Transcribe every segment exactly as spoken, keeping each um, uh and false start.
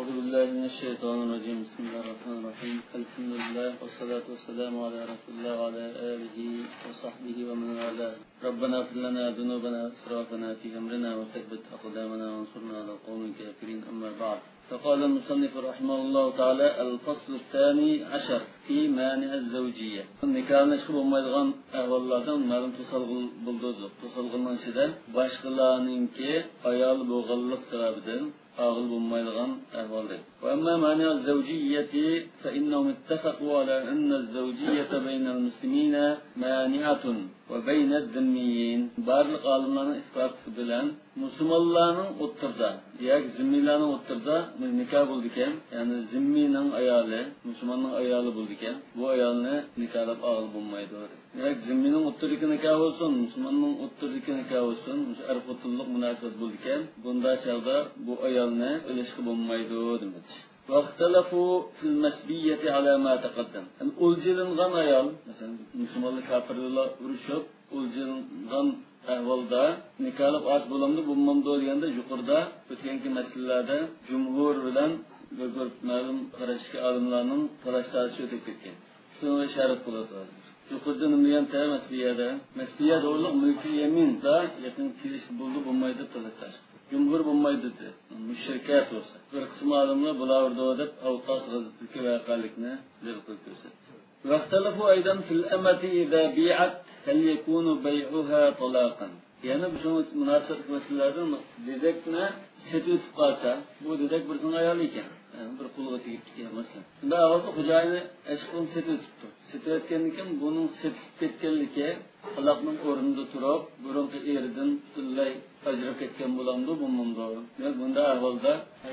أعوذ بالله من الشيطان الرجيم. بسم الله الرحمن الرحيم. الحمد لله والصلاة والسلام على رسول الله وعلى آله وصحبه ومن والاه. ربنا اغفر لنا ذنوبنا وإسرافنا في أمرنا وثبت أقدامنا وانصرنا على القوم الكافرين. أما بعد. فقال المصنف رحمه الله تعالى: الفصل الثاني عشر في مانع الزوجية. نىكاھلىنىشقا بولمايدىغان ئەھۋاللاردىن مەلۇم توسالغۇ بولدى. توسالغۇننىڭ ئىچىدە باشقىلارنىڭكى ئايالى بولغانلىق سەۋەبىدىن ئاغىلى بولمايدىغان ئەھۋالدىن. وأما مانع الزوجية فإنهم اتفقوا على أن الزوجية بين المسلمين مانعة وبين الذميين. بارلىق ئالىملارنىڭ ئىتتىپاقى بىلەن مۇسۇلمانلارنىڭ ئوتتۇرىدا ياكى زىممىيلارنىڭ ئوتتۇرىدا نىكاھ بولىدىكەن، يەنى زىممىينىڭ ئايالى مۇسۇلماننىڭ ئايالى بولىدىكەن، بۇ ئايالنى نىكاھلاپ ئالغىلى بولمايدۇ. دېمەك، زىممىنىڭ ئوتتۇرىدىكى نىكاھ بولسۇن، مۇسۇلماننىڭ ئوتتۇرىدىكى نىكاھ بولسۇن، مۇشۇ ئەر-خوتۇنلۇق مۇناسىۋەت بولىدىكەن، بۇنداق چاغدا بۇ ئايالنى ئېلىشقا بولمايدۇ دېمەكچى. واختلفوا في المسبية على ما تقدم. يەنى ئولجىلانغان ئايال، مەسىلەن، مۇسۇلمانلار كاپىرلار ئۇرۇشۇپ، ئولجىلانغان ئەھۋالدا نىكاھلاپ ئالسا بولامدۇ، بولمامدۇ دېگەندە، يۇقىرىدا ئۆتكەنكى مەسىلىلەردە جۇمھۇر بىلەن بىر گۇرۇپ مەلۇم قاراشتىكى ئالىملارنىڭ تالاش-تارتىشى ئۆتۈپ كەتكەن. شۇنىڭغا ئىشارەت قىلىۋاتىدۇ ھازىر. يۇقىرىدا نېمە دېگەن تەرەپ مەسبىيەدە؟ مەسبىيە توغرۇلۇق مۈلكى يەمىندا يېقىن كېلىشكە بولىدۇ، بولمايدۇ دەپ تالاشتاش. جۇمھۇر بولمايدۇ دېدى. مۇشرىكە توسا. بىر قىسىم ئالىملار بولاۋېرىدۇ دەپ ئەۋقاس غەزۋىدىكى ۋەقەلىكنى دەلىل قىلىپ كۆرسەتتى. واختلفوا أيضا في الأمة إذا بيعت هل يكون بيعها طلاقا. يەنە بۇ شۇنىڭ مۇناسىۋەتلىك مەسىلىلەردىن دېدەكنى سېتىۋېتىپ قالسا، بۇ دېدەك بىرسىنىڭ ئايالى ئىكەن، يەنى بىر قۇلغا تېگىپتىكەن مەسىلەن. شۇنداق ئەھۋالدا خوجايىنى ئەشقىنى سېتىۋېتىپتۇ. سېتىۋەتكەندىن كېيىن بۇنىڭ سېتىلىپ كەتكەنلىكى تالاقنىڭ ئورنىدا تۇرۇپ، بۇرۇنقى ئېرىدىن پۈتۈنلەي ئاجرىلىپ كەتكەن بولامدۇ، بولمامدۇ؟ دېمەك، بۇنداق ئەھۋالدا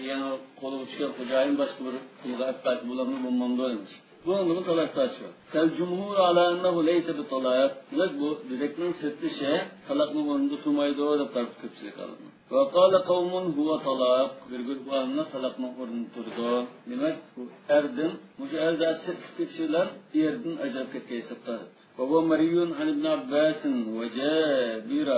يەنە قولغا چۈشكەن خوجايىن باشقا بىر قۇلغا ئەپ بەرسە بولامدۇ، بولمامدۇ؟ دېمەك. بۇنىڭدىمۇ تالاش-تارتىش بار. فالجمهور على أنه ليس بطلاق. دېمەك، بۇ دېدەكنىڭ سېتىلىشى تالاقنىڭ ئورنىدا تۇرمايدۇ دەپ قاراپتۇ كۆپچىلىك ئالىملار. وقال قوم هو طلاق. بىر گۇرۇپ ئالىملار تالاقنىڭ ئورنىدا تۇرىدۇ. دېمەك، بۇ ئەردىن، مۇشۇ ئەر سېتىلىپ كېتىشى بىلەن ئېرىدىن ئاجراپ كەتكەن ھېسابتا. وهو مروي عن ابن عباس وجابر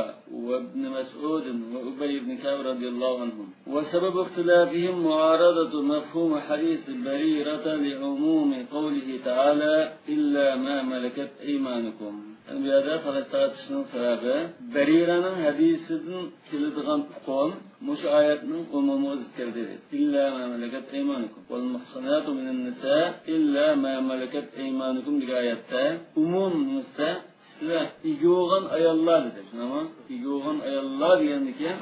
وابن مسعود وأبي بن كعب رضي الله عنهم. وسبب اختلافهم معارضة مفهوم حديث بريرة لعموم قوله تعالى: إلا ما ملكت أيمانكم. يەنى بۇ يەردە تالاش-تارتىشنىڭ سەۋەبى بەرىرەنىڭ ھەدىسىدىن كېلىدىغان ئۇقۇم مۇشۇ ئايەتنىڭ ئومۇمىغا زىت كەلدى. إلا ما ملكت أيمانكم والمحصنات من النساء إلا ما ملكت أيمانكم دېگەن ئايەتتە ئومۇم نېمىسىدە سىلەر ئىگە بولغان ئاياللار دېدى. شۇنداقمۇ؟ ئىگە بولغان ئاياللار دېگەندىكىن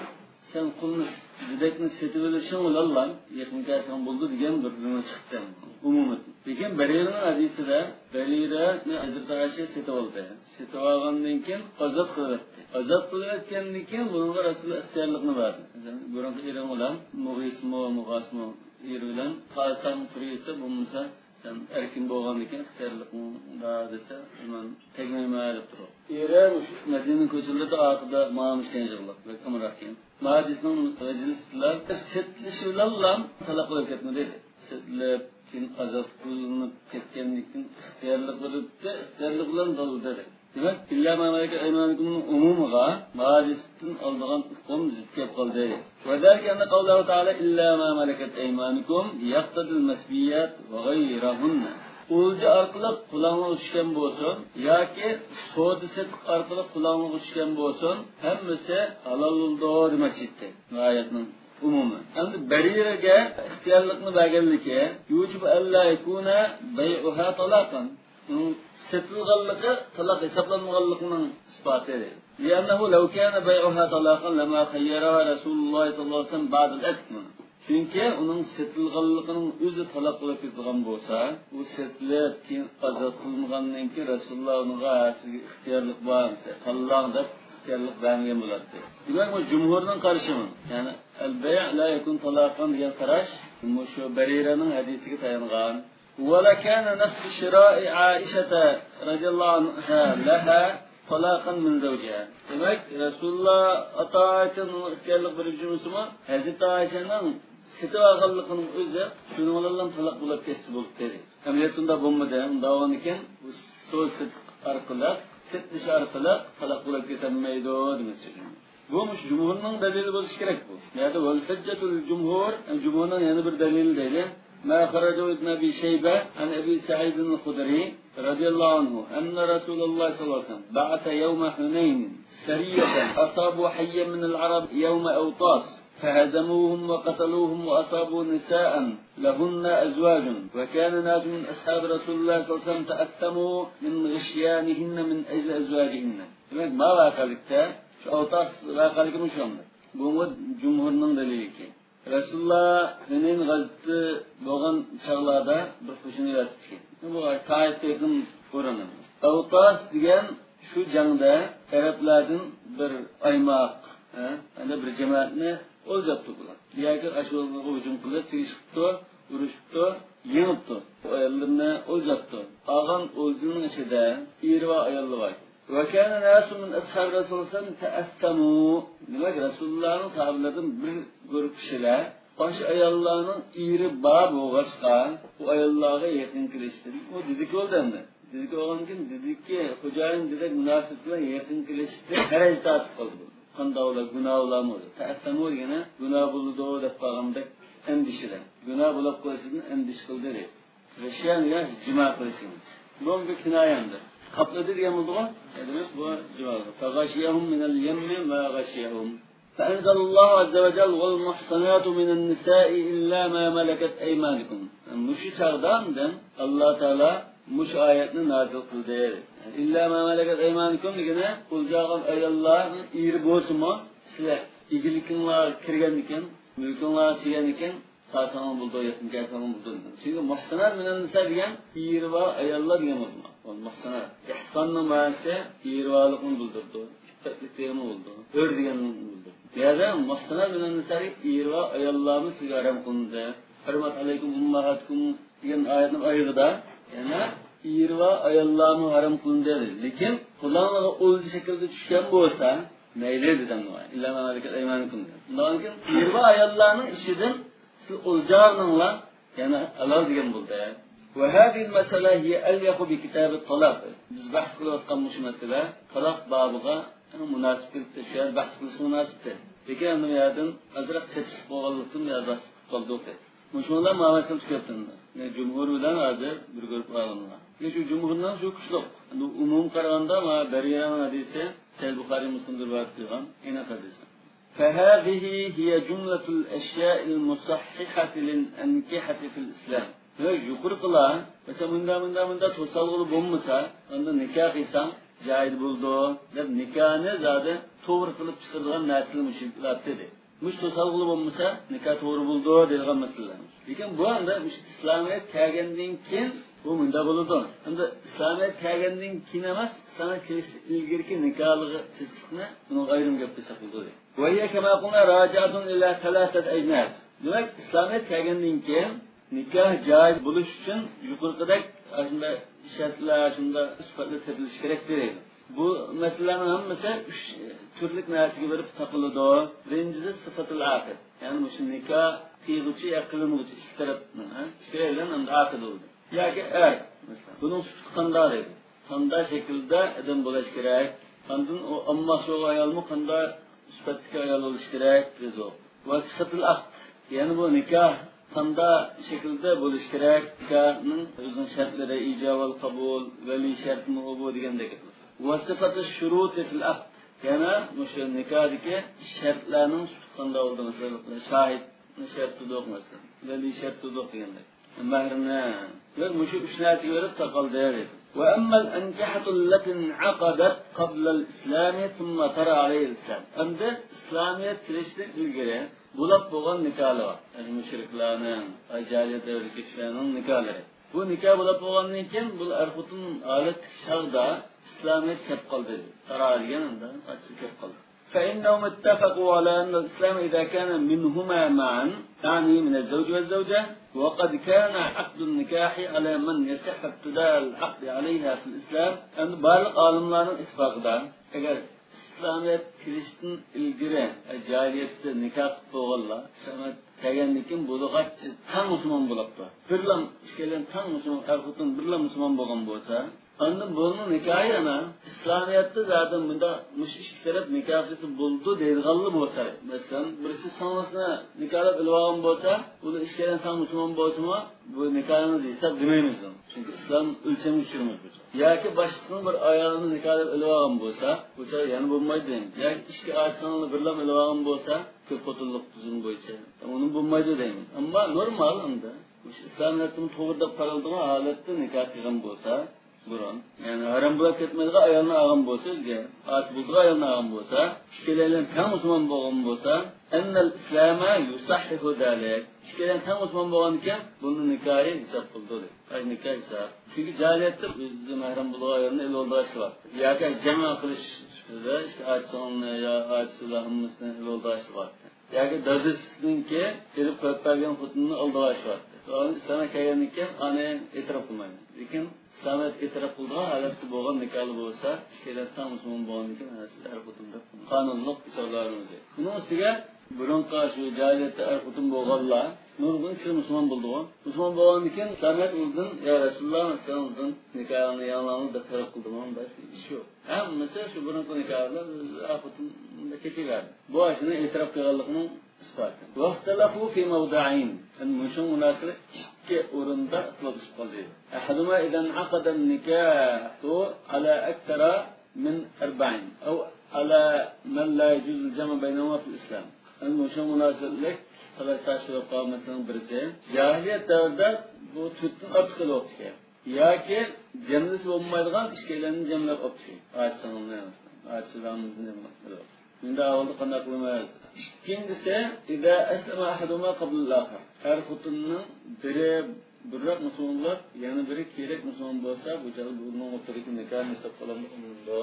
سەن قۇلنى، دېدەكنى سېتىۋېلىشىڭ بىلەنلا يېقىن كەلسەڭ بولىدۇ دېگەن بىر نېمە چىقتى ئومۇمىيەتتىن. لېكىن بەرىرىنىڭ ھەدىسىدە بەرىرەنى ھەزرىتى ئائىشە سېتىۋالدى. سېتىۋالغاندىن كېيىن ئازاد قىلىۋەتتى. ئازاد قىلىۋەتكەندىن كېيىن بۇنىڭغا رەسۇلۇللا ئىختىيارلىقنى بەردى. بۇرۇنقى ئېرىڭ بىلەن مۇغىسمۇ، مۇغاسمۇ ئېرى بىلەن قالساڭ تۇرۇۋەرسە، بولمىسا سەن ئەركىن بولغاندىن كېيىن ئىختىيارلىقىڭ بار دېسە، مەن تەگمەيمەن دەپ تۇرۇپ. ئېرى مۇشۇ مەدىنە كوچىلىرىدا ئارقىدا ماڭمىش كەن يىغلاپ، بەك ئامراق كەن. ما ھەدىسنىڭ رەجىلىسى بىلەن سېتىلىشى بىلەنلا تالاق بولۇپ كەتمىدى. سېتىلىپ، كېيىن ئازاد قىلىنىپ كەتكەندىن كېيىن ئىختىيارلىق بېرىلدى، ئىختىيارلىق بىلەن دالدى. دېمەك، إلا ما ملكت أيمانكمنىڭ ئومۇمىغا ما ھەدىستىن ئالىدىغان ئۇقۇم زىت كېلىپ قالدى. وذلك أن قوله تعالى إلا ما ملكت أيمانكم يقتضي المسبيات وغيرهن. ئولجا ئارقىلىق قولۇڭلارغا چۈشكەن بولسۇن ياكى سودا سېتىق ئارقىلىق قولۇڭلارغا چۈشكەن بولسۇن، ھەممىسى ھالال بولىدۇ دېمەكچى ئىدى. بۇ ئايەتنىڭ ئومۇمى. ئەمدى بەرىرەگە ئىختىيارلىقنى بەرگەنلىكى يوجب ئەللا يەكۇنە بەيئۇھا تالاقەن. ئۇنىڭ سېتىلغانلىقى تالاق ھېسابلانمىغانلىقىنىڭ ئىسپاتى. لأنه لو كان بيعها طلاقا لما خيرها رسول الله صلى الله عليه وسلم بعد العتق. چۈنكى ئۇنىڭ سېتىلغانلىقىنىڭ ئۆزى تالاق بولۇپ كېتىدىغان بولسا، ئۇ سېتىلىپ، كېيىن ئازاد قىلىنغاندىن كېيىن رەسۇلۇللا ئۇنىڭغا، ھە، سىزگە ئىختىيارلىق بار، تاللاڭ دەپ ئىختىيارلىق بەرمىگەن بولاتتى. دېمەك، بۇ جۇمھۇرنىڭ قارىشىمۇ. يەنى، ئەل بەيئ لا يەكۇن تالاقەن دېگەن قاراش، مۇشۇ بەرىرەنىڭ ھەدىسىگە تايانغان. ولكان نفس شراء عائشة رضي الله عنها لها طلاقا من زوجها. دېمەك، رەسۇلۇللا ئاتا ئايتىن ئۇنىڭ ئىختىيارلىق بېرىپ جۈملىسىمۇ، ھەزرىتى ئائىشەنىڭ سېتىۋالغانلىقىنىڭ ئۆزى شۇنىڭ بىلەن تالاق بولۇپ كەتسە بولدى دېدى. ئەمەلىيەتتە ئۇنداق بولمىدى. ئۇنداق بولغاندىكىن، بۇ سودا سېتىق ئارقىلىق، سېتىلىش ئارقىلىق تالاق بولۇپ كېتەلمەيدۇ دېمەكچى. بۇ مۇشۇ جۇمھۇرنىڭ دەلىلى بولۇشى كېرەك بۇ. يەنى ۋەل ھۇججەتۇل جۇمھۇر، جۇمھۇرنىڭ يەنە بىر دەلىلى دەيدۇ. ما خرجه ابن أبي شيبة عن أبي سعيد الخدري رضي الله عنه أن رسول الله صلى الله عليه وسلم بعث يوم حنين سرية أصابوا حيا من العرب يوم أوطاس فهزموهم وقتلوهم وأصابوا نساء لهن أزواج وكان ناس من أصحاب رسول الله صلى الله عليه وسلم تأثموا من غشيانهن من أجل أزواجهن. دېمەك، ما ۋەقەلىكتە، شۇ ئوتاس ۋەقەلىكى مۇشۇ. بۇمۇ جۇمھۇرنىڭ دەلىلىكى. رەسۇلۇللا ھۈنەين غەزۋىتى بولغان چاغلاردا بىر قوشۇن يۆتكەپتىكەن. بۇ تائىپقا يېقىن ئورۇن. ئەۋتاس دېگەن شۇ جەڭدە ئەرەبلەردىن بىر ئايماق، ھە، يەنى بىر جەمەتنى ئولجاپتۇ بۇلار. ياكى ئاشۇلارغا ھۇجۇم قىلىپ تېگىشىپتۇ، ئۇرۇشۇپتۇ، يېڭىپتۇ. ئۇ ئاياللىرىنى ئولجاپتۇ. ئالغان ئولجىنىڭ ئىچىدە ئېرى بار، ئايالى بار. وكان ناس من أصحاب رسول الله صلى الله عليه وسلم تأثموا. دېمەك، رەسۇلۇللانىڭ ساھابىلىرىدىن بىر گۇرۇپ كىشىلەر ئاشۇ ئاياللارنىڭ ئېرى بار بولغاچقا، بۇ ئاياللارغا يېقىن كېلىشتىن، ئۇ دېدىكى بولدى ئەمدى. دېدىكى بولغاندىكىن، دېدىكى خوجايىن دېدەك مۇناسىۋەت بىلەن يېقىن كېلىشتىن ھەرەج تارتىپ قالدى بۇ. قانداق بولار، گۇناھ بولارمۇ؟ تەئەسسەمۇ دېگىنى گۇناھ بولىدۇ دەپ قالغاندەك ئەندىشىدە. گۇناھ بولۇپ قالىشىدىن ئەندىشە قىلدى دەيدۇ. غىشيان دېگەن جىما قىلىشىنى. بۇ بىر كىنايە ئەمدى. قاپلىدى دېگەن بولىدىغۇ؟ دېمەك، بۇ جىما. فغشيهم من اليم ما غشيهم. فأنزل الله عز وجل: والمحصنات من النساء إلا ما ملكت أيمانكم. مۇشۇ چاغدا ئاندىن ئاللا تائالا مۇشۇ ئايەتنى نازىل قىلدى. إلا ما ملكت أيمانكم دېگىنى، ئولجا ئالغان ئاياللارنىڭ ئېرى بولسىمۇ، سىلەر ئىگىلىكىڭلارغا كىرگەندىكىن، مۈلكۈڭلارغا كىرگەندىكىن، قالساڭمۇ بولىدۇ، يېقىن كەلسەڭمۇ بولىدۇ دېگەن. چۈنكى مۇھسانات مىنەن نىسا دېگەن ئېرى بار ئاياللار دېگەن بولىدۇ. مۇھسانات. ئىھساننىڭ مەنىسى ئېرى بارلىقنى بىلدۈرىدۇ، ئىپپەتلىك دېگەنمۇ بولىدۇ، ھۆر دېگەننى بىلدۈرىدۇ. بۇ يەردە مۇھسانات مىنەن نىسا دېگەن ئېرى بار ئاياللارمۇ سىزگە ھارام قىلىندى. حرمت عليكم أمهاتكم دېگەن ئايەتنىڭ ئايىغىدا يەنە ئېرى بار ئاياللارمۇ ھارام قىلىندى دېدى. لېكىن قولۇڭلارغا ئولجا شەكلىدە چۈشكەن بولسا، مەيلى دېدىم. إلا ما ملكت أيمانكم دېدى. ئۇنداق ئىكەن، ئېرى بار ئاياللارنىڭ ئىچىدىن سىز ئولجاغىنىڭلار يەنە ھالال دېگەن بولدى. وهذه المسألة هي أليق بكتاب الطلاق. بىز بەھس قىلىۋاتقان مۇشۇ مەسىلە تالاق بابىغا ئەڭ مۇناسىپ كېلىپ، شۇ يەردە بەھس قىلىشقا مۇناسىپتى. لېكىن ئەمدى بۇ يەردىن ئازراق چېتىشلىق بولغانلىقتىن بۇ يەردە بەھس قىلىپ قالدۇق. مۇشۇنىڭ بىلەن ماۋۇ مەسىلە تۈگەپتۇ. يەنى جۇمھۇر بىلەن ھازىر بىر گۇرۇپ ئالىملار. شۇ جۇمھۇرنىڭ شۇ كۈچلۈك. ئەمدى ئومۇمىي قارىغاندا، مانا بەرىرەنىڭ ھەدىسى سەھىھ بۇخارىي، مۇسلىمدا رىۋايەت قىلغان ئېنىق ھەدىس. فهذه هي جملة الأشياء المصححة للأنكحة في الإسلام. ھە، يۇقىرىقىلار، مەسىلەن، مۇنداق، مۇنداق، مۇنداق توسالغۇلار بولمىسا، ئاندا نىكاھ قىلساڭ جايىز بولىدۇ، دەپ نىكاھنى زادى توغرا قىلىپ چىقىرىدىغان نەرسىلەر مۇشۇلار دېدى. مۇشۇ توسالغۇلار بولمىسا، نىكاھ توغرا بولىدۇ دەيدىغان مەسىلىلەر. لېكىن بۇ ئەمدى مۇشۇ ئىسلامىيەت كەلگەندىن كېيىن بۇ مۇنداق بولىدۇ. ئەمدى ئىسلامىيەت كەلگەندىن كېيىن ئەمەس، ئىسلامىيەت كېلىشتىن ئىلگىرىكى نىكاھلىقى چېتىشلىقنى بۇنىڭغا ئايرىم گەپ قىلساق بولىدۇ. وهي كما قلنا راجعة إلى ثلاثة أجناس. دېمەك، ئىسلامىيەت كەلگەندىن كېيىن نىكاھ جايىز بولۇش ئۈچۈن يۇقىرىقىدەك ئاشۇنداق شەرتلەر، شۇنداق سۈپەتلەر تېپىلىشى كېرەك دەيدۇ. بۇ مەسىلىلەرنىڭ ھەممىسى ئۈچ تۈرلۈك نەرسىگە بېرىپ تاقىلىدۇ. بىرىنچىسى سىفەتۇل ئاقىد. يەنى مۇشۇ نىكاھ قىيغۇچى يا قىلىنغۇچى ئىككى تەرەپنىڭ، ھە، ئىككىلەيلەن ئەمدى ئاقىد بولىدۇ. ياكى ئەر، مەسىلەن. بۇنىڭ سۈپىتى قانداق دەيدۇ؟ قانداق شەكىلدە ئادەم بولۇش كېرەك؟ ئاندىن ئۇ ئالماقچى بولغان ئايالمۇ قانداق سۈپەتتىكى ئايال بولۇش كېرەك دېدۇق. ۋە سىفەتۇل ئاقد، يەنى بۇ نىكاھ قانداق شەكىلدە بولۇش كېرەك؟ نىكاھنىڭ ئۆزىنىڭ شەرتلىرى، ئىجاب ۋە قوبۇل، ۋەلىي شەرتمۇ ئۇ بۇ دېگەندەك. ۋە سىفەتۇ شۇرۇتى فىل ئاقد، يەنە مۇشۇ نىكاھدىكى شەرتلەرنىڭ سۈپىتى قانداق بولىدۇ؟ مەسىلەن، شاھىدنى شەرت تۇتۇق، مەسىلەن، ۋەلىي شەرت تۇتۇق دېگەندەك. مەھرىنى، ياق، مۇشۇ ئۈچ نەرسىگە بېرىپ تاقالدى دەيدۇ. وأما الأنكحة التي انعقدت قبل الإسلام ثم طرأ عليها الإسلام. ئەمدى ئىسلامىيەت كېلىشتىن ئىلگىرى بولاپ بولغان نىكاھلار بار. يەنى مۇشرىكلارنىڭ، جاھىلىيەت دەۋرىدىكى كىشىلەرنىڭ نىكاھلىرى. بۇ نىكاھ بولاپ بولغاندىن كېيىن، بۇ ئەر-خوتۇن ھالەتتىكى چاغدا ئىسلامىيەت كەپ قالدى. تارا دېگەن ئەمدى قاچىلىق كەپ قالدى. فإنهم اتفقوا على أن الإسلام إذا كان منهما معا، أعني من الزوج والزوجة، وقد كان عقد النكاح على من يصح ابتداء العقد عليها في الإسلام. ئەمدى بارلىق ئالىملارنىڭ ئىتتىپاقىدا، ئەگەر ئىسلامىيەت كىرىشتىن ئىلگىرى، ئە، جاھىلىيەتتە نىكاھ قىلىپ بولغانلار، ئىسلامىيەت كەلگەندىن كېيىن بولغاچ تەڭ مۇسۇلمان بولاپتۇ. بىرلا ئىككىيلەن تەڭ مۇسۇلمان، ئەر-خوتۇن بىرلا مۇسۇلمان بولغان بولسا، ئاندىن بۇنىڭ نىكاھى ئەنە ئىسلامىيەتتە زادى مۇنداق مۇشۇ ئىككى تەرەپ نىكاھ قىلسا بولىدۇ دەيدىغانلا بولسا، مەسىلەن، بىرسى سىڭلىسىنى نىكاھلاپ ئېلىۋالغان بولسا، ئۇلار ئىككىيلەن تەڭ مۇسۇلمان بولسىمۇ، بۇ نىكاھىڭىز ھېساب دېمەيمىز ئۇنى. چۈنكى ئىسلام ئۆلچەمگە چۈشۈرمەيدۇ. ياكى باشقىسىنىڭ بىر ئايالىنى نىكاھلاپ ئېلىۋالغان بولسا، بۇ چاغدا يەنە بولمايدۇ دەيمىز. ياكى ئىككى ئاچا-سىڭىلنى بىرلەم ئېلىۋالغان بولسا، كۆپ خوتۇنلۇق تۈزۈم بويىچە، ئۇنى بولمايدۇ دەيمىز. ئەمما نورمال ئەمدى. مۇشۇ ئىسلامىيەتتىمۇ توغرا دەپ قارالىدىغان ھالەتتە نىكاھ قىلغان بولسا، بۇرۇن، يەنى ھارام بولاپ كەتمەيدىغان ئايالنى ئالغان بولسا ئۆزىگە، ئاسىي بولىدىغان ئايالنى ئالغان بولسا، ئىككىيلەن تەڭ مۇسۇلمان بولغان بولسا، ئەننەل ئىسلامە يۇسەھھىھۇ زالىك. ئىككىيلەن تەڭ مۇسۇلمان بولغاندىكىن بۇنىڭ نىكاھى ھېساب قىلىنىدۇ دەيدۇ. ئاي، نىكاھ ھېساب. چۈنكى جاھىلىيەتتە ئۆزى مەھرەم بولغان ئايالنى ئېلىۋالىدىغان ئىشلار بارتتى. ياكى جەمە قىلىش سۈپىتىدە ئىككى ئاچا-سىڭىلنى يا ئاچىسى ھەممىسىنى ئېلىۋالىدىغان ئىشلار بارتتى. ياكى دادىسىنىڭكى بېرىپ قويۇپ بەرگەن خوتۇنىنى ئالىدىغان ئىشلار بارتتى. ئىسلامغا كەلگەندىن كېيىن ئانى ئېتىراپ قىلمايمەن. لېكىن ئىسلامىيەت ئېتىراپ قىلىدىغان ھالەتتە بولغان نىكاھلار بولسا، ئىككىيلەن تەڭ مۇسۇلمان بولغاندىكىن، ھە، سىز ئەر خوتۇن دەپ قانۇنلۇق ھېسابلانىدۇ. بۇنىڭ ئۈستىگە بۇرۇنقى شۇ جاھىلىيەتتە ئەر خوتۇن بولغانلار نۇرغۇن كىشىلەر مۇسۇلمان بولىدىغۇ. مۇسۇلمان بولغاندىن كېيىن ئىسلامىيەت ئۇلدىن، يا رەسۇلۇللا، سىلەر ئۇلدىن نىكاھىڭلارنى يېڭىلاڭلار دەپ تەلەپ قىلدىمۇ؟ ئۇنداق ئىش يوق. ھەممىسى شۇ بۇرۇنقى نىكاھلار ئۆز ئەر خوتۇن كېچىۋەردى. بۇ ئاشۇنى ئېتىراپ قىلغانلىقىنىڭ ئىسپاتى. واختلفوا في موضعين. يەنى مۇشۇ مۇناسىۋەتتە ئىككى ئورۇندا ئىختىلاپلىشىپ قالدى. أحدهما إذا انعقد النكاح على أكثر من أربع أو على من لا يجوز الجمع بينهما في الإسلام. يەنى مۇشۇ مۇناسىۋەتلىك تالاش-تارتىش بولۇپ قالغان مەسىلىنىڭ بىرسى، جاھىلىيەت دەۋرىدە بۇ تۆتتىن ئارتۇق ئېلىۋاپتىكەن. ياكى جەملىسى بولمايدىغان ئىككىيلەننى جەملەپ ئاپتىكەن. ئاچا-سىڭىلنى، ئاچا-سىڭىلنى جەملەپ ئېلىپ. مۇنداق ئەھۋالدا قانداق قىلىمىز؟ ئىككىنچىسى، إذا أسلم أحدهما قبل الآخر. ئەر خوتۇننىڭ بىرى بۇرۇنراق مۇسۇلمان بولۇپ، يەنە بىرى كېيىنرەك مۇسۇلمان بولسا، بۇ چاغدا بۇنىڭ ئوتتۇرىدىكى نىكاھنى ھېسابقا ئالامدۇ؟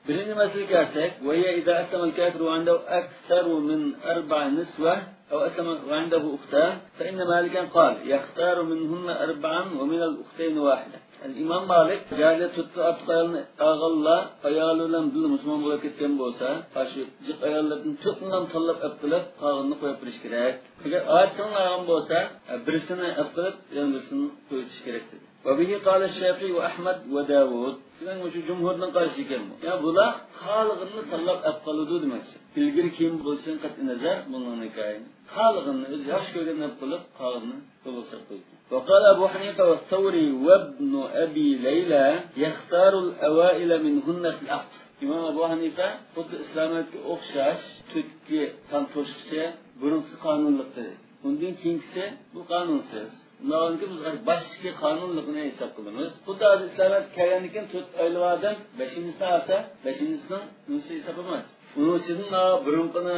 بىرىنچى مەسىلىگە كەلسەك، وهي إذا أسلم الكافر وعنده أكثر من أربع نسوة أو أسلم وعنده أختان، فإن مالكا قال يختار منهن أربعا ومن الأختين واحدة. ئىمام مالىك جاھىلىيەت تۆتتىن ئارتۇق ئايالنى ئالغانلار ئايالى بىلەن بىللە مۇسۇلمان بولۇپ كەتكەن بولسا، ئاشۇ جىق ئاياللاردىن تۆتىنىلا تاللاپ ئەپ قىلىپ، قالغىنىنى قويۇپ بېرىش كېرەك. ئەگەر ئاچىسىنى ئالغان بولسا، بىرسىنى ئەپ قىلىپ، يەنە بىرسىنى قويۇۋېتىش كېرەك دېدى. وبه قال الشافعي وأحمد وداود. دېمەك، مۇشۇ جۇمھۇرنىڭ قارىشى ئىكەن بۇ. يا بۇلار خالىغىنىنى تاللاپ ئەپ قالىدۇ دېمەكچى. ئىلگىرى كېيىن بولۇشىدىن قەتئىي نەزەر بۇنىڭ نىكاھى. خالىغىنىنى، ئۆزى ياخشى كۆرگەننى ئەپ قىلىپ، قالغىنىنى قويۇۋالسا قويىدۇ. وقال أبو حنيفة والثوري وابن أبي ليلى يختار الأوائل منهن في العقد. ئىمام ئەبۇ ھەنىفە خۇددى ئىسلامىيەتكە ئوخشاش تۆتكى سان توشقىچە بۇرۇنقىسى قانۇنلۇق دېدى. ئۇندىن كېيىنكىسى بۇ قانۇنسىز. ئۇنداق بولغاندىكىن بىز باشتىكى قانۇنلۇقنى ھېساب قىلىمىز. خۇددى ھازىر ئىسلامىيەتكە كەلگەندىن كېيىن تۆت ئايلىق ئادەم بەشىنچىسىنى ئالسا، بەشىنچىسىنىڭ نېمىسى ھېساب ئەمەس. ئۇنىڭ ئىچىدىن، ئا، بۇرۇنقىنى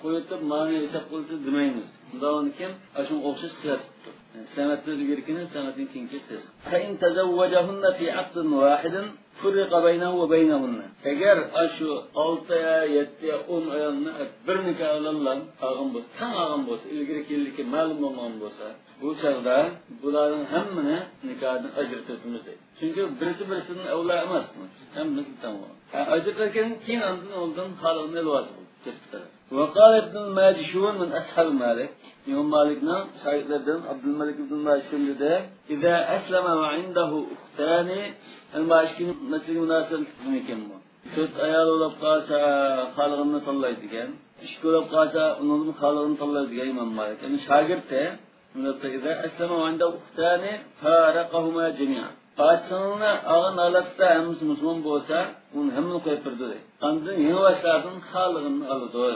قويۇۋېتىپ، مانى ھېساب قىلسا دېمەيمىز. ئۇنداق بولغاندىكىن ئاشۇنىڭغا ئوخشاش قىياس قىلىپ تۇر. يەنى ئىسلامىيەتتىن ئىلگىرىكىنى، ئىسلامىيەتتىن كېيىنكى قىياس. فإن تزوجهن في عقد واحد فرق بينه وبينهن. ئەگەر ئاشۇ ئالتە يا يەتتە يا ئون ئايالنى بىر نىكاھ بىلەنلا ئالغان بولسا، تەڭ ئالغان بولسا، ئىلگىرى كېيىنلىكى مەلۇم بولمىغان بولسا، بۇ چاغدا بۇلارنىڭ ھەممىنى نىكاھدىن ئاجرىتىۋېتىمىز دەيدۇ. چۈنكى بىرسى بىرسىدىن ئەۋلا ئەمەس، ھەممىسى تەڭ بولغان. ھە، ئاجرىتىۋەتكەندىن كېيىن ئاندىن ئۇنىڭدىن خالىغىنىنى ئېلىۋالسا بولدى. كۆتۈرۈپ بېرىدۇ. وقال ابن الماجشون من أصحاب مالك. ئىمام مالىكنىڭ شاگىرتلىرىدىن ئابدۇلمەلىك ئىبن ماجشون دېدى: إذا أسلم وعنده أختان. ئەمما ئىككى مەسىلىگە مۇناسىۋەتلىك ئىكەن بۇ. تۆت ئايال بولۇپ قالسا، خالىغىنىنى تاللايدىكەن. ئىككى بولۇپ قالسا، ئۇنىڭدىن خالىغىنىنى تاللايدىكەن ئىمام مالىك. يەنى شاگىرتى، ئىذا أسلم وعنده أختان فارقهما جميعا. ئاچىسىنى ئالغان ھالەتتە ھەممىسى مۇسۇلمان بولسا، ئۇنى ھەممىنى قويۇپ بېرىدۇ دەيدۇ. ئاندىن يېڭىباشلاردىن خالىغىنىنى ئالىدۇ.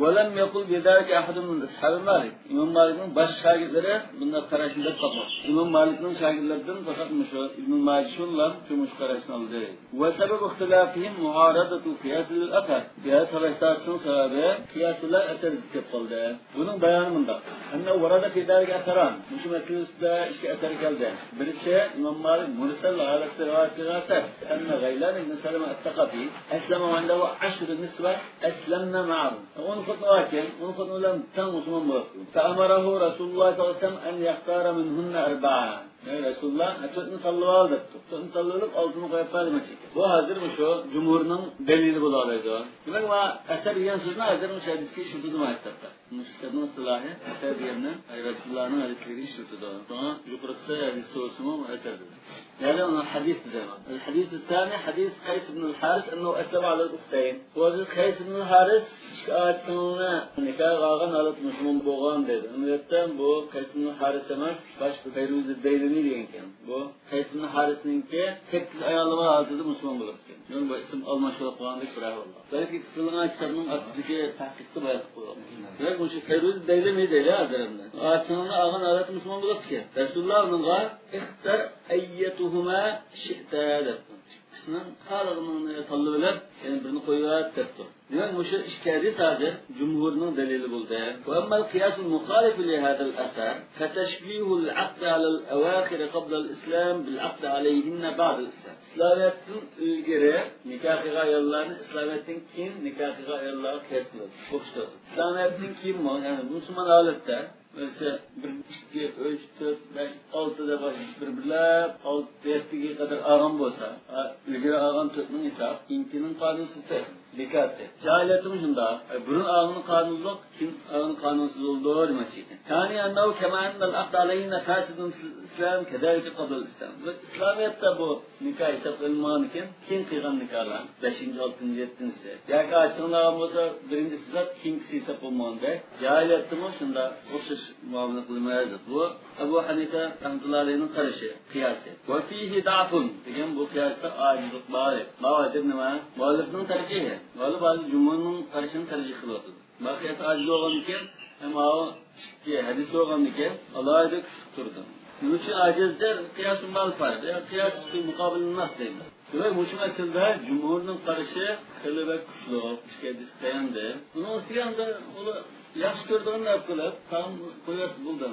ولم يقل بذلك أحد من أصحاب مالك. ئىمام مالىكنىڭ باشقا شاگىرتلىرى بۇنداق قاراشنى دەپ باقمىدى. ئىمام مالىكنىڭ شاگىرتلىرىدىن پەقەت مۇشۇ ئىبن ماجشۇنلا شۇ مۇشۇ قاراشنى ئالدى. وسبب اختلافهم معارضة القياس للأثر. بۇ يەردە تالاش تارتىشنىڭ سەۋەبى قىياس بىلەن ئەسەر زىت كېلىپ قالدى. بۇنىڭ بايانى مۇنداق. أنه ورد في ذلك أثران. مۇشۇ مەسىلە ئۈستىدە ئىككى ئەسەر كەلدى. بىرسى ئىمام مالىك مۇرسەل ھالەتتە رىۋايەت قىلغان ئەسەر. أن غيلان بن سلمة الثقفي أسلم وعنده عشر نسوة أسلمن معه. ئون خوتۇنى باركەن، ئون خوتۇنى بىلەن تەڭ مۇسۇلمان بوپتۇ. فأمره رسول الله صلى الله عليه وسلم أن يختار منهن أربعة. يەنى رەسۇلۇللا، «تۆتنى تاللىۋال» دەپتۇ. تۆتنى تاللىۋېلىپ، ئالتىنى قويۇپ بەر دېمەكچى. بۇ ھازىر مۇشۇ جۇمھۇرنىڭ دەلىلى بولالايدۇ. دېمەك، مانا ئەسەر دېگەن سۆزنى ھازىر مۇشۇ ھەدىسكە ئىشلىتىدۇ مانا كىتابتا. مۇشۇ كىتابنىڭ ئىستىلاھى ئەسەر دېگەننى رەسۇلۇللانىڭ ھەدىسلىرىگە ئىشلىتىدۇ. شۇڭا يۇقىرىقىسى ھەدىس بولسىمۇ ئەسەر دېدى. يەنى ئۇنىڭ ھەدىس دېدى. الحديث الثاني حديث قيس بن الحارث أنه أسلم على الأختين. بۇ قەيس ئىبن ھارىس ئىككى ئاچىسىنى نىكاھقا ئالغان ھالەتتە مۇسۇلمان بولغان دەيدۇ. ئەمەلىيەتتە بۇ قەيس ئىبن ھارىس ئەمەس، باشقا پەيرۇز دەيلىمى دېگەن ئىكەن. بۇ قەيس ئىبن ھارىسنىڭكى سەككىز ئايالى بار ھالىتىدە مۇسۇلمان بولۇپتىكەن. يەنى بۇ ئىسىم ئالماشتۇرۇپ قويغاندەك بىر ئەھۋال. بەلكى ئىستىلغان كىتابنىڭ ئاستىدىكى تەھقىقتە بايان قىلىپ قويغان. دېمەك، مۇشۇ پەيرۇز دەيلىمى دەيلى ھازىر ئەمدى. ئاچىسىنى ئالغان ھالەتتە مۇسۇلمان بولۇپتىكەن. رەسۇلۇللا ئۇنىڭغا «اختر أيتهما شئت» دەپتۇ. ئىككىسىنىڭ خالىغىنىڭنى تاللىۋېلىپ، يەنە بىرىنى قويۇۋەت دەپتۇ. دېمەك، مۇشۇ ئىككى ھەدىس ھازىر جۇمھۇرنىڭ دەلىلى بولدى. وأما القياس المخالف لهذا الأثر فتشبيه العقد على الأواخر قبل الإسلام بالعقد عليهن بعد الإسلام. ئىسلامىيەتتىن ئىلگىرى نىكاھ قىلغان ئاياللارنى ئىسلامىيەتتىن كېيىن نىكاھ قىلغان ئاياللارغا قىياس قىلىدۇ. ئوخشىتىۋاتىدۇ. ئىسلامىيەتتىن كېيىنمۇ، يەنى مۇسۇلمان ھالەتتە مەسىلەن، بىر، ئىككى، ئۈچ، تۆت، بەش، ئالتە دەپ بىر-بىرلەپ ئالتە، يەتتىگە قەدەر ئالغان بولسا، ئا، ئىلگىرى ئالغان تۆتنىڭ ھېساب، كېيىنكىنىڭ قانۇنسىز تۆت، بىكاتى. جاھىلىيەتتىمۇ شۇنداق. ئە، بۇرۇن ئالغىنى قانۇنلۇق، كېيىن ئالغىنى قانۇنسىز بولىدۇ دېمەكچى ئىكەن. يعني أنه كما أن العقد عليهن فاسد في الإسلام كذلك قبل الإسلام. بۇ ئىسلامىيەتتە بۇ نىكاھ ھېساب قىلىنمىغان ئىكەن، كېيىن قىلغان نىكاھلار، بەشىنچى، ئالتىنچى، يەتتىنچىسى. ياكى ئاچىسىنى ئالغان بولسا، بىرىنچىسى ھېساب، كېيىنكىسى ھېساب بولمىغاندەك، جاھىلىيەتتىمۇ شۇنداق ئوخشاش مۇئامىلە قىلىمىز. بۇ ئەبۇ ھەنىفە رەھمەتۇللا ئەلەيھنىڭ قارىشى، قىياسى. وفيه ضعف دېگەن بۇ قىياستا ئاجىزلىق بار. ما ۋاجىب نېمە؟ مۇئەللىپنىڭ تەرجىھى. مۇئەللىپ ھازىر جۇمھۇرنىڭ قارىشىنى تەرجىھ قىلىۋاتىدۇ. ما قىياس ئاجىز بولغاندىكىن، ھەم ئاۋۇ ئىككى ھەدىس بولغاندىكىن، ئالاھىدە كۈچلۈك تۇرىدۇ. نېمە ئۈچۈن ئاجىز دېسە، قىياسۇن مەئەل فارىق. يا قىياس في مقابل النص دەيمىز. دېمەك، مۇشۇ مەسىلىدە جۇمھۇرنىڭ قارىشى خېلى بەك كۈچلۈك، ئىككى ھەدىسكە تاياندى. بۇنىڭ ئۈستىگە ئەمدى ئۇلار ياخشى كۆرىدىغىنىنى ئەپ قىلىپ، تامام قويۇۋەتسە بولدى.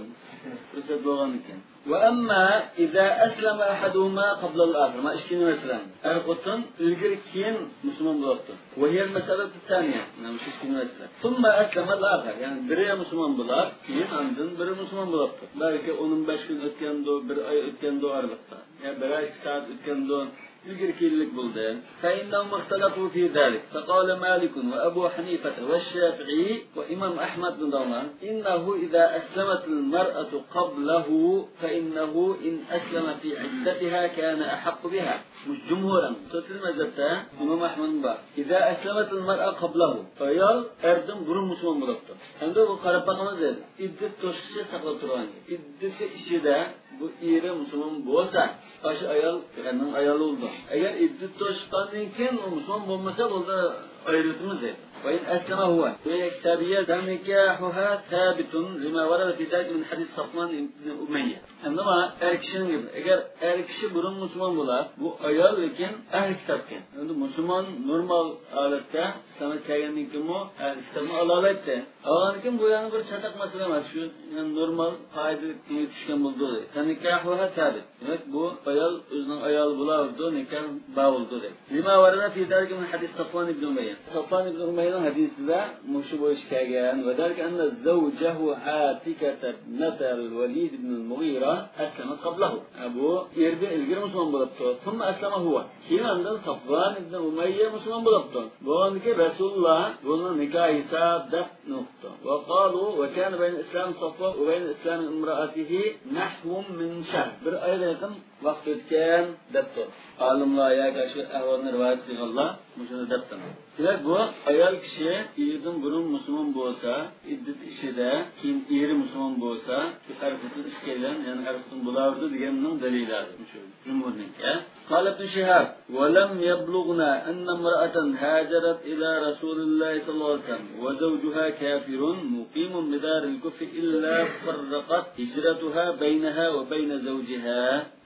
پۇرسەت بولغاندىكىن. وأما إذا أسلم أحدهما قبل الآخر. ما ئىككىنچى مەسىلە. ئەر خوتۇن ئىلگىرى كېيىن مۇسۇلمان بولاپتۇ. وهي المسألة الثانية. مانا شۇ ئىككىنچى مەسىلە. ثم أسلم الآخر. يەنى بىرى مۇسۇلمان بولاپ، كېيىن ئاندىن بىرى مۇسۇلمان بولاپتۇ. بەلكى ئون بەش كۈن ئۆتكەندۇ، بىر ئاي ئۆتكەندۇ ئارىلىقتا. يا بىر ئاي ئىككى سائەت ئۆتكەندۇ، ئىلگىرى كېيىنلىك بولدى. فإنهم اختلفوا في ذلك. فقال مالك وأبو حنيفة والشافعي وإمام أحمد بن دانا إنه إذا أسلمت المرأة قبله فإنه إن أسلم في عدتها كان أحق بها. مۇشۇ جۇمھۇر ھەم تۆتىنچى مەزھەپتە ئىمام ئەھمەدمۇ بار. إذا أسلمت المرأة قبله. ئايال ئەردىن بۇرۇن مۇسۇلمان بولاپتۇ. ئەمدى بۇ قاراپ باقىمىز دەيدۇ. ئىددەت توشقىچە ساقلاپ تۇرغان. ئىددىتى ئىچىدە بۇ ئېرى مۇسۇلمان بولسا، ئاشۇ ئايال ئەرنىڭ ئايالى بولىدۇ. ئەگەر ئىددىتى توشقاندىن كېيىن ئۇ مۇسۇلمان بولمىسا، بولدى، ئايرىۋېتىمىز دەيدۇ. وإن أسلم هو. رواية كتابية، فنكاحها ثابت لما ورد في ذلك من حديث صفوان بن أمية. ئەمدى مانا ئەر كىشىنىڭ گېپى. ئەگەر ئەر كىشى بۇرۇن مۇسۇلمان بولا، بۇ ئايال لېكىن ئەھلى كىتابكەن. ئەمدى مۇسۇلمان نورمال ھالەتتە ئىسلامغا كەلگەندىن كېيىنمۇ ئەھلى كىتابنى ئالالايتتى. ئالغاندىن كېيىن بۇ يەنە بىر چاتاق مەسىلە ئەمەس. شۇ يەنە نورمال قائىدىلىك كۈنگە چۈشكەن بولىدۇ. فنكاحها ثابت. دېمەك، بۇ ئايال ئۆزىنىڭ ئايالى بولاۋېرىدۇ، نىكاھ بار بولىدۇ دەيدۇ. لما ورد في ذلك من حديث صفوان بن أمية. سافۋان ئىبن ئۇمەييەنىڭ ھەدىسىدە مۇشۇ بويىچە كەلگەن. وذلك أن زوجه عاتكة ابنة الوليد بن المغيرة أسلمت قبله. ھە، بۇ ئېرىدىن ئىلگىرى مۇسۇلمان بولاپتۇ. ثم أسلم هو. كېيىن ئاندىن سافۋان ئىبن ئۇمەييە مۇسۇلمان بولاپتۇ. بولغاندىكىن رەسۇلۇللا بۇنى نىكاھ ھېساب دەپ نوقتا. وقالوا وكان بين إسلام صفوان وبين إسلام امرأته نحو من شهر. بىر ئايغا يېقىن ۋاقىت ئۆتكەن دەپتۇ. ئالىملار ياكى شۇ ئەھۋالنى رىۋايەت قىلغانلار مۇشۇنى دەپتۇ. دېمەك، بۇ ئايال كىشى ئېرىدىن بۇرۇن مۇسۇلمان بولسا، ئىددىتى ئىچىدە، كېيىن ئېرى مۇسۇلمان بولسا، ئەر خوتۇن ئىككىيلەن، يەنى ئەر خوتۇن بولاۋېرىدۇ دېگەننىڭ دەلىلى ھازىر مۇشۇ جۇمھۇرنىڭكى. قال ابن شهاب: ولم يبلغنا أن امرأة هاجرت إلى رسول الله صلى الله عليه وسلم وزوجها كافر مقيم بدار الكفر إلا فرقت هجرتها بينها وبين زوجها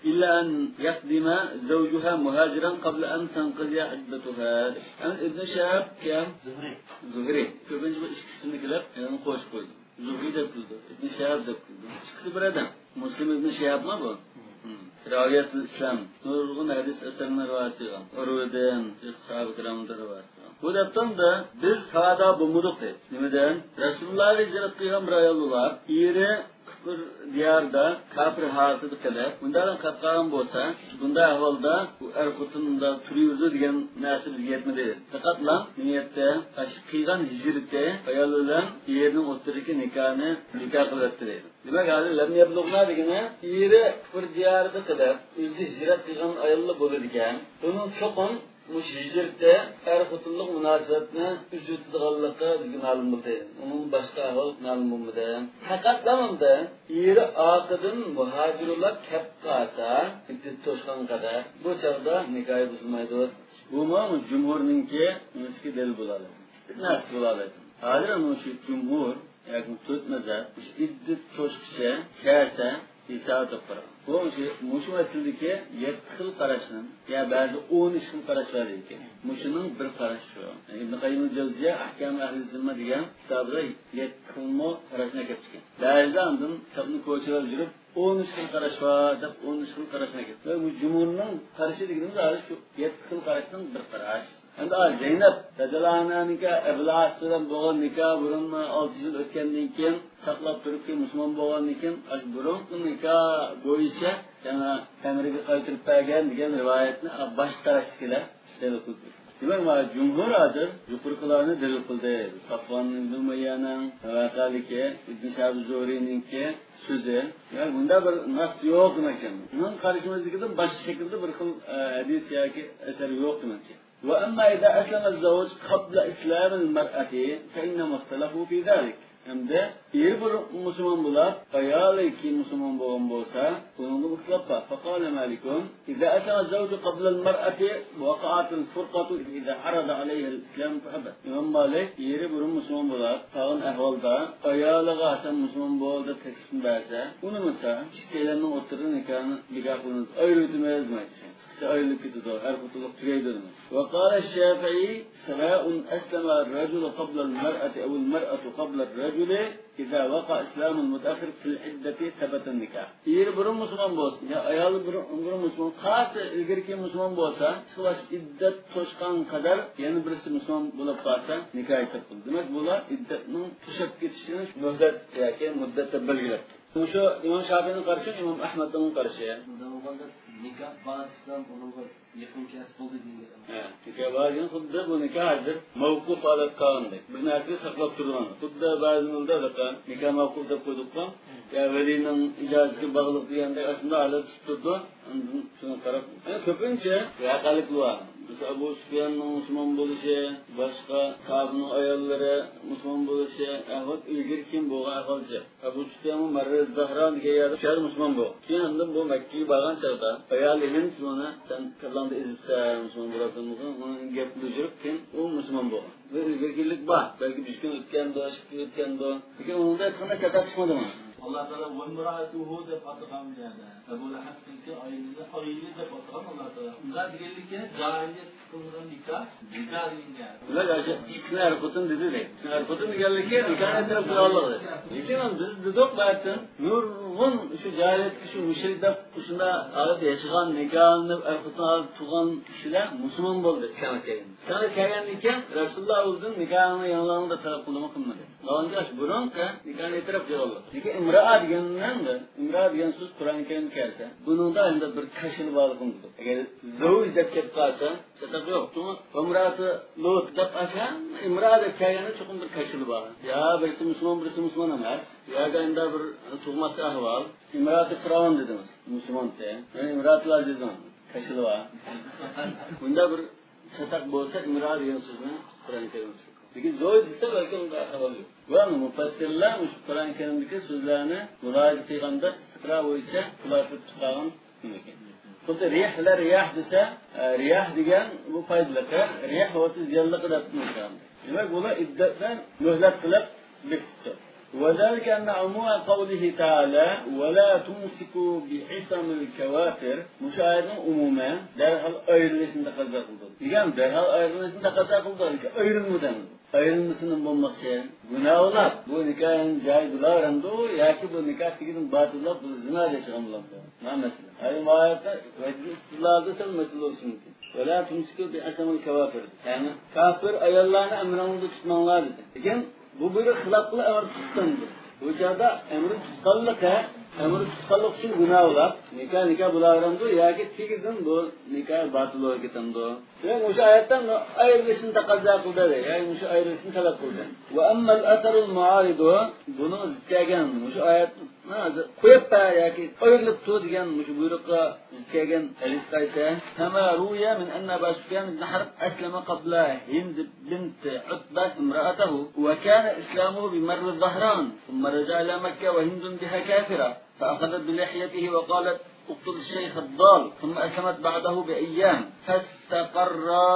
إلا أن يقدم زوجها مهاجرا قبل أن تنقضي عدتها. ئەمدى ئىبن شىھاب كىم؟ زۇھرى. زۇھرى. كۆپىنچە بۇ ئىككى ئىسىمنى كېلىپ، يەنە قوشۇپ قويدۇم. زۇھرى دەپ كېلىدۇ، ئىبن شىھاب دەپ كېلىدۇ. ئىككىسى بىر ئادەم. مۇسلىم ئىبن شىھابمۇ بۇ؟ ھىم. راۋىيەتۇل ئىسلام. نۇرغۇن ھەدىس ئەسەرلىرىنى رىۋايەت قىلغان. ئۇرۋىدىن، ساھابە كىرامدىن رىۋايەت قىلغان. بۇ دەپتۇ، بىز تاۋادا بولمىدۇق دەيدۇ. نېمىدىن؟ رەسۇلۇللاغا ھىجرەت قىلغان بىر ئايال بولار. ئېرى بىر دىياردا كاپىر ھالىتىدە قېلىپ، مۇنداق قېلىپ قالغان بولسا، بۇنداق ئەھۋالدا بۇ ئەر-خوتۇن مۇنداق تۇرۇۋېرىدۇ دېگەن نەرسە بىزگە يەتمىدى. پەقەتلا نىيەتتە ئاشۇ قىلغان ھىجرىتى ئايال بىلەن ئېرىنىڭ ئوتتۇرىدىكى نىكاھنى بىكار قىلىۋەتتى دەيدۇ. دېمەك، ھازىر لەم يەبلۇغنا دېگىنى، ئېرى كۇفر دىيارىدا قېلىپ، ئۆزى ھىجرەت قىلغان ئاياللا بولىدىكەن. بۇنىڭ چوقۇم مۇشۇ ھىجرىتى ئەر-خوتۇنلۇق مۇناسىۋەتنى ئۈزۈۋېتىدىغانلىقى بىزگە مەلۇم بولدى. ئۇنىڭ باشقا ئەھۋال مەلۇم بولمىدى. پەقەتلا ئەمدى ئېرى ئارقىدىن مۇھاجىر بولۇپ كەپ قالسا، ئىددىتى توشقان قەدەر، بۇ چاغدا نىكاھى بۇزۇلمايدۇ. بۇمۇ جۇمھۇرنىڭكى نېمىسىگە دەلىل بولالايدۇ؟ ئىككى نەرسە بولالايدۇ. ھازىر مۇشۇ جۇمھۇر ياكى تۆت مەزھەپ مۇشۇ ئىددىت توشقىچە كەلسە ھېسابى توپ قارىغان. بۇ مۇشۇ، مۇشۇ مەسىلىدىكى يەتتە خىل قاراشنىڭ، يا بەزىدە ئون ئىككى خىل قاراش بار دەيدىكەن. مۇشۇنىڭ بىر قارىشى شۇ. يەنى ئىبن قەييىم جەۋزىيە ئەھكام ئەھلى زىممە دېگەن كىتابىدا يەتتە خىلمۇ قاراشنى ئەكەپتىكەن. بەزىلەر ئاندىن كىتابنى كوچىلاپ يۈرۈپ، ئون ئۈچ خىل قاراش بار دەپ، ئون ئۈچ خىل قاراشنى ئەكەپتۇ. بۇ جۇمھۇرنىڭ قارىشى دېگىنىمىز ھازىر شۇ يەتتە خىل قاراشنىڭ بىر قاراش. ئەمدى ئا زەينەپ رەزىياللاھۇ ئەنھانىڭكى ئەبۇل ئاس بىلەن بولغان نىكاھ بۇرۇن ئالتە يىل ئۆتكەندىن كېيىن ساقلاپ تۇرۇپ، كېيىن مۇسۇلمان بولغاندىن كېيىن، ئاشۇ بۇرۇنقى نىكاھ بويىچە يەنە ئەمرىگە قايتۇرۇپ بەرگەن دېگەن رىۋايەتنى، ئا، باش قاراشتىكىلەر دەلىل قىلدى. دېمەك، مانا جۇمھۇر ھازىر يۇقىرىقىلارنى دەلىل قىلدى. سافۋان ئىبن ئۇمەييەنىڭ ۋەقەلىكى، ئىبن شىھاب زۇھرىنىڭكى سۆزى. يا بۇنداق بىر نەس يوق دېمەكچى. بىزنىڭ قارىشىمىزدىكىدىن باشقا شەكىلدە بىر خىل، ئە، ھەدىس ياكى ئەسەر يوق دېمەكچى. وأما إذا أسلم الزوج قبل إسلام المرأة فإنهم اختلفوا في ذلك. ئەمدى ئېرى بۇرۇن مۇسۇلمان بولۇپ، ئايالى كېيىن مۇسۇلمان بولغان بولسا، بۇنىڭدا ئىختىلاپ بار. فقال مالك: إذا أسلم الزوج قبل المرأة وقعت الفرقة إذا عرض عليها الإسلام فأبت. ئىمام مالىك ئېرى بۇرۇن مۇسۇلمان بولۇپ قالغان ئەھۋالدا ئايالىغا سەن مۇسۇلمان بول دەپ تەكلىپنى بەرسە، ئۇنىمىسا، ئىككىيلەننىڭ ئوتتۇرىدا نىكاھنى بىكار قىلىمىز، ئايرىۋېتىمىز دېمەيدىكەن. ئىككىسى ئايرىلىپ كېتىدۇ، ئەر خوتۇنلۇق تۈگەيدۇ دېمەيدۇ. وقال الشافعي: سواء أسلم الرجل قبل المرأة أو المرأة قبل الرجل، إذا وقع إسلام المتأخر في العدة ثبت النكاح. ئېرى بۇرۇن مۇسۇلمان بولسۇن يا ئايالى بۇرۇن، بۇرۇن مۇسۇلمان، قالسا ئىلگىرى كېيىن مۇسۇلمان بولسا، خىلاس ئىددەت توشقان قەدەر يەنە بىرسى مۇسۇلمان بولۇپ قالسا نىكاھ ھېساب قىلىنىدۇ. دېمەك، بۇلار ئىددەتنىڭ توشۇپ كېتىشىنى مۆھلەت ياكى مۇددەت دەپ بەلگىلەپتۇ. مۇشۇ ئىمام شافىئىنىڭ قارىشى، ئىمام ئەھمەدنىڭ قارىشى. بۇنداق بولغاندا نىكاھ بار ئىسلام ئۇنىڭغا يېقىن كەلسە بولدى دېگەن گەپ. ھە، نىكاھ بار دېگەن خۇددى بۇ نىكاھ ھازىر مەۋقۇپ ھالەتكە قالغاندەك. بىر نەرسىگە ساقلاپ تۇرغان. خۇددى بەزى يىلدا نىكاھ مەۋقۇپ دەپ قويدۇققۇ. يا ۋەلىينىڭ ئىجازىتىگە باغلىق دېگەندەك ئاشۇنداق ھالەت تۇتۇپ تۇرىدۇ. ئاندىن شۇنى قاراپ. يەنە كۆپىنچە ۋەقەلىك بار. مىسال، ئەبۇ سۇفياننىڭ مۇسۇلمان بولۇشى، باشقا ساھابىنىڭ ئاياللىرى مۇسۇلمان بولۇشى، ئەھۋال ئىلگىرى كېيىن بولغان ئەھۋالچە. ئەبۇ سۇفيانمۇ مەررە زەھران دېگەن يەردە، شۇ يەردە مۇسۇلمان بولغان. كېيىن ئاندىن بۇ مەككىگە بارغان چاغدا ئايالى ھىند ئۇنى، سەن كاللاڭدا ئېزىپسەن، مۇسۇلمان بولاتتىڭمۇ؟ ئۇنىڭ گەپلىرى يۈرۈپ، كېيىن ئۇ مۇسۇلمان بولغان. بۇ ئىلگىرىكىلىك بار. بەلكى بىر كۈن ئۆتكەندۇ، ئىككى كۈن ئۆتكەندۇ. لېكىن ئۇنىڭدا ھېچقانداق كاتاس چىقمىدىمۇ؟ ئاللا تائالا ۋەمرائەتۇھۇ دەپ ئاتىغان بۇ يەردە. ئەبۇ لەھەبنىڭكى ئايىلىنى ئايىلى دەپ ئاتىغان ئاللا تائالا. ئۇنداق دېگەنلىكى جاھىلىيەت قىلىنغان نىكاھ، نىكاھ دېگەن گەپ. دېمەك، ئاشۇ ئىككىسىنى ئەر خوتۇن دېدى دەيدۇ. ئىككىسىنى ئەر خوتۇن دېگەنلىكى نىكاھنى ئېتىراپ قىلغانلىقى. لېكىن بىز دېدۇق بەتتىن، نۇرغۇن شۇ جاھىلىيەتتىكى شۇ مۇشرىك دەپ شۇنداق ھالەتتە ياشىغان، نىكاھلىنىپ، ئەر خوتۇن ھالەتتە تۇرغان كىشىلەر مۇسۇلمان بولدى ئىسلامغا كەلگەن. ئىسلامغا كەلگەندىن كېيىن رەسۇلۇللا ئۇلدىن نىكاھىڭنى يېڭىلاڭ دەپ تەلەپ قىلدىمۇ قىلمىدى؟ قالغاندا ئاشۇ بۇرۇنقى نىكاھنى ئېتىراپ قىلغانلىق. لېكىن ئىمرائە دېگەننىڭ، ئىمرائە دېگەن سۆز قۇرئان كەرىمدە كەلسە، بۇنىڭدا ئەمدى بىر كاشىلا بارلىقىنى بىلدۇق. ئەگەر زەۋج دەپ كېلىپ قالسا، چاتاق يوق. شۇڭا ۋەمرائەتۇ لۇت دەپ ئاشا ئىمرائە دەپ كەلگەندە چوقۇم بىر كاشىلا بار. يا بىرسى مۇسۇلمان، بىرسى مۇسۇلمان ئەمەس. ياكى ئەمدى بىر تۇغماس ئەھۋال. ئىمرائەتۇ فىرئەۋن دېدىڭىز، مۇسۇلمان ئىكەن. يەنە ئىمرائەتۇل ئەزىز بار. كاشىلا بار. بۇنداق بىر چاتاق بولسا، ئىمرائە دېگەن سۆزنى قۇرئان كەرىم لېكىن زەۋج دېسە، بەلكى ئۇنداق ئەھۋال يوق. ۋە مۇپەسسىرلەر مۇشۇ قۇرئان كەرىمدىكى سۆزلەرنى مۇلاھىزە قىلغاندا، ئىستىقرا بويىچە خۇلاسىلىپ چىقارغان نېمىكەن. خۇددى رىھ بىلەن رىياھ دېسە، ئە، رىياھ دېگەن بۇ پايدىلىقى، رىياھ بولسا زىيانلىقى دەپ ئېيتقان. دېمەك، بۇلار ئىددەتنى مۆھلەت قىلىپ بېكىتىپتۇ. وذلك أن عموم قوله تعالى ولا تمسكوا بعصم الكوافر. مۇشۇ ئايەتنىڭ ئومۇمى دەرھال ئايرىلىشنى تەقەززا قىلىدۇ. دېگەن دەرھال ئايرىلىشنى تەقەززا قىلىدۇ، لېكىن ئايرىلمىدى. ئايرىلمىسىنىڭ بولماقچى. گۇناھلار بۇ نىكاھنى جايى بىلاۋېرەمدۇ ياكى بۇ نىكاھ تېگىدىن باتىللاپ بۇ زىنا دېيىشىدىغان بولامدۇ؟ ما مەسىلە. ئايرىم ئايەتتە ۋەجدى ئىستىدلالدا سەل مەسىلە بولۇشى مۇمكىن. ۋەلا تۇمسىكۇ بىئەسەمىل كاۋافىر. يەنى كاپىر ئاياللارنى ئەمرىڭىزدە تۇتماڭلار دېدى. لېكىن بۇ بۇيرۇق خىلاپ قىلىپ ئەمر تۇتتۇم دېدى. بۇ چاغدا ئەمرى تۇتقانلىق، ھە؟ ئەمرى تۇتقانلىق ئۈچۈن گۇناھ بولاپ، نىكاھ نىكاھ بولاۋېرەمدۇ ياكى تېگىدىن بۇ نىكاھ باتىل بولۇپ كېتەمدۇ؟ دېمەك، مۇشۇ ئايەتتە ئايرىلىشنى تەقەززا قىلدى، ياكى مۇشۇ ئايرىلىشنى تەلەپ قىلدى. وأما الأثر المعارض، بۇنىڭغا زىت كەلگەن، مۇشۇ ئايەتنى ھازىر قويۇپ بەر ياكى ئايرىلىپ تۇر دېگەن مۇشۇ بۇيرۇققا زىت كەلگەن ھەدىس قايسى؟ فما روي من أن أبا سفيان بن حرب أسلم قبل هند بنت عتبة امرأته، وكان إسلامه بمر الظهران، ثم رجع إلى مكة وهند بها كافرة، فأخذت بلحيته وقالت: اقتل الشيخ الضال، ثم أسلمت بعده بأيام، فاستقرا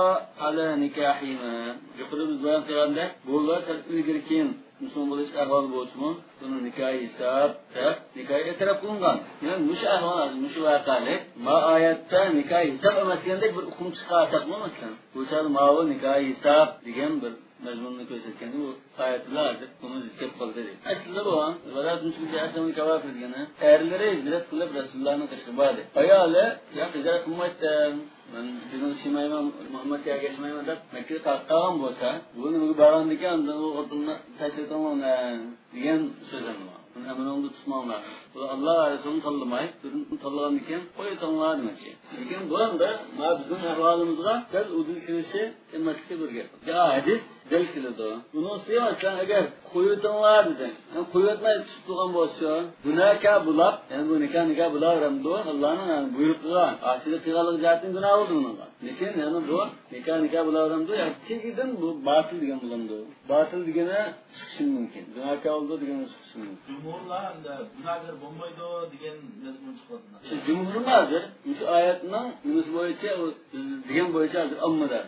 على نكاحهما. يۇقىرىدا بىز بايان قىلغاندەك، بۇلار سەل ئىلگىرى كېيىن مۇسۇلمان بولۇش ئەھۋالى بولسىمۇ، بۇنى نىكاھى ھېساب دەپ، نىكاھى ئېتىراپ قىلىنغان. يەنى مۇشۇ ئەھۋال، مۇشۇ ۋەقەلىك، ما ئايەتتە نىكاھى ھېساب ئەمەس دېگەندەك بىر ئۇقۇم چىقارساقمۇ، مەسىلەن، بۇ چاغدا ماۋۇ نىكاھى ھېساب دېگەن بىر مەزمۇننى كۆرسەتكەندە، بۇ ئايەتلەر ھازىر ئۇنى زىت كەپ قالدى دەيدۇ. ئەسلىدە بۇ، ۋەلا تۇنسىكۇم بىئەسلىمىل كاۋافىر دېگىنى، ئەرلىرى ھىجرەت قىلىپ رەسۇلۇللانىڭ قېشىغا باردى. ئايالى، ياق، ھىجرەت قىلمايتتىم، مەن دىنغا ئىشىنمايمەن، مۇھەممەدكە ئەگەشمەيمەن دەپ مەككىدە قاققان بولسا، بۇ نېمىگە بارغاندىكىن، ئاندىن ئۇ خوتۇننى تاشلىتىڭلار دېگەن سۆز ئەمدى. ئۇنى ئەمرىڭدە تۇتماڭلار. ئۇلار ئاللا ۋە رەسۇلىنى تاللىماي، بىرىنى تاللىغاندىكىن، قويۇۋېتىڭلار دېمەكچى. لېكىن بۇ ئەمدى مانا بىزنىڭ ئەھۋالىمىزغا دەل ئۇدۇل كېلىشى ئەمەسلىكى بىر گەپ. يا ھەدىس دەل كېلىدۇ. بۇنىڭ ئۈستىگە مەسىلەن، ئەگەر قويۇۋېتىڭلار دېدى. يەنى قويۇۋەتمەي تۇتۇپ تۇرغان بولسا، گۇناھكار بولاپ، يەنى بۇ نىكاھ نىكاھ بولاۋېرەمدۇ؟ ئاللانىڭ يەنى بۇيرۇقىغا ئاسىيلىق قىلغانلىقى جەھەتتىن گۇناھ بولدى بۇنىڭغا. لېكىن يەنى بۇ نىكاھ نىكاھ بولاۋېرەمدۇ؟ ياكى تېگىدىن بۇ باتىل دېگەن بولامدۇ؟ باتىل دېگىنى چىقىشى مۇمكىن. گۇناھكار بولدى دېگىنى چىقىشى مۇمكىن. جۇمھۇرلار ئەمدى گۇناھكار بولمايدۇ دېگەن مەزمۇن چىقىۋاتىدۇ. شۇ جۇمھۇرمۇ ھازىر مۇشۇ ئايەتنىڭ نېمىسى بويىچە، ئۇ بىز دېگەن بويىچە ھازىر ئاممىدا.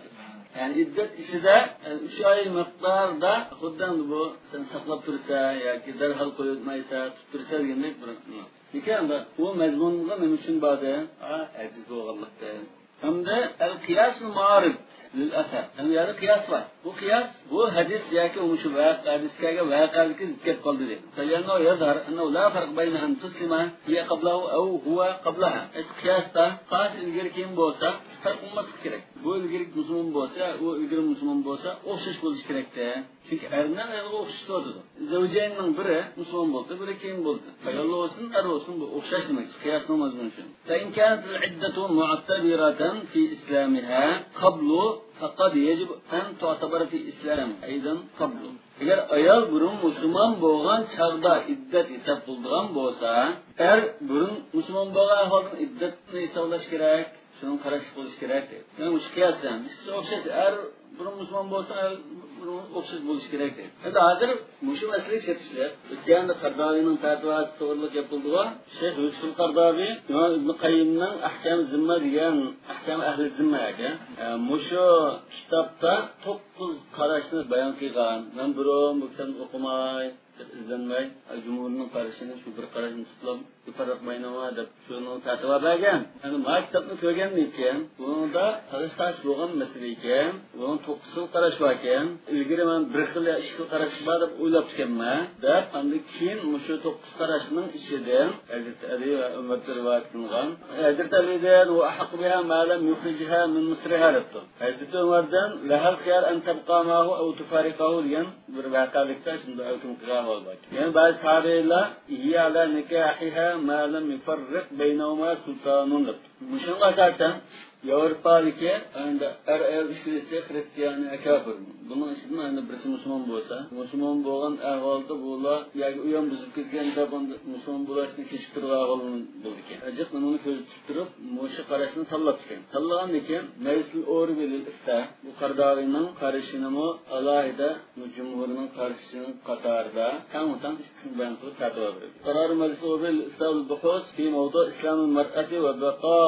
يەنى ئىددەت ئىچىدە، ئۈچ ئاي مىقدارىدا خۇددى ئەمدى بۇ سەن ساقلاپ تۇرسا ياكى دەرھال قويۇۋەتمەيسە، تۇتۇپ تۇرسا دېگەندەك بىر. لېكىن ئەمدى بۇ مەزمۇنغا نېمە ئۈچۈن باردى؟ ئا، ئاجىز بولغانلىقتىن. ھەمدە ئەل قىياسۇل مائارىپ لىل ئەسەر. ھەم يەنە قىياس بار. بۇ قىياس، بۇ ھەدىس ياكى مۇشۇ ۋەق-، ھەدىسكەگە ۋەقەلىكى زىت كەپ قالدى دەيدۇ. فلأنه يظهر أنه لا فرق بين أن تسلم هي قبله أو هو قبلها. ئەسلى قىياستا قايسى ئىلگىرى كېيىن بولسا، پەرق قىلماسلىقى كېرەك. بۇ ئىلگىرى مۇسۇلمان بولسا، ئۇ ئىلگىرى مۇسۇلمان بولسا، ئوخشاش بولۇشى كېرەكتە. چۈنكى ئەرنىڭ ئايالىغا ئوخشىتىۋاتىدۇ. زەۋجەيننىڭ بىرى مۇسۇلمان بولدى، بىرى كېيىن بولدى. ئايال بولسۇن، ئەر بولسۇن، بۇ ئوخشاش دېمەكچى. قىياسنىڭ مەزمۇنى شۇ. فإن كانت العدة معتبرة في إسلامها قبل فقد يجب أن تعتبر في إسلام أيضا قبل. ئەگەر ئايال بۇرۇن مۇسۇلمان بولغان چاغدا ئىددەت ھېساب قىلىدىغان بولسا، ئەر بۇرۇن مۇسۇلمان بولغان ئەھۋالدىن ئىددەتنى ھېسابلاش كېرەك. شۇنىڭغا قاراشلىق بولۇش كېرەك دەيدۇ. يەنى مۇشۇ قىياس بىلەن ئىككىسى ئوخشاش، ئەر بۇرۇن مۇسۇلمان بولسا، ئەر بۇرۇن ئوخشاش بولۇشى كېرەك دەيدۇ. ئەمدى ھازىر مۇشۇ مەسىلىگە چېتىشلىق. ئۆتكەندە قەرداۋىنىڭ پەتىۋاسى توغرىلىق گەپ قىلدىغۇ. شەيخ يۈسۈپۇل قەرداۋى ئىمام ئىبن قەييىمنىڭ ئەھكام زىممە دېگەن، ئەھكام ئەھلى زىممە ئەكەن. ئە، مۇشۇ كىتابتا توققۇز قاراشنى بايان قىلغان. مەن بۇرۇن بۇ كىتابنى ئوقۇماي، ئىزدەنمەي، جۇمھۇرنىڭ قارىشىنى، شۇ بىر قاراشنى تۇتۇپ، يۇقىرىراق ماينىڭا دەپ شۇنىڭغا پەتىۋا بەرگەن. يەنى ما كىتابنى كۆرگەندىن كېيىن، بۇنىڭدا تالاش تارتىش بولغان مەسىلە ئىكەن، بۇنىڭ توققۇز خىل قاراش بار ئىكەن، ئىلگىرى مەن بىر خىل يا ئىككى خىل قاراش بار دەپ ئويلاپتىكەنمەن، دەپ، ئاندىن كېيىن مۇشۇ توققۇز قاراشنىڭ ئىچىدىن ھەزرىتى ئەلى ۋە ئۆمەردىن رىۋايەت قىلىنغان، ھەزرىتى ئەلىدىن: وأحق بها ما لم يخرجها من مصرها، دەپتۇ. ھەزرىتى ئۆمەردىن: لها الخيار أن تبقى معه أو تفارقه، دېگەن بىر ۋەقەلىكتە شۇنداق ھۆكۈم قىلغان ئەھۋال بار. يەنە بەزى تابىئىنلار: هي على نكاحها ما لم يفرق بينهما سلطان، دەپتۇ. مۇشۇنىڭغا ئاساسەن، ياۋروپادىكى ئەمدى ئەر-ئايال ئىككىلىسى خرىستىيانى كاپىر. بۇنىڭ ئىچىدىن ئەمدى بىرسى مۇسۇلمان بولسا، مۇسۇلمان بولغان ئەھۋالدا بۇلار ياكى ئۇيان بۇزۇپ كەتكەن دەپ ئەمدى مۇسۇلمان بولۇشنى كېچىكتۈرۈپ ئالغان بولىدىكەن. ئەجەب نېمىنى كۆزدە تۇتۇپ تۇرۇپ، مۇشۇ قاراشنى تاللاپتىكەن. تاللىغاندىن كېيىن، مەجلىسۇل ئۇرۇبى لىل ئىفتاء، بۇ قەرداغىنىڭ قارىشىنىمۇ ئالاھىدە بۇ جۇمھۇرنىڭ قارىشىنىڭ قاتارىدا تەڭمۇتەڭ ئىككىسىنى بايان قىلىپ پەتىۋا بېرىدۇ. قرار مجلس العربي للإفتاء والبحوث في موضوع إسلام المرأة وبقاء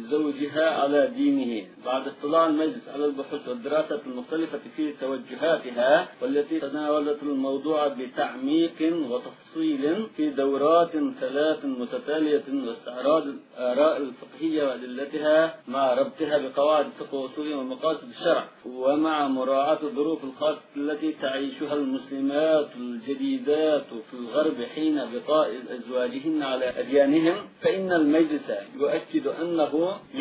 زوجها على دينه بعد اطلاع المجلس على البحوث والدراسات المختلفة في توجهاتها، والتي تناولت الموضوع بتعميق وتفصيل في دورات ثلاث متتالية، واستعراض الآراء الفقهية وأدلتها مع ربطها بقواعد الفقه وأصوله ومقاصد الشرع، ومع مراعاة الظروف الخاصة التي تعيشها المسلمات الجديدات في الغرب حين بقاء أزواجهن على أديانهم، فإن المجلس يؤكد أنه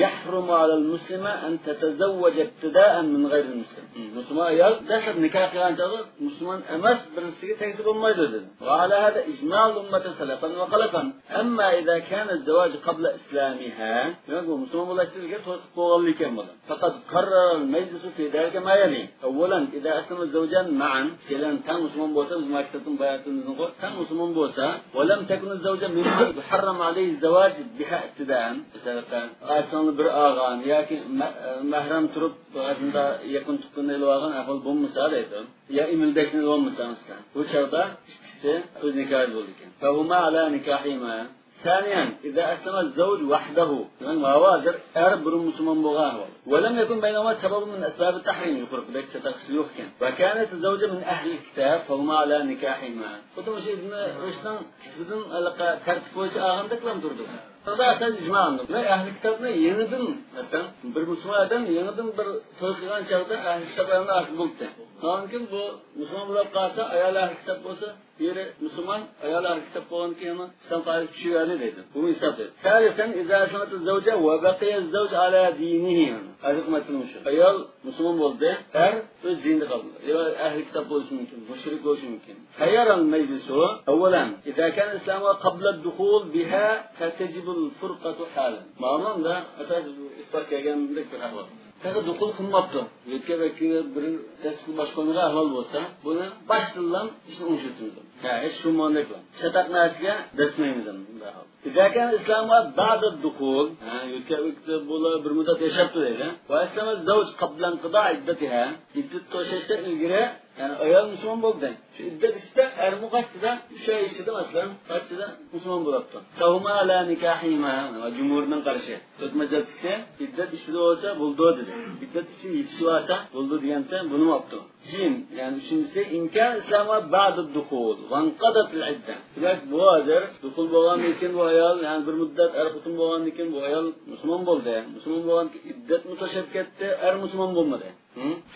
يحرم على المسلمة أن تتزوج ابتداء من غير المسلم. مۇسۇلمان ئايال دەسلەپ نىكاھ قىلغان چاغدا مۇسۇلمان ئەمەس بىرسىگە تەگسە بولمايدۇ دېدى. وعلى هذا إجماع الأمة سلفا وخلفا. أما إذا كان الزواج قبل إسلامها، دېمەك، بۇ مۇسۇلمان بولۇشتىن ئىلگىرى توي قىلىپ بولغانلىكەن بۇلار. فقد قرر المجلس في ذلك ما يلي. أولا، إذا أسلم الزوجان معا، ئىككىيلەن تەڭ مۇسۇلمان بولسا، بىز ماكىتابتىن باياتىن بىزنىڭ تەڭ مۇسۇلمان بولسا، ولم تكن الزوجة ممن يحرم عليه الزواج بها ابتداء. مەسىلەن، ئاچىسىنى بىر ئالغان ياكى مە-، مەھرەم تۇرۇپ، ئاشۇنداق يېقىن تۇغقىنىنى ئېلىۋالغان ئەھۋال بولمىسا دەيدۇ. يا ئىمىلدەشنى ئېلىۋالمىسا، مەسىلەن. بۇ چاغدا ئىككىسى ئۆز نىكاھىدا بولىدىكەن. فهما على نكاحهما. ثانيا، إذا أسلم الزوج وحده. دېمەك، ماۋۇ ھازىر ئەر بۇرۇن مۇسۇلمان بولغان ئەھۋال. ولم يكن بينهما سبب من أسباب التحريم. يۇقىرىقىدەك چاتاق ئىشى يوق ئىكەن. وكانت الزوجة من أهل الكتاب فهما على نكاحهما. خۇددى مۇشۇ ئىبن رۇشدنىڭ كىتابىدىن ھېلىقى تەرتىپ بويىچە ئالغاندەكلا تۇرىدۇ. بۇنىڭدا ئاساس ئىجما ئاندىن. دېمەك، ئەھلى كىتابنى يېڭىدىن، مەسىلەن، بىر مۇسۇلمان ئادەم يېڭىدىن بىر توي قىلغان چاغدا ئەھلى كىتاب ئايالنى ئاشۇ بولدى. ئاندىن كېيىن بۇ مۇسۇلمان بولۇپ قالسا، ئايالى ئەھلى كىتاب بولسا، ئېرى مۇسۇلمان، ئايالى ئەھلى كىتاب بولغاندىن كېيىن ئىسلام قائىدىسى چۈشۈۋەردى دەيدۇ. بۇمۇ ھېساب دەيدۇ. ثالثا، إذا أسلمت الزوجة وبقي الزوج على دينه. ھازىرقى مەسىلە مۇشۇ. ئايال مۇسۇلمان بولدى، ئەر ئۆز دىنىدا قالدى. يا ئەھلى كىتاب بولۇشى مۇمكىن، مۇشرىك بولۇشى مۇمكىن. فيرى المجلس، أولا، إذا كان إسلامها قبل الدخول بها فتجب الفرقة حالا. مانا ئاساسىي ئىتتىپاق كەلگەندەك بىر ئەھۋال. تېخى دۇخۇل قىلماپتۇ. يۆتكەپ ئەكىگە بىر دەس باش قويمىغان ئەھۋال بولسا، بۇنى باشتىنلا ئىشنى ئوڭشىتىمىز. ھە، ھېچ شۇ ماندەكلا. چاتاق نەرسىگە دەسمەيمىز ئەمدى بۇنداق ئەھۋال. إذا كان إسلامها بعد الدخول، ھە، يۆتكەپ ئەكىدە بۇلار بىر مۇددەت ياشاپتۇ دەيلى. وأسلم الزوج قبل انقضاء عدتها. ئىددەت توشاشتىن ئىلگىرى، يەنى ئايال مۇسۇلمان بولدى. شۇ ئىددەت ئىچىدە ئەرمۇ قاچچىدا، ئۈچ ئاي ئىچىدە مەسىلەن، قاچچىدا مۇسۇلمان بولاپتۇ. فهما على نكاحهما، جۇمھۇرنىڭ قارىشى. تۆت مەزھەپتىكى ئىددەت ئىچىدە بولسا بولىدۇ دېدى. ئىددەت ئىچىدە يېتىشىۋالسا بولىدۇ دېگەنتى، بۇنىمۇ ئاپتۇ. جىم، يەنى ئۈچىنچىسى، إن كان إسلامها بعد الدخول وانقضت العدة. دېمەك، بۇ ھازىر دۇخۇل بولغاندىن كېيىن بۇ ئايال، يەنى بىر مۇددەت ئەر خوتۇن بولغاندىن كېيىن بۇ ئايال مۇسۇلمان بولدى. مۇسۇلمان بولغاندىن كېيىن ئىددەتمۇ توشۇپ كەتتى، ئەر مۇسۇلمان بولمىدى.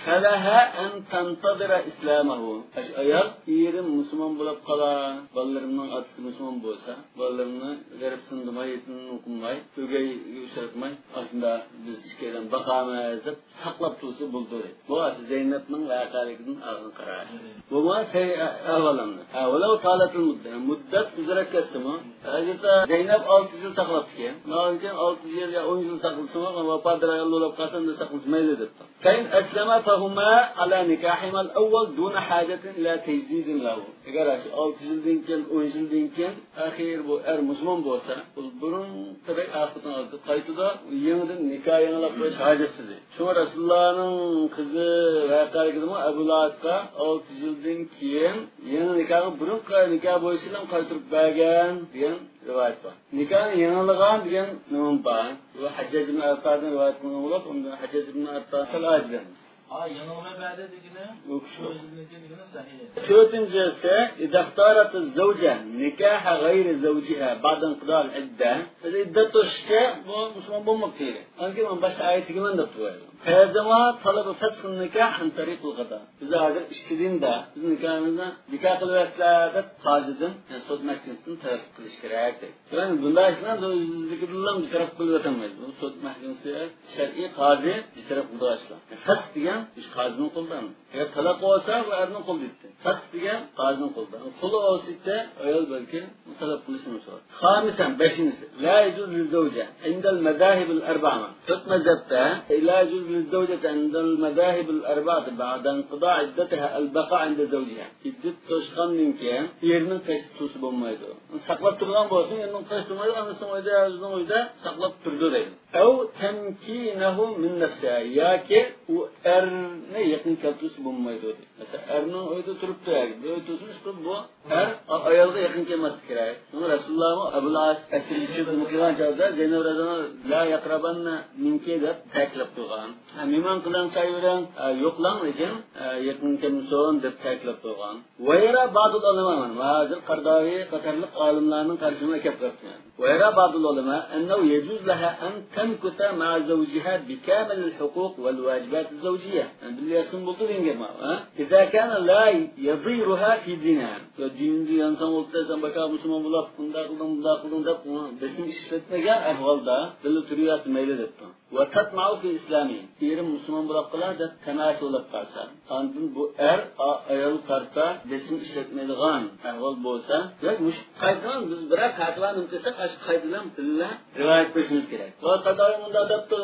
فلها أن تنتظر إسلامه. ئاشۇ ئايال ئېرىم مۇسۇلمان بولۇپ قالا، بالىلىرىمنىڭ ئاتىسى مۇسۇلمان بولسا، بالىلىرىمنى غېرىبسىندىماي، يېتىملىق قىلماي، ئۆگەيگە ئۇچراتماي، ئاشۇنداق بىز ئىككىيلەن باقامىز دەپ ساقلاپ تۇرسا بولىدۇ دەيدۇ. بۇ ئاشۇ زەينەپنىڭ ۋەقەلىكىدىن ئالغان قارار. بۇمۇ سەي ئەھۋالىمدا. ھە، ولو طالت المدة، مۇددەت ئۇزىراپ كەتسىمۇ، ھازىردا زەينەپ ئالتە يىل ساقلاپتىكەن. ئاندىن كېيىن ئالتە يىل يا ئون يىل ساقلىسىمۇ، ۋاپادار ئايال بولۇپ قالسا، ئۇنداق ساقلىسا مەيلى دەپتۇ. فإن أسلما فهما على نكاحهما الأول دون حاجة إلى تجديد له. ئەگەر شۇ ئالتە يىلدىن كېيىن، ئون يىلدىن كېيىن ئاخىر بۇ ئەر مۇسۇلمان بولسا، بۇ بۇرۇنقىدەك ئەر خوتۇن ھالىتىگە قايتىدۇ، يېڭىدىن نىكاھ يېڭىلاپ قويۇش ھاجەتسىز. شۇڭا رەسۇلۇللانىڭ قىزى ۋەقەلىكىدىمۇ ئەبۇ لاسقا ئالتە يىلدىن كېيىن يېڭى نىكاھقا بۇرۇنقى نىكاھ بويىچە قايتۇرۇپ بەرگەن دېگەن رىۋايەت بار. نىكاھنى يېڭىلىغان دېگەن نېمە بار؟ بۇ ھەججاج ئىبن ئەرتادىن رىۋايەت قىلىنغان بولۇپ، ئۇندا ھەججاج ئىبن ئەرتا سەل ئاجىزلەندى. ھا، يېڭىلما بەردى دېگىنى، ئۇ كىشى. ئۆزىنىڭكى دېگىنى سەھىھ. تۆتىنچىسى، إذا اختارت الزوجة نكاح غير زوجها بعد انقضاء العدة. ئىددەت توشقىچە بۇ مۇسۇلمان بولماقچى ئىدى. ئاندىن كېيىن مەن باشقا ئايەت تېگىمەن دەپ تۇرۇۋالدى. فيلزمها طلب فسخ النكاح عن طريق القضاء. بىز ھازىر ئىككى دىندا، بىز نىكاھىمىزنى نىكاھ قىلىۋەتسىلەر دەپ قازىدىن، يەنى سوت مەھكىمىسىدىن تەلەپ قىلىش كېرەك دەيدۇ. يەنى بۇنداق ئىشلار ئۆزىدىكىدىنلا بىر تەرەپ قىلىۋېتەلمەيدۇ. بۇ سوت مەھكىمىسى، شەرئىي قازى بىر تەرەپ قىلىدىغان ئىشلار. فەسخ دېگەن ئىش قازىنىڭ قولىدا. ئەگەر تالاق بولسا، بۇ ئەرنىڭ قولىدا ئىدى. فەسخ دېگەن قازىنىڭ قولىدا. قولى ئالسا ئىدى، ئايال بەلكى تەلەپ قىلىشنى سورايدۇ. خامسا، بەشىنچىسى، لا يجوز للزوجة عند المذاهب الأربعة. تۆت مەزھەپتە، لا يجوز للزوجة عند المذاهب الأربعة بعد انقضاء عدتها البقاء عند زوجها. ئىددەت توشقاندىن كېيىن ئېرىنىڭ قېشىدا تۇرسا بولمايدۇ. ساقلاپ تۇرغان بولسۇن، ئېرىنىڭ قېشىدا تۇرمايدۇ، ئانىسىنىڭ ئۆيىدە، ئۆزىنىڭ ئۆيىدە ساقلاپ تۇرىدۇ دەيدۇ. أو تمكينه من نفسها، ياكى ئۇ ئەرنى يېقىن كەلتۈرسە بولمايدۇ دەيدۇ. مەسىلەن، ئەرنىڭ ئۆيىدە تۇرۇپتۇ، ئەر بىر ئۆي تۇرسۇن، ئىشقىلىپ بۇ ئەر ئايالغا يېقىن كەلمەسلىكى كېرەك. شۇڭا رەسۇلۇللاھمۇ ئەبۇل ئاس ئەسىرگە چۈشۈپ نېمە قىلغان چاغدا زەينەپ رەزىياللاھۇ ئەنھا لا يقربن منك دەپ تەكىتلەپ قويغان. ھە، مېھمان قىلىڭ، چاي بېرىڭ، ھە، يوقلاڭ، لېكىن، ھە، يېقىن كەلمىسۇن دەپ تەكىتلەپ قويغان. ويرى بعض العلماء، مانا ھازىر قەرداۋى قاتارلىق ئالىملارنىڭ قارىشىنى ئەكەپ قاپتۇ. ويرى بعض العلماء أنه يجوز لها أن تمكث مع زوجها بكامل الحقوق والواجبات الزوجية. بىللە ياتسىمۇ بولىدۇ دېگەن گەپ مانا، ھە؟ إذا كان لا يضيرها في دينها. يا دىنىدا يانساڭ بولدى، سەن باكا مۇسۇلمان بولاپ، بۇنداق قىلدىڭ، بۇنداق قىلدىڭ دەپ، ئۇنى بېسىم ئىشلەتمىگەن ئەھۋالدا بىللە تۇرۇۋەرسە مەيلى دەپتۇ. وتطمع في إسلامه. ئېرىم مۇسۇلمان بولاپ قالار دەپ تاماشا بولاپ قالسا. ئاندىن بۇ ئەر ئا-، ئايال قارىتا بېسىم ئىشلەتمەيدىغان ئەھۋال بولسا، ياكى مۇشۇ قايتىدىن بىز بىرەر پەتىۋا نېمە قىلساق، ئاشۇ قايتىدىن بىللە رىۋايەت قىلىشىمىز كېرەك. ۋە قازاۋى مۇنداق دەپتۇ،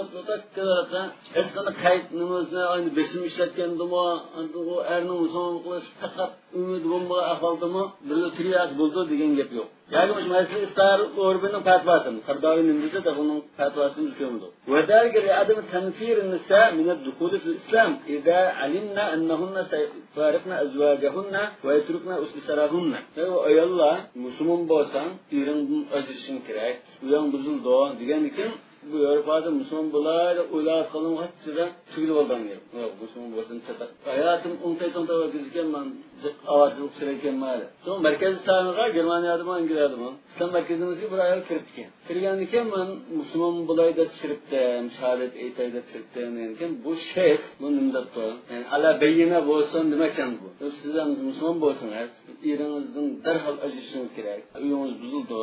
ھېچقانداق قايت نېمىسىنى، ئاينى بېسىم ئىشلەتكەندىمۇ، ئاندىن ئۇ ئەرنىڭ مۇسۇلمان قىلىش پەقەت ئۈمىدى بولمىغان ئەھۋالدىمۇ بىللە تۇرۇۋەرسە بولىدۇ دېگەن گەپ يوق. يەنى مۇشۇ مەسىلە ئىفتار ئوربىنىڭ پەتىۋاسى، قەرداۋى نېمە دېدى، ئۇنىڭ پەتىۋاسىنى بىز كۆرمىدۇق. وذلك لعدم تنفير النساء من الدخول في الإسلام إذا علمن أنهن سيفارقن أزواجهن ويتركن أسرهن. ئەي ئاياللار، مۇسۇلمان بولساڭ، ئېرىڭدىن ئاجرىشىشىڭ كېرەك، ئۆيۈڭ بۇزۇلىدۇ دېگەندىكىن، بۇ ياۋروپادا مۇسۇلمان بولاي دەپ ئويلاۋاتقانلىرىڭ ھەممىسىدە تۈگىلىۋالغان گەپ. ياق، مۇسۇلمان بولسام چاتاق. ھاياتىم ئوڭتاي توڭتاي بولۇپ كېتىدىكەن، مەن جىق ئاۋارىچىلىق سۈرەيكەنمەن دەپ. شۇڭا مەركەزىي ئىسلامىغا گېرمانىيەدىمۇ، ئەنگلىيەدىمۇ ئىسلام مەركىزىمىزگە بىر ئايال كىرىپتىكەن. كىرگەندىكىن مەن مۇسۇلمان بولاي دەپ چىرىتتىم، شاھادەت ئېيتاي دەپ چىرىتتىم دېگەندىكىن، بۇ شەيخ بۇ نېمە دەپتۇ؟ يەنى ئالا بەييىنە بولسۇن دېمەكچى بۇ. سىز ھەم مۇسۇلمان بولسىڭىز، ئېرىڭىزدىن دەرھال ئاجرىشىشىڭىز كېرەك. ئۆيىڭىز بۇزۇلىدۇ،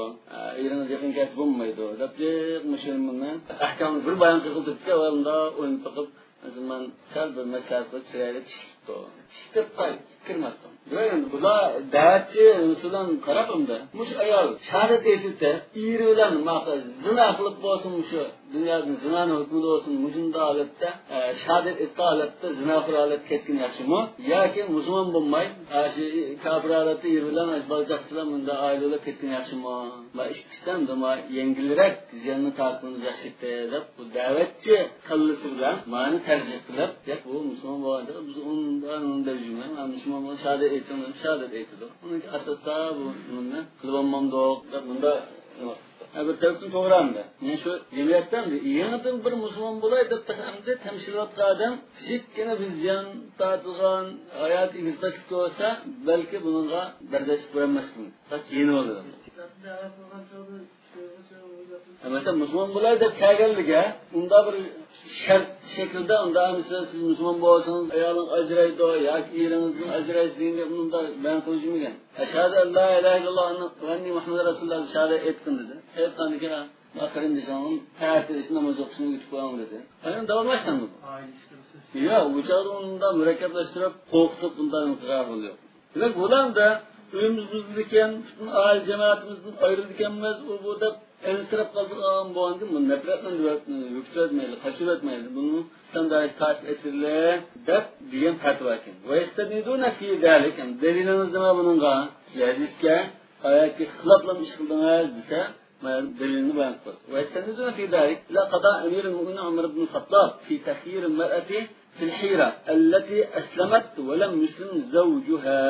ئېرىڭىز يېقىن كەلسە بولمايدۇ دەپ جىق مۇشۇ نېمىنى ئەھكامنى بىر بايان قىلىپ تۇرۇپتىكەن، ۋە ئۇنداق ئويلىنىپ بېقىپ، مەسىلەن، مەن سەل بىر مەسلىھەت قىلىپ چىرايلىق چىقىپتۇ. چىقىپ قايت، كىرمەپتۇ. بۇلار دەۋەتچى، مەسىلەن، قاراپ ئەمدى. مۇشۇ ئايال شاھادەت ئېيتىپ، ئېرى بىلەن ماقا زىنا قىلىپ بولسۇن، مۇشۇ دۇنيادىن زىنانىڭ ھۆكمىدە بولسۇن، مۇشۇنداق ھالەتتە، ئە، شاھادەت ئېيتقان ھالەتتە زىناخور ھالەتكە كەتكىنى ياخشىمۇ؟ ياكى مۇسۇلمان بولماي، ئە، شۇ كاپىر ھالەتتە ئېرى بىلەن، بالا چاقىسى بىلەن مۇنداق ئائىلە بولۇپ كەتكىنى ياخشىمۇ؟ ما ئىككىسىدىن ما يەڭگىلرەك زىياننى تارتقىنىمىز ياخشى ئىدى، دەپ بۇ دەۋەتچى كاللىسى بىلەن مانى تەرجىھ قىلىپ، ياق، بۇ مۇسۇلمان بولغان چاغدا بىز ئۇنى دەپ يۈرمەي، مانا مۇسۇلمان بولغان شاھادەت ئېيتىڭ دەپ شاھادەت ئېيتىدۇ. ئۇنىڭ ئاساستا بۇ نېمىنى قىلىۋالمامدۇق دەپ بۇنداق نېمە قىپتۇ. ھە، بىر تەرەپتىن توغرا ئەمدى. يەنى شۇ جەمئىيەتتە ئەمدى يېڭىدىن بىر مۇسۇلمان بولاي دەپ ئەمدى تەمشىلىۋاتقان ئادەم كىچىككىنە بىر زىيان تارتىدىغان ھاياتىي ئېگىز-پەسلىك بولسا، بەلكى بۇنىڭغا بەرداشلىق بېرەلمەسلىك مۇمكىن. بەك يېنىۋالىدۇ. مەسىلەن، مۇسۇلمان بولاي دەپ كەلگەنلىكى، ئۇنداق بىر شەرت شەكلىدە، ئۇنداق ئەمىسە سىز مۇسۇلمان بولسىڭىز، ئايالىڭ ئاجرايدۇ ياكى ئېرىڭىزدىن ئاجرايسىز دېگەن گەپنى ئۇنداق بايان قىلىۋەتمىگەن. ئەشھەدۇ ئەن لا ئىلاھە ئىللاللا ۋە ئەننى مۇھەممەدەن رەسۇلۇللا دەپ شاھادەت ئېيتقىن دېدى. ئېيتقاندىكىن، ھە، ما قېرىندىشىڭنىڭ تەھەججۇد ناماز ئوقۇشىنى ئۆگىتىپ قويۇڭ دېدى. ئاينى داۋاملاشتىڭمۇ؟ ياق، ئۇ چاغدا ئۇنى مۇنداق مۇرەككەپلەشتۈرۈپ، قورقۇتۇپ، بۇنداق قىلغان ئەھۋال يوق. دېمەك، بۇلاردا ئۆيىمىز بۇزۇلىدىكەن، پۈتۈن ئائىلە جامائىتىمىزدىن ئايرىلىدىكەنمىز، ئۇ بۇ دەپ ئەنسىرەپ قالىدىغان بولغاندىكىن، بۇنى نەپرەتلەندۈرۈپ يۈكسەلتمەيلى، قاچۇرۇۋەتمەيلى. بۇنى ئىسلام دائىرىسىگە تارتىپ ئەكىرىلى دەپ دېگەن پەتىۋا ئىكەن. ويستندون في ذلك، يەنى دەلىلىڭىز نېمە بۇنىڭغا؟ ھەدىسكە، ئايەتكە خىلاپلام ئىش قىلدىڭىز دېسە، مانا دەلىلنى بايان قىلىپ قويدى. ويستندون في ذلك إلى قضاء أمير المؤمنين عمر بن الخطاب في تخيير المرأة في الحيرة التي أسلمت ولم يسلم زوجها،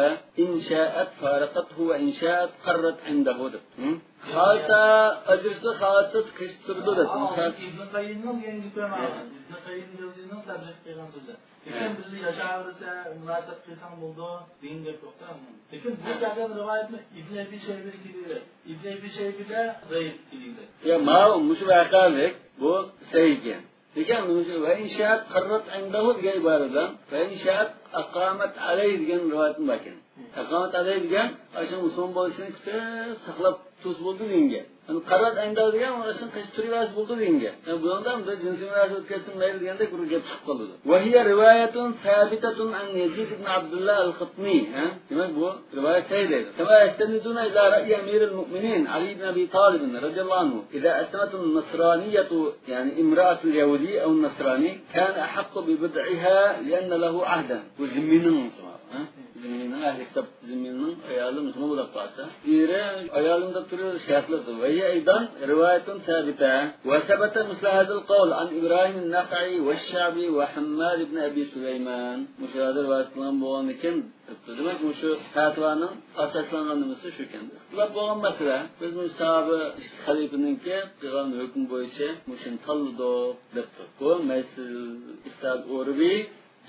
إن شاءت فارقته وإن شاءت قرت عنده دەپتۇ. خالىسا ئاجرىسا، خالىسا قېچىپ تۇرىدۇ دەپتۇ. ئىبن قەييىمنىڭ دېگەن گېپى مانا. ئىبن قەييىم جەۋزىينىڭ تەرجىھ قىلغان سۆزى. لېكىن بىللە ياشاۋەرسە، مۇناسىۋەت قىلساڭ بولىدۇ دېگەن گەپ يوق-تە. لېكىن بۇ كەلگەن رىۋايەتنى ئىبن ئەبى شەيبىدە كېلىۋېرەر. ئىبن ئەبى شەيبىدە زەئىپ دېگەن گەپ. يا، ماۋۇ مۇشۇ ۋەقەلىك بۇ سەھىھ ئىكەن. لېكىن مۇشۇ ۋە ئىن شاءت قەررەت ئىندەھۇ دېگەن ئىبارە بىلەن ۋە ئىن شاءت ئەقامەت ئەلەيھ دېگەن رىۋايەتمۇ بار ئىكەن. ئەقامەت ئەلەيھ دېگەن ئاشۇ مۇسۇلمان بولۇشىنى كۈتۈپ ساقلاپ تۇرسا بولىدۇ دېگەن گەپ. يەنى قەررەت ئىندەھۇ دېگەن ئاشۇنى قېچىپ تۇرۇۋەرسە بولىدۇ دېگەن گەپ. يەنى بۇنىڭدا بىر جىنسىي مۇناسىۋەت كەلسۇن مەيلى دېگەندەك بىر گەپ چىقىپ قالىدۇ. وهي رواية ثابتة عن يزيد بن عبد الله الخطمي. ھە؟ دېمەك، بۇ رىۋايەت سەھىھ دەيدۇ. كما يستندون إلى رأي أمير المؤمنين علي بن أبي طالب رضي الله عنه: إذا أسلمت النصرانية، يعني امرأة اليهودي أو النصراني، كان أحق ببضعها لأن له عهدا. بۇ زىممىنىڭ نېمىسى بار، ھە؟ زىممىنىڭ ئەھلى كىتاب، زىممىنىڭ ئايالى مۇسۇلمان بولۇپ قالسا، ئېرى ئايالىم دەپ تۇرۇۋېرىش ھەقلىقتۇر. وهي أيضا رواية ثابتة. وثبت مثل هذا القول عن إبراهيم النخعي والشعبي وحماد بن أبي سليمان. مۇشۇ ھەدىس رىۋايەت قىلغان بولغاندىكىن، دەپتۇ. دېمەك، مۇشۇ پەتىۋانىڭ ئاساسلانغان نېمىسى شۇكەن. ئىختىلاپ بولغان مەسىلە، بىز مۇشۇ ساھابە ئىككى خەلىپىنىڭكى قىلغان ھۆكمى بويىچە مۇشۇنى تاللىدۇق، دەپتۇ. بۇ مەسىلە ئىختىلاپ ئوربى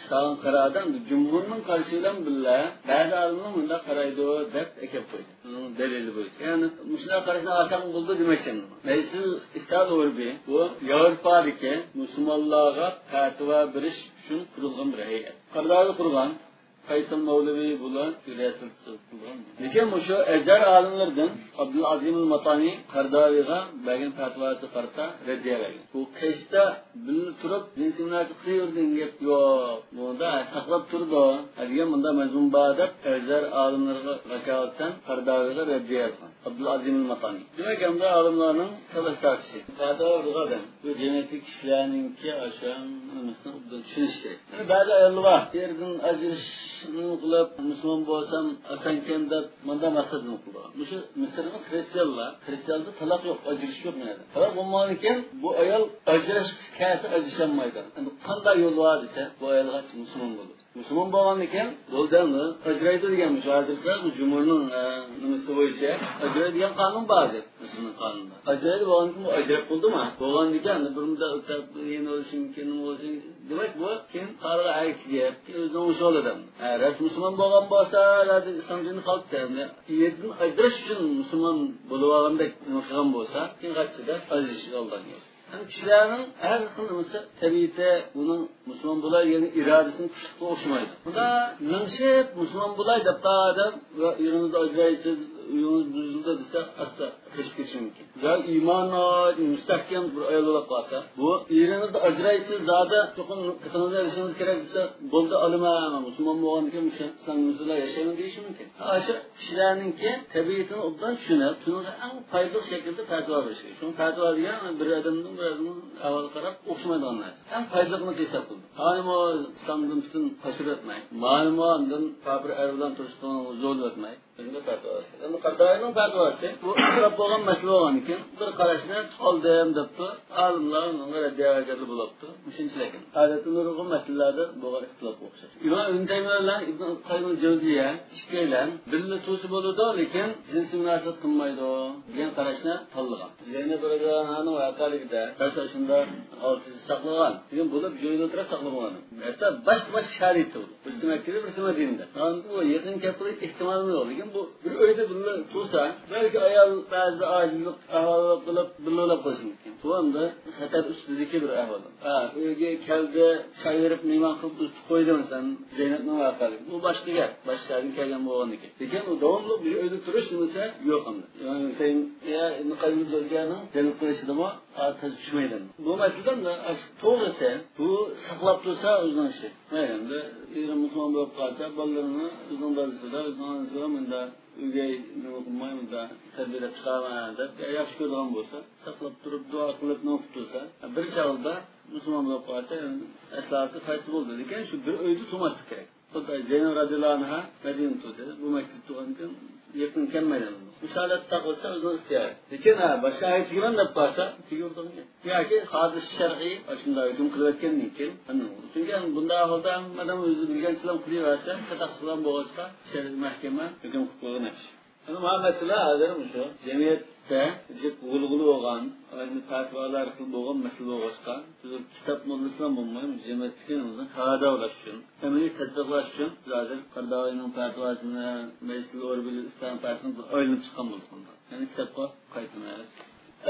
چىقارغان قاراردا جۇمھۇرنىڭ قارىشى بىلەن بىللە، بەزى ئالىملار مۇنداق قارايدۇ دەپ ئەكەپ قويدى. ئۇنىڭ دەلىلى بويىچە. يەنى مۇشۇنداق قاراشنى ئالساڭ بولىدۇ دېمەكچى. مەجلىسۇل ئىفتادىل ئۇربى، بۇ ياۋروپادىكى مۇسۇلمانلارغا پەتىۋا بېرىش ئۈچۈن قۇرۇلغان بىر ھەيئەت. قارداۋى قۇرغان، قەيسەر مەۋلىۋى بۇلار رىياسەتچىلىك قىلغان. لېكىن مۇشۇ ئەزھەر ئالىملىرىدىن ئابدۇلئازىمۇل ماتانى قارداۋىغا بەرگەن پەتىۋاسىغا قارىتا رەددىيە بەرگەن. بۇ قېشىدا بىللە تۇرۇپ، جىنسىي مۇناسىۋەت قىلىۋېرىدۇ دېگەن گەپ يوق. بۇندا ساقلاپ تۇرىدۇ دېگەن مۇنداق مەزمۇن بار دەپ، ئەزھەر ئالىملىرىغا ۋاكالىتەن قارداۋىغا رەددىيە يازغان ئابدۇلئازىمۇل ماتانى. دېمەك، ئەمدى ئالىملارنىڭ تالاش تارتىشى. پەتىۋا بىر ئادەم. بۇ جەمئىيەتتىكى كىشىلەرنىڭكى ئاشۇ نېمىسىنى ئوبدان چۈشىنىش كېرەك. يەنە بەزى ئاياللار بار، ئېرىدىن ئاجرىشىشنى قىلىپ، مۇسۇلمان بولسام ئاسانكەن دەپ، مۇنداق مەقسەتنى قىلىدۇ. مۇشۇ مىسىرنىڭ خرىستىيانلار، خرىستىياندا تالاق يوق، ئاجرىشىش يوق نەدە. تالاق بولمىغاندىكىن بۇ ئايال ئاجراشقۇسى كەلسە ئاجرىشالمايدۇ. ئەمدى قانداق يول بار دېسە، بۇ ئايالغا مۇسۇلمان بولىدۇ. مۇسۇلمان بولغاندىكىن بولدى ئەمدى، ئاجرايدۇ دېگەن مۇشۇ ھازىرقى جۇمھۇرنىڭ، ئە، نېمىسى بويىچە ئاجرايدۇ دېگەن قانۇن بار ھازىر مىسىرنىڭ قانۇنىدا. ئاجرايدۇ بولغاندىكىن بۇ ئاجراپ بولدىمۇ؟ بولغاندىكىن ئەمدى بىر مۇددەت ئۆتۈپ يەنە بولۇشى مۇمكىن، نېمە بولۇشى، دېمەك بۇ كېيىن قارىغا ئەگىشىپ كېيىن ئۆزىنىڭ ئىشى بولىدۇ. ھە، راست مۇسۇلمان بولغان بولسا، ھازىر ئىسلام دىنى قالىدۇ ئەمدى. ئېرىدىن ئاجراش ئۈچۈن مۇسۇلمان بولۇۋالغاندەك نېمە قىلغان بولسا، كېيىن قاچىدا ئاجرىشىش ئالدىن يول. يەنى كىشىلەرنىڭ ھەر خىل نېمىسى، تەبىئىتى، ئۇنىڭ مۇسۇلمان بولاي دېگەن ئىرادىسىنىڭ كۈچلۈكىگە ئوخشىمايدۇ. بۇندا مىڭشىپ مۇسۇلمان بولاي دەپ قالغان ئادەم ۋە ئېرىڭىزنى ئاجرايسىز، ئۆيىڭىز بۇزۇلدى دېسە، ئاستا قېچىپ كېتىشى مۇمكىن. يا ئىمانى مۇستەھكەم بىر ئايال بولۇپ قالسا، بۇ ئېرىڭىزنى ئاجرايسىز، زادى چوقۇم قېتىڭىزنى ئېلىشىڭىز كېرەك دېسە، بولدى ئالىمەن، مۇسۇلمان بولغاندىكىن مۇشۇ ئىسلام دىنى بىلەن ياشايمەن دېيىشى مۇمكىن. ئاشۇ كىشىلەرنىڭكى تەبىئىتىنى ئوبدان چۈشىنىپ، شۇنىڭغا ئەڭ پايدىلىق شەكىلدە پەتىۋا بېرىشى. شۇڭا پەتىۋا دېگەن بىر ئادەمنىڭ بىر ئادەمنىڭ ئەھۋالىغا قاراپ ئوخشىمايدىغان نەرسە. ئەڭ پايدىلىقىنى ھېساب قىلىدۇ. مانىمۇ ئىسلامدىن پۈتۈن قاچۇرۇۋەتمەي، مانىمۇ ئاندىن كاپىر ئەر بىلەن تۇرۇشقا زورلىۋەتمەي. ئەمدى پەتىۋاسى. ئەمدى قارداۋىنىڭ پەتىۋاسى. بۇ ئىختىلاپ بولغان مەسىلە بولغاندىكىن، بىر قاراشنى ئالدىم دەپتۇ. ئالىملار ئۇنىڭغا رەددىيە بەرگەنلا بولۇپتۇ. مۇشۇنچىلىك. ئادەتتە نۇرغۇن مەسىلىلەردە بولغان ئىختىلاپقا ئوخشاش. ئىمام ئىبن تەيمىيە بىلەن ئىبن قەييىم جەۋزىيە ئىككىيلەن بىللە تۇرسا بولىدۇ، لېكىن جىنسىي مۇناسىۋەت قىلمايدۇ دېگەن قاراشنى تاللىغان. زەينەپ رەزىياللاھۇنىڭ ۋەقەلىكىدە، مەسىلەن، شۇنداق ئالتە يىل ساقلىغان. لېكىن بۇلار بىر ئۆيدە ئولتۇرۇپ ساقلىمىغان. ھەتتا باشقا-باشقا شەھەردە بولىدۇ. بىرسى مەككىدە، بىرسى مەدىنىدە. ياكى بۇ يېقىن كەپ قېلىش ئېھتىمالىمۇ يوق. لېكىن بۇ بىر ئۆيدە بىللە تۇرسا، بەلكى ئايال بەزىدە ئاجىزلىق ئەھۋالى بولۇپ، بىللە ئۇخلاپ قېلىشى مۇمكىن. بۇ ئەمدى خەتەر ئۈستىدىكى بىر ئەھۋال. ھە، ئۆيگە كەلدى، چاي بېرىپ مېھمان قىلىپ ئۇزىتىپ قويدى، مەسىلەن، زەينەپنىڭ ۋەقەلىكى. بۇ باشقا گەپ. باشقا شەھەردىن كەلگەن بولغاندىكىن. لېكىن ئۇ داۋاملىق بىر ئۆيدە تۇرۇش نېمىسى يوق ئەمدى. يەنى، يا ئىبن قەييىم جەۋزىيەنىڭ دەلىل قىلىشىدىمۇ تەس چۈشمەيدۇ. بۇ مەسىلىدە توغرىسى، بۇ ساقلاپ تۇرسا ئۆزىنىڭ ئىشى. ئەمدى ئېرى مۇسۇلمان بولۇپ قالسا، بالىلىرىنى ئۆزىنىڭ دادىسىدا، ئۆزىنىڭ ئانىسىدا مۇنداق ئۆگەي نېمە قىلماي، مۇنداق تەربىيەلەپ چىقارمەن دەپ ياخشى كۆرىدىغان بولسا، ساقلاپ تۇرۇپ، دۇئا قىلىپ، نېمە قىلىپ تۇرسا، بىر چاغدا مۇسۇلمان بولۇپ قالسا، ئەسلىھاتى پايدىسى بولىدۇ. لېكىن شۇ بىر ئۆيدە تۇرماسلىق كېرەك. خۇددى زەينەپ رەزىياللاھۇ ئەنھا مەدىنىدە تۇردى. بۇ مەككىدە تۇرغاندىكىن يېقىن كەلمەيدۇ. مۇشۇ ھالەتتە ساقلىسا ئۆزىنىڭ ئىختىيارى. لېكىن، ھە، باشقا ئايەت تۈگىمەن دەپ قالسا، تۈگۈپ تۇرغان گەپ. ياكى قازى شەرئىي ئاشۇنداق ھۆكۈم قىلىۋەتكەندىن كېيىن، ئاندىن بولىدۇ. چۈنكى ئەمدى بۇنداق ئەھۋالدا ھەممە ئادەم ئۆزى بىلگەنچىلىك قىلىۋەرسە، چاتاقچى بىلەن بولغاچقا، شەرئىي مەھكىمە ھۆكۈم قىلىپ قويغان ئىش. ئەمما مەسىلە ھازىر مۇشۇ. جەمئىيەتتە جىق غۇلغۇلا بولغان، ئەمدى پەتىۋالار خىل بولغان مەسىلە بولغاچقا، بىز كىتاب موللىسىلا بولماي، جەمئىيەتتىكى تاھاداۋلاش ئۈچۈن، ئەمەلىي تەتبىقلاش ئۈچۈن، ھازىر قارداۋىنىڭ پەتىۋاسىنى، مەجلىس ئوربىلى ئىسلام پەتىۋاسىنى ئايلىنىپ چىققان بولدۇق بۇندا. يەنى كىتابقا قايتىمىز.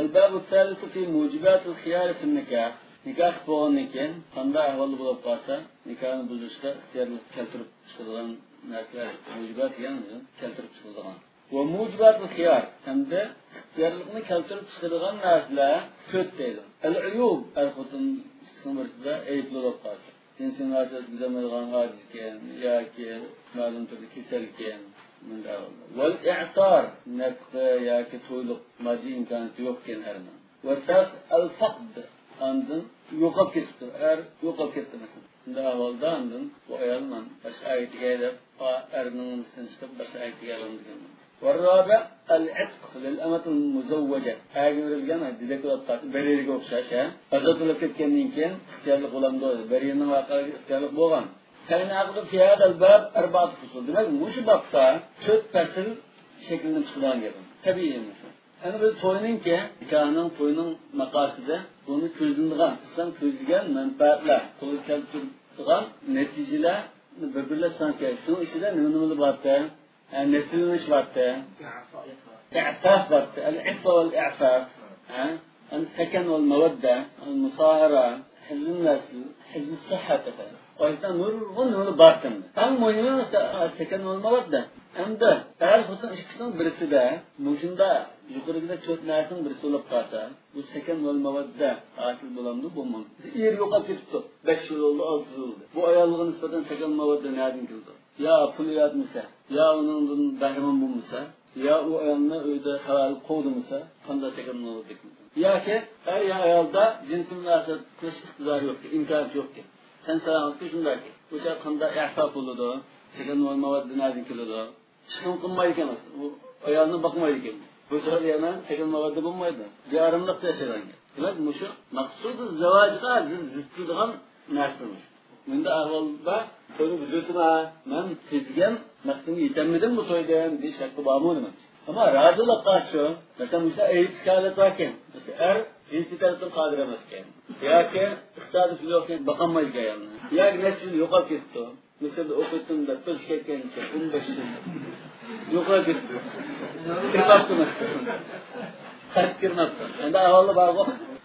الباب الثالث في موجبات الخيار في النكاح. نىكاھ بولغاندىن كېيىن قانداق ئەھۋالدا بولۇپ قالسا، نىكاھنى بۇزۇشقا ئىختىيارلىق كەلتۈرۈپ چىقىدىغان نەرسىلەر، مۇجىبات دېگەن كەلتۈرۈپ چىقىدىغان. ۋە مۇجىباتۇل خىيار، ھەمدە ئىختىيارلىقنى كەلتۈرۈپ چىقىدىغان نەرسىلەر تۆت دەيدۇ. ئەل ئۇيۇب، ئەر خوتۇن ئىككىسىنىڭ بىرسىدە ئەيىبلىك بولۇپ قالسا، جىنسىي مۇناسىۋەت تۈزەلمەيدىغان ئاجىزكەن ياكى مەلۇم تۈردە كېسەلكەن، مۇنداق. ۋەل ئىئسار، نەپقە ياكى تويلۇق ماددىي ئىمكانىيىتى يوقكەن ئەرنىڭ. ۋە تەس ئەل فەقد، ئاندىن يوقاپ كېتىپتۇ، ئەر يوقاپ كەتتى مەسىلەن. شۇنداق ئەھۋالدا ئاندىن بۇ ئايال مەن باشقا ئەرگە تېگەي دەپ، ئەرنىڭ ئۈستىدىن چىقىپ باشقا ئەرگە تېگەي دەيدۇ. ۋەررابىئ ئەل ئىتق لىل ئەمەتىل مۇزەۋۋەجە. ئەرگە بېرىلگەن، دېلەك بولۇپ قالسا، بەرىيەگە ئوخشاش، ھە؟ ئازاد بولۇپ كەتكەندىن كېيىن ئىختىيارلىق بولامدۇ؟ بەرىيەنىڭ ۋەقەسى ئىختىيارلىق بولغان. فەئىن ئەقىدە فى ھازەل باب ئەربەئەتۇ فۇسۇل. دېمەك، مۇشۇ بابتا تۆت پەسىل شەكىللىنىپ چىقىدىغان گەپ. تەبىئىي مۇشۇ. ئەمدى بىز توينىڭكى، نىكاھنىڭ، توينىڭ مەقسىتى، بۇنى كۆزلىنىدىغان، ئىسلام كۆزلىگەن مەنپەئەتلەر، قولغا كەلتۈرۈپ تۇرغان نەتىجىلەر بىر-بىرلەپ ساناپ كەلدى. شۇنىڭ ئىچىدە نېمە-نېمىلەر بارتى؟ ھە، نەسىللىنىش بارتى. ئىئفاف بارتى. ئەل-ئىففا ۋەل ئىئفاف. ھە؟ ئەمدى سەكەن ۋەل مەۋەددە، ئەل مۇساھارە، ھىفزۇن نەسل، ھىفزۇس سىھھە دېگەن. ئاشۇنداق نۇرغۇن نېمىلەر بارتى ئەمدى. ئەڭ مۇھىمى مۇشۇ سەكەن ۋەل مەۋەددە. ئەمدى ئەر خوتۇن ئىككىسىنىڭ بىرسىدە مۇشۇنداق يۇقىرىدىكىدەك تۆت نەرسىنىڭ بىرسى بولۇپ قالسا، بۇ سەكەن ۋەل مەۋەددە ھاسىل بولامدۇ، بولمامدۇ؟ ئېرى يوقاپ كېتىپتۇ. بەش يىل بولدى، ئالتە يىل بولدى. بۇ ئايالغا نىسبەتەن سەكەن مەۋەددە نەدىن كېلىدۇ؟ يا پۇل ئۇياتمىسا، يا ئۇنىڭدىن بەھرىمەن بولمىسا، يا ئۇ ئايالنى ئۆيدە خالايىق قوغدىمىسا، قانداق سەكەن مەۋەددە كېلىدۇ؟ ياكى ئەر يا ئايالدا جىنسىي مۇناسىۋەت قىلىش ئىقتىدارى يوقكەن، ئىمكانىيىتى يوقكەن. تەن سالامەتلىكى شۇنداككەن. بۇ چاغ قانداق ئىئفاف بولىدۇ؟ سەكەن ۋەل مەۋەددە نەدىن كېلىدۇ؟ ئىشقىمۇ قىلمايدىكەن ئەسلى. ئۇ ئايالنى باقمايدىكەن. بۇ چاغدا يەنە سەكەن مەۋەددە بولمايدۇ. بىئاراملىقتا ياشايدىكەن. دېمەك، مۇشۇ مەقسۇدى زاۋاجغا زىت كېلىدىغان نەرسە مۇشۇ. مۇنداق ئەھۋالدا توينى بۇزۇۋېتىمەن، مەن كۆزلىگەن مەقسىتىمگە يېتەلمىدىم بۇ تويدىن دېيىش ھەققى بارمۇ دېمەك. ئەمما رازى بولۇپ قالسا شۇ. مەسىلەن، مۇشۇنداق ئەيىبلىك ھالەت باركەن. مەسىلەن، ئەر جىنسىي تەرەپتىن قادىر ئەمەسكەن. ياكى ئىقتىسادىي پۇلى يوقكەن، باقالمايدىكەن ئايالنى. ياكى نەچچە يىل يوقاپ كېتىپتۇ. مىسىردا ئوقۇيتتۇم دەپ، بىز كەتكەنچە ئون بەش يىل يوقاپ كېتىپتۇ. كىرمەپتۇ مىسىرغا. قايتىپ كىرمەپتۇ. ئەمدى ئەھۋالدا بارغۇ.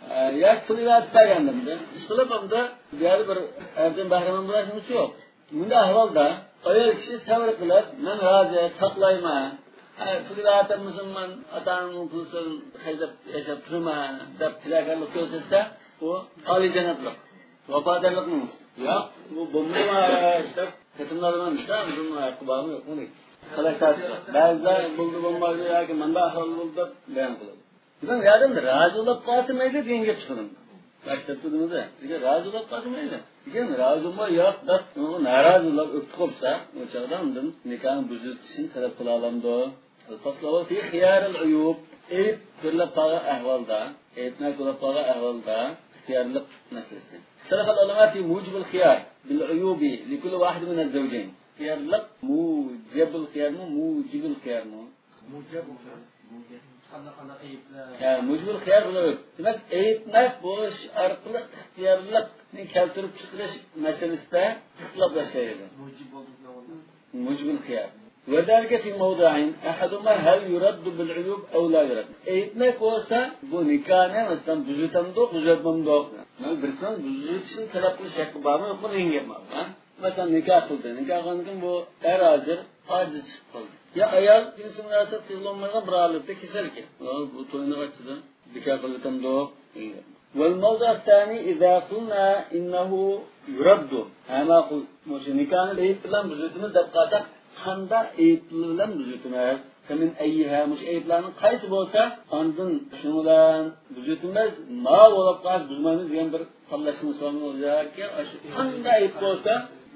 ئە، ياكى پۇل ئېۋەتىپ بەرگەندىم. ئىشقىلىپ ئەمدى بۇ يەردە بىر ئەردىن بەھرىمەن بولۇش نېمىسى يوق. بۇنداق ئەھۋالدا ئايال كىشى سەۋر قىلىپ، مەن رازى، ساقلايمەن. ئە، پۇل ئېۋەتەلمىسەم مەن ئاتا-ئانامنىڭ پۇلىسىدىن خەجلەپ ياشاپ تۇرىمەن دەپ پىداكارلىق كۆرسەتسە، ئۇ ئالىيجانابلىق. ۋاپادارلىقنىڭ ياق، بۇ بولمايدۇ دەپ، خېتىملاردا مەن دېسەم، بۇنىڭ ھەققى بارمۇ يوقمۇ دەيدۇ. تالاش-تارتىش بار. بەزىلەر بولدى بولمايدۇ ياكى مانداق ئەھۋال بولدى دەپ بايان قىلىدۇ. دېمەك، ئۇ يەردە رازى بولۇپ قالسا مەيلى دېگەن گەپ چىقىدۇ. مەكتەپتە دېمىدى. لېكىن رازى بولۇپ قالسا مەيلى. لېكىن رازى بولماي ياق دەپ، ئۇنىڭغا نارازى بولۇپ ئۆكتە قوپسا، ئۇ چاغدا ئۇندىن نىكاھنى بۇزۇۋېتىشنى تەلەپ قىلالامدۇ؟ الفصل الأول في خيار العيوب. ئەيىب كۆرۈلۈپ قالغان ئەھۋالدا، ئەيىبنى كۆرۈلۈپ قالغان ئەھۋالدا ئىختىيارلىق مەسىلىسى. اختلف العلماء في موجب الخيار بالعيوب لكل واحد من الزوجين. ئىختىيارلىق موجىبۇل خىيارمۇ، موجىبۇل خىيارمۇ؟ موجىبۇل خىيار. قانداق، قانداق ئەيىبلەر؟ يا، موجىبۇل خىيار بولۇپ. دېمەك، ئەيىبناك بولۇش ئارقىلىق ئىختىيارلىقنى كەلتۈرۈپ چىقىرىش مەسىلىسىدە ئىختىلاپ باشلايدۇ. موجىب بولدۇق. موجىبۇل خىيار. وذلك في موضعين، أحدهما هل يرد بالعيوب أو لا يرد. ئەيىبناك بولسا، بۇ نىكاھنى، مەسىلەن، بۇزۇۋېتەمدۇق، بۇزۇۋەتمەمدۇق؟ مانا بىرسىنىڭ بۇزۇۋېتىشنى تەلەپ قىلىش ھەققى بارمۇ يوقمۇ دېگەن گەپ مانا. مەسىلەن، نىكاھ قىلدى. نىكاھ قىلغاندىن كېيىن بۇ ئەر ھازىر ئاجىز چىقىپ قالدى. يا ئايال جىنسىي مۇناسىۋەت قىلغىلى بولمايدىغان بىر ھالەتتە كېسەلكەن. بۇ توينى قاچىدى. نىكاھ قىلىۋېتەمدۇق دېگەن گەپ. والموضع الثاني إذا قلنا إنه يرد. ھە، ماقۇل. مۇشۇ نىكاھنى ئەيىب بىلەن بۇزۇۋېتىمىز دەپ قالساق، قانداق ئەيىب بىلەن بۇزۇۋېتىمىز؟ فمن أيها، مۇشۇ ئەيىبلەرنىڭ قايسى بولسا، ئاندىن شۇنىڭ بىلەن بۇزۇۋېتىمىز، ما بولۇپ قالسا بۇزمايمىز دېگەن بىر تاللاشنىڭ سوئالى بولىدۇ. ياكى ئاشۇ قانداق ئەيىب بولسا،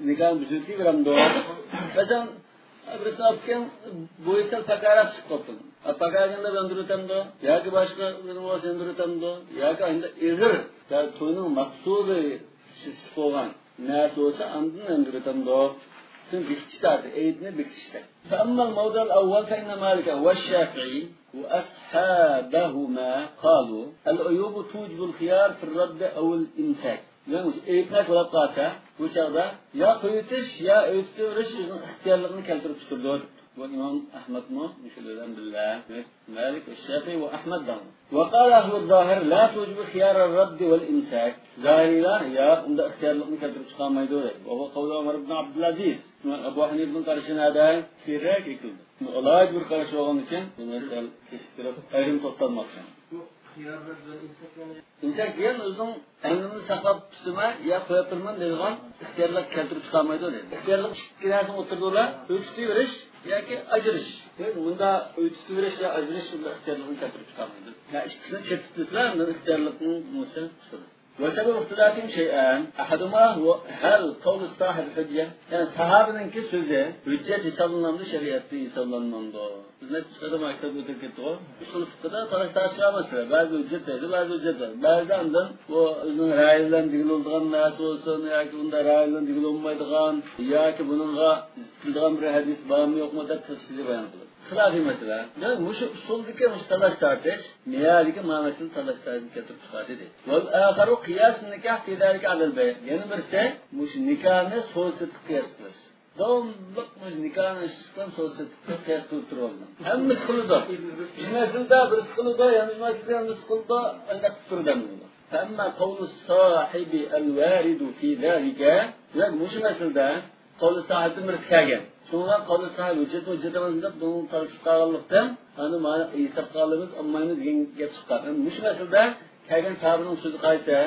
نىكاھنى بۇزۇۋېتىۋېرەمدۇ؟ مەسىلەن، بىرسىنى ئاپتىكەن، بويى سەل پاكاراق چىقىپ قاپتۇ. ئا، پاكارىنى ياندۇرۇۋېتەمدۇ؟ ياكى باشقا بىرنى بولسا ياندۇرۇۋېتەمدۇ؟ ياكى ئەمدى ئېغىر، يا توينىڭ مەقسۇدى چىقىپ بولغان نەرسە بولسا، ئاندىن ياندۇرۇۋېتەمدۇ؟ شۇنى بېكىتىش تارتى، ئەيىبنى بېكىتىشتەك. فأما الموضع الأول فإن مالك والشافعي وأصحابهما قالوا العيوب توجب الخيار في الرد أو الإمساك. دېمەك، مۇشۇ ئەيىبناك بولۇپ قالسا، بۇ چاغدا يا قويۇۋېتىش، يا ئۆي تۇتۇۋېرىش ئۆزىنىڭ ئىختىيارلىقىنى كەلتۈرۈپ چىقىرىدۇ، دەپتۇ. بۇ ئىمام ئەھمەدمۇ مۇشۇلار بىلەن بىللە، مالىك، شافىئى ۋە ئەھمەد دەڭ. وقال أهل الظاهر لا توجب خيار الرد والإمساك. زاھىرىيلار ياق، ئۇنداق ئىختىيارلىقنى كەلتۈرۈپ چىقارمايدۇ، دەيدۇ. وهو قول عمر بن عبد العزيز. ئەبۇ ھەنىفىنىڭ قارىشىنى ئاداي كېرەك ئېيتىلدى. ئالاھىدە بىر قارىشى بولغاندىكىن، بۇنى سەل كېسىكتۈرۈپ ئايرىم توختالماقچى. بۇ خىيار بىلەن ئىمساك دېگەن ئۆزىنىڭ ئەمرىمنى ساقلاپ تۇتىمەن يا قويۇپ بېرىمەن دەيدىغان ئىختىيارلىق كەلتۈرۈپ چىقارمايدۇ دەيدۇ. ئىختىيارلىق ئىككى نەرسىنىڭ ئوتتۇرىدا بولار، ئۆي تۇتۇۋېرىش ياكى ئاجرىشىش. مۇندا ئۆي تۇتۇۋېرىش يا ئاجرىشىش بۇنداق ئىختىيارلىقنى كەلتۈرۈپ چىقارمايدۇ. يا ئىككىسىنى چېتىپ تۇرسىلا، ئاندىن ئىختىيارلىقنىڭ نېمىسى چىقىدۇ. وسبب اختلافهم شيئان، أحدهما هو هل قول الصحابي حجة؟ يەنى ساھابىنىڭكى سۆزى ھۆججەت ھېسابلىنامدۇ، شەرىئەتتە ھېسابلانمامدۇ؟ بىز نەچچە قېتىم مەكتەپتە ئۆتۈپ كەتتۇق. ئۇسۇل فىقىدا تالاش-تارتىش بار مەسىلە. بەزى ھۆججەت دەيدۇ، بەزى ھۆججەت دەيدۇ. بەزىدە ئاندىن بۇ ئۆزىنىڭ رايى بىلەن دېگىلى بولىدىغان نەرسە بولسۇن ياكى بۇنداق رايى بىلەن دېگىلى بولمايدىغان ياكى بۇنىڭغا زىت كېلىدىغان بىر ھەدىس بارمۇ يوقمۇ دەپ تەپسىلىي بايان قىلىدۇ. خىلاپىي مەسىلە. دېمەك، مۇشۇ ئۇسۇلدىكى مۇشۇ تالاش تارتىش، نىيەدىكى ما مەسىلىنى تالاش تارتىشنى كەلتۈرۈپ چىقاردى، دەيدۇ. والآخر قياس النكاح في ذلك على البيع. يەنە بىرسى، مۇشۇ نىكاھنى سودا سېتىققا قىياس قىلىش. داۋاملىق مۇشۇ نىكاھنى ئىشلىتىپ سودا سېتىققا قىياس قىلىپ تۇرۇۋالدىڭ. ھەممىسى قىلىدۇ. شۇ مەسىلىدە بىرسى قىلىدۇ، يەنە شۇ مەسىلىدە ھەممىسى قىلىدۇ، ئانداق قىلىپ تۇرىدۇ. فأما قول الصاحب الوارد في ذلك. دېمەك، مۇشۇ مەسىلىدە قول ساھىبتىن بىرسى كەلگەن. شۇنىڭغا قول ساھىب ھۆججەت، ھۆججەت ئەمەسمۇ دەپ، بۇنى تالىشىپ قالغانلىقتىن، ئانا مانا ھېسابقا ئالىمىز، ئالمايمىز دېگەن گەپ چىققان. ئەمدى مۇشۇ مەسىلىدە كەلگەن ساھابىنىڭ سۆزى قايسى؟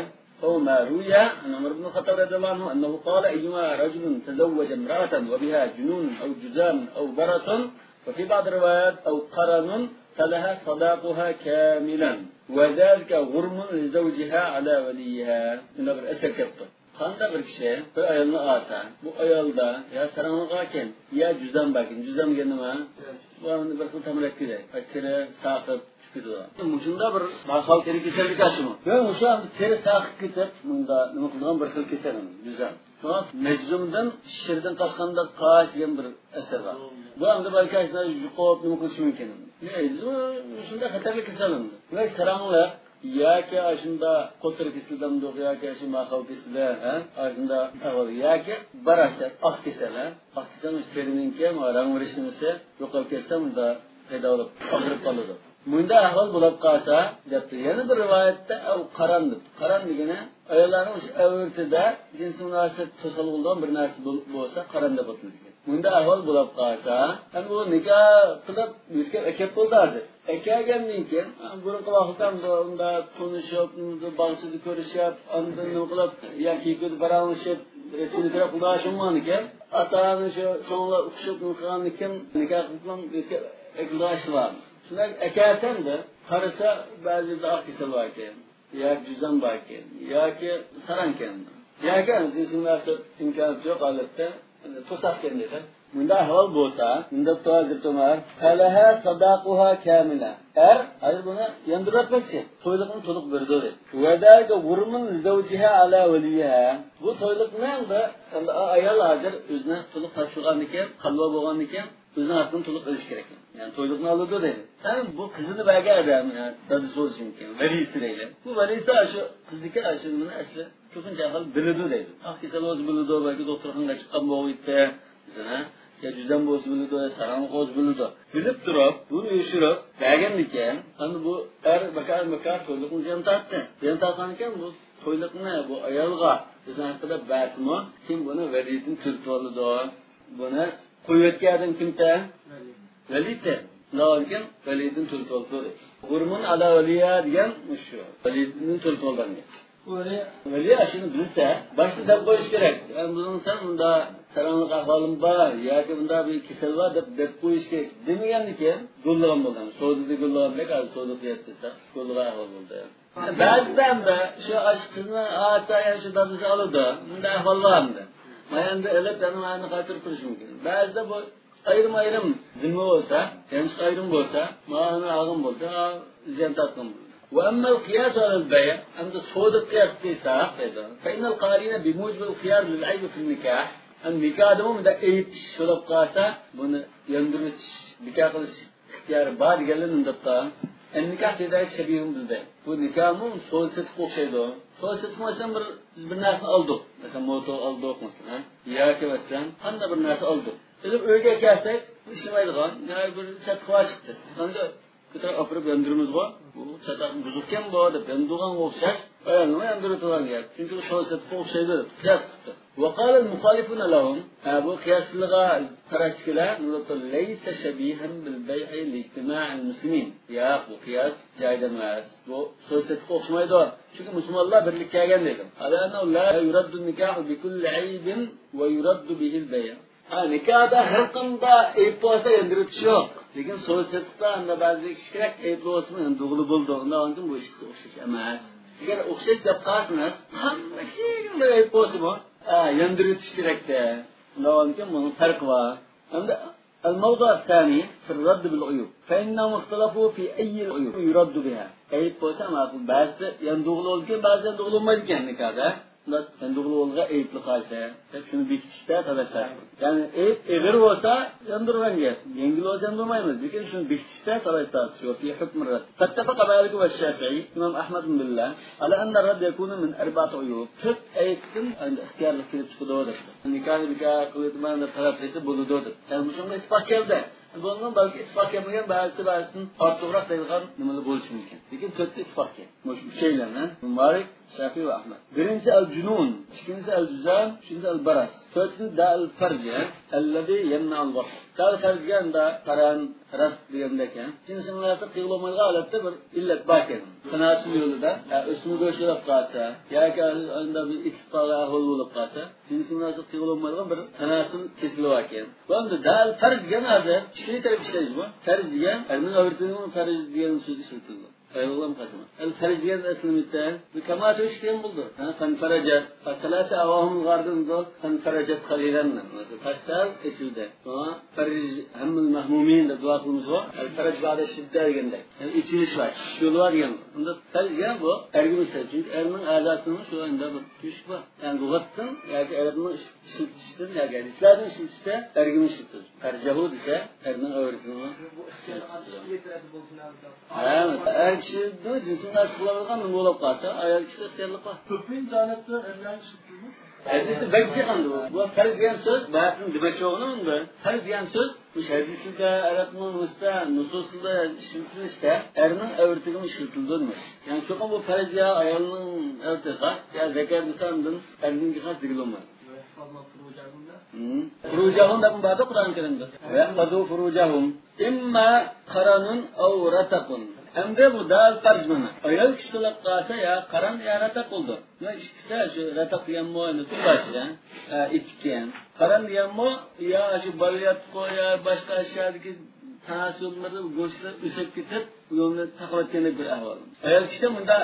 أو ما روي عن عمر بن الخطاب رضي الله عنه أنه قال: أيما رجل تزوج امرأة وبها جنون أو جذام أو برص، وفي بعض الروايات أو قرن، فلها صداقها كاملا، وذلك غرم لزوجها على وليها. شۇنداق بىر ئەسەر كەپتۇ. قانداق بىر كىشى بىر ئايالنى ئالسا، بۇ ئايالدا يا ساراڭلىق باركەن، يا جۈزەم باركەن. جۈزەم دېگەن نېمە؟ بۇ ئەمدى بىر خىل تامراككىدەك، تېرە ساقىپ چۈشۈپ كېتىدۇ. مۇشۇنداق بىر ماقال تېرە كېسەللىكى ئاشۇمۇ؟ ۋە مۇشۇ ئەمدى تېرە ساقىپ كېتىپ، مۇندا نېمە قىلىدىغان بىر خىل كېسەل ئەمدى، جۈزەم. شۇڭا مەجزۇمدىن شىردىن قاچقاندا قاچ دېگەن بىر ئەسەر بار. بۇ ئەمدى بەلكى شۇنداق يۇقۇپ نېمە قىلىشى مۇمكىن. نېمە، مۇشۇنداق خەتەرلىك كېسەل ئەمدى. ۋە ساراڭلىق، ياكى ئاشۇنداق قوتۇر كېسىلى دەمدۇق، ياكى شۇ ماقال كېسىلى، ھە؟ ئاشۇنداق ئەھۋال. ياكى باراسەت، ئاق كېسەل، ھە؟ ئاق كېسەل مۇشۇ تېرىنىڭكى رەڭ بېرىش نېمىسى يوقاپ كەتسە، مۇندا پەيدا بولۇپ، ئاغرىپ قالىدۇ. مۇنداق ئەھۋال بولۇپ قالسا، دەپتۇ. يەنە بىر رىۋايەتتە، ئەۋ قاران دەپتۇ. قاران دېگىنى ئاياللارنىڭ ئۆشە ئەۋرىتىدە جىنسىي مۇناسىۋەت توسالغۇ بولىدىغان بىر نەرسە بول-، بولسا، قاران دەپ ئاتىلىدىكەن. مۇنداق ئەھۋال بولۇپ قالسا، ئەمدى ئۇ نىكاھ قىلىپ، يۆتكەپ ئەكەپ بولدى ھازىر. ئەكەلگەندىن كېيىن، بۇرۇنقى ۋاقىتتا ئۇندا تونۇشۇپ، باغچىدا كۆرۈشۈپ، ئاندىن نېمە قىلىپ، يا كېيىكىدە پاراڭلىشىپ، رەسىمگە كىرىپ، خۇدا شۇڭغانىكەن. ئاتا-ئانا شۇ چوڭلار ئۇقۇشۇپ، نېمە قىلغاندىكىن، نىكاھ قىلىپ، يۆتكەپ ئەكىلىدىغان ئىشلار بار. شۇنداق ئەكەلسەمدە، قارىسا، بەزىدە ئاق كېسەل بار ئىكەن. ياكى جۈزەم باركەن، ياكى ساراڭكەن، ياكى جىنسىي مۇناسىۋەت ئىمكانىيىتى يوق ھالەتتە توساقكەن دېدى. مۇنداق ئەھۋال بولسا، مۇنداق دەپتۇ ھازىر ئۆمەر، فلها صداقها كاملا. ئەر ھازىر بۇنى ياندۇرۇۋەتمەكچى. تويلۇقنى تولۇق بېرىدۇ دېدى. وذلك غرم لزوجها على وليها. بۇ تويلۇقنى ئەمدى ئايال ھازىر ئۆزىنى تولۇق تاپشۇرغاندىكىن، خەلۋە بولغاندىكىن، ئۆزىنىڭ ھەققىنى تولۇق ئېلىش كېرەك. يەنى تويلۇقنى ئالىدۇ دەيدۇ. يەنى بۇ قىزىنى بەرگەن ئادەم، يەنى دادىسى بولۇشى مۇمكىن، ۋەلىسى دەيلى. بۇ ۋەلىسى ئاشۇ قىزدىكى ئاشۇ نېمىنى ئەسلى كۆپىنچە ئەھۋال بىلىدۇ دەيدۇ. ئاق كېسەل بولسا بىلىدۇ، بەلكى دوختۇرخانىغا چىققان بولغىيتتى دېسەڭ، ھە؟ يا جۈزەم بولسا بىلىدۇ، يا ساراڭلىق بولسا بىلىدۇ. بىلىپ تۇرۇپ، بۇنى يوشۇرۇپ بەرگەندىكىن، ئەمدى بۇ ئەر بىكار بىكار تويلۇقنى زىيان تارتتى. زىيان تارتقاندىكىن بۇ تويلۇقنى بۇ ئايالغا بىزنىڭ ھەققىدە بەرسىمۇ، كېيىن بۇنى ۋەلىيىتىنى تۈزىتىۋالىدۇ. بۇنى قويۇۋەتكەن ئادەم كىمتە؟ ۋەلىيتە. شۇنداق بولغاندىكىن ۋەلىيىتىنى تۈزىتىۋالىدۇ. غرم على وليها دېگەن مۇشۇ. ۋەلىيىتىنى تۈزىتىۋالغان گەپ. ۋەلى، ۋەلى ئاشۇنى بىلسە، باشتا دەپ قويۇش كېرەك. يەنى بۇنىڭ سەن مۇندا ساراڭلىق ئەھۋالىم بار ياكى مۇندا بىر كېسەل بار دەپ، دەپ قويۇش كېرەك. دېمىگەندىكىن گۇللىغان بولدى. سودىدا گۇللىغاندەك، ھازىر سودا قىياس قىلسا، گۇللىغان ئەھۋال بولدى. بەزىدە ئەمدى شۇ ئاشۇ قىزنى ئالسا، يەنە شۇ دادىسى ئالىدۇ. بۇنداق ئەھۋال بار ئەمدى. ما ئەمدى ئېلىپ، يەنە مانا قايتۇرۇپ بېرىش مۇمكىن. بەزىدە بۇ ئايرىم-ئايرىم زىممە بولسا، يانچۇق ئايرىم بولسا، مانا ئالغان بولدى، زىيان تارتقان بولدى. وأما القياس على البيع، ئەمدى سودا قىياس قىلساق دەيدۇ. فإن القارين بموجب الخيار للعيب في النكاح. ئەمدى نىكاھدىمۇ مۇنداق ئەيىب ئىش بولۇپ قالسا، بۇنى ياندۇرۇۋېتىش، بىكار قىلىش ئىختىيارى بار دېگەنلەرنى ئۇنداپتا. النكاح في ذلك شبيه بالبيع. بۇ نىكاھمۇ سودا سېتىققا ئوخشايدۇ. سودا سېتىق، مەسىلەن، بىر، بىز بىر نەرسىنى ئالدۇق. مەسىلەن، موتور ئالدۇق، مەسىلەن، ھە؟ ياكى، مەسىلەن، قانداق بىر نەرسە ئالدۇق. ئېلىپ ئۆيگە كەلسەك، ئىشلىمەيدىغان، يا بىر چاتىقى بار چىقتى. ئاندىن كۆتۈرۈپ ئاپىرىپ ياندۇرىمىزغۇ. بۇ چاتاق بۇزۇقكەن بۇ دەپ ياندۇرغانغا ئوخشاش، ئايالنىمۇ ياندۇرۇۋېتىدىغان گەپ. چۈنكى ئۇ سودا سېتىققا ئوخشايدۇ دەپ قىياس قىپتۇ. وقال المخالفون لهم، ھە، بۇ قىياسچىلىققا قاراشتىكىلەر، ليس شبيها بالبيع لاجتماع المسلمين. ياق، بۇ قىياس جايىدا ئەمەس. بۇ سودا سېتىققا ئوخشىمايدۇ. چۈنكى مۇسۇلمانلار بىرلىككە كەلگەن دېدى. على أنه لا يرد النكاح بكل عيب ويرد به البيع. ھە، نىكاھدا ھەر قانداق ئەيىب بولسا ياندۇرۇۋېتىش يوق. لېكىن سودا سېتىقتا ئەمدى بەزى كىشى كېرەك ئەيىب بولسىمۇ ياندۇرغىلى بولىدۇ. ئۇنداق بولغاندىكىن بۇ ئىككىسى ئوخشاش ئەمەس. ئەگەر ئوخشاش دەپ قالسىڭىز، قانداق كىچىككىنە بىر ئەيىب بولسىمۇ، ھە، ياندۇرۇۋېتىش كېرەكتە. ئۇنداق بولغاندىكىن بۇنىڭ پەرقى بار. ئەمدى الموضع الثاني في الرد بالعيوب. فإنهم اختلفوا في أي العيوب يرد بها. ئەيىب بولسا ماقۇل، بەزىدە ياندۇرغىلى بولىدىكەن، بەزىدە ياندۇرغىلى بولمايدىكەن نىكاھدا. ئۇنداق سەن دوغرۇلۇق بولغان ئەيىبلىك قالسا، دەپ شۇنى بېكىتىشتە تالاش تارتىش. يەنى ئەيىب ئېغىر بولسا ياندۇرغان گەپ، يەڭگىل بولسا ياندۇرمايمىز. لېكىن شۇنى بېكىتىشتە تالاش تارتىش. وفي حكم الرد قد اتفق مالك والشافعي، ئىمام ئەھمەدمۇ بىللە، على أن الرد يكون من أربعة عيوب. تۆت ئەيىبتىن ئەمدى ئىختىيارلىق كېلىپ چىقىدۇ دەپتۇ. نىكاھنى بىكار قىلىۋېتىمەن دەپ تەلەپ قىلسا بولىدۇ دەپ. يەنى مۇشۇنىڭغا ئىتتىپاق كەلدى. بۇنىڭ بەلكى ئىتتىپاق كەلمىگەن، بەزىسى بەزىسىدىن ئارتۇقراق دەيدىغان نېمىلەر بولۇشى مۇمكىن. لېكىن تۆتتە ئىتتىپاق كەلدى. مۇشۇ ئۈچەيلەن، ھە؟ مالىك، شافىئى ۋە ئەھمەد. بىرىنچىسى ئەل جۇنۇن، ئىككىنچىسى ئەل جۇزام، ئۈچىنچىسى ئەل باراس، تۆتىنچىسى دەل فەرج، ئەللەزى يەمنەئۇل ۋەتر. دەل فەرج دېگەن قاران، رەت دېگەندەك، ھە؟ جىنسىي مۇناسىۋەت قىلغىلى بولمايدىغان ھالەتتە بىر ئىللەت باركەن. تاناسۇل يولىدا، ھە، ئۆسمە گۆشى بولۇپ قالسا، ياكى ئاندا بىر ئېتىلىپ قالغان ئەھۋال بولۇپ قالسا، جىنسىي مۇناسىۋەت قىلغىلى بولمايدىغان بىر تاناسۇل كېسىلى باركەن. بۇ ئەمدى دەل پەرج دېگەن ھازىر ئىككىنچى تەرەپ ئىشلەيدۇ. پەرج دېگەن ئەرنىڭ ئەۋرىتىنىڭ پەرج دېگەن سۆز ئىشلىتىلىدۇ. ئايرىلغان قىسمى. ئەل پەرج دېگەن ئەسلى نېمە؟ بۇ كەما تۆشۈك دېگەن بولىدۇ. ھە، فەنفەرەجەت. فەسەلەتە ئەۋاھۇمۇل غار دېگەن بۇ. فەنفەرەجەت خەلىلەن. تاش سەل ئېچىلدى. شۇڭا فەرج ھەممىل مەھمۇمىن دەپ دۇئا قىلىمىزغۇ. ئەل پەرج بەئدە شىددە دېگەندەك. يەنى ئېچىلىش بار، چىقىش يولى بار دېگەن. ئۇندا پەرج دېگەن بۇ ئەرگە نىسبەت. چۈنكى ئەرنىڭ ئەزاسىنىڭ شۇ ئەمدى بىر تۆشۈكى بار. يەنى لۇغەتتىن ياكى ئەرەبنىڭ ئىش-، ئىشلىتىشتىن ياكى ھەدىسلەردىن ئىشلىتىشتە ئەرگىمۇ ئىشلىتىدۇ. پەرجەھۇ دېسە، ئەرنىڭ ئەۋرىتىنىمۇ. بۇ ئىختىيارلىق ئىككى تەرەپتە بولسۇن ھەم. ھە، ئەر كىشىنىڭ جىنسىي مۇناسىۋەت قىلىدىغان نېمە بولۇپ قالسا، ئايال كىشى ئىختىيارلىق بار. كۆپىنچە ھالەتتە ئەرلەرنى ئىشلىتىمىز. ھەدىستە بەك جىق ئەمدى بۇ. بۇ پەرج دېگەن سۆز، بۇ ھەدىستىن دېمەكچى بولغىنىم ئەمدى. پەرج دېگەن سۆز، مۇشۇ ھەدىسلەردە، ئەرەبنىڭ نۇستا، نۇسۇسىدا ئىشلىتىلىشتە ئەرنىڭ ئەۋرىتىگىمۇ ئىشلىتىلىدۇ دېمەك. يەنى چوقۇم بۇ پەرج يا ئايالنىڭ ئەۋرىتىگە خاس، يا زەكەر دېسە ئاندىن ئەرنىڭكى خاس دېگىلى بولمايدۇ. فروجهن دەپمۇ باردا قۇرئان كەرىمدە. ويحفظوا فروجهم. إما قرن أو رتق. ئەمدى بۇ دەل تەرجىمىنى. ئايال كىشى تالاق قىلسا يا قاران يا رەتەق بولىدۇ. مانا ئىككىسى شۇ رەتەق دېگەنمۇ ئەمدى تۇرپان، ھە، ئېتىككەن. قاران دېگەنمۇ يا شۇ بالىياتقۇ يا باشقا ئەشيادىكى تاناسۇللىرى، گۆشلىرى ئۆسۈپ كېتىپ، يولنى تاقىۋەتكەندەك بىر ئەھۋال. ئايال كىشىدە مۇنداق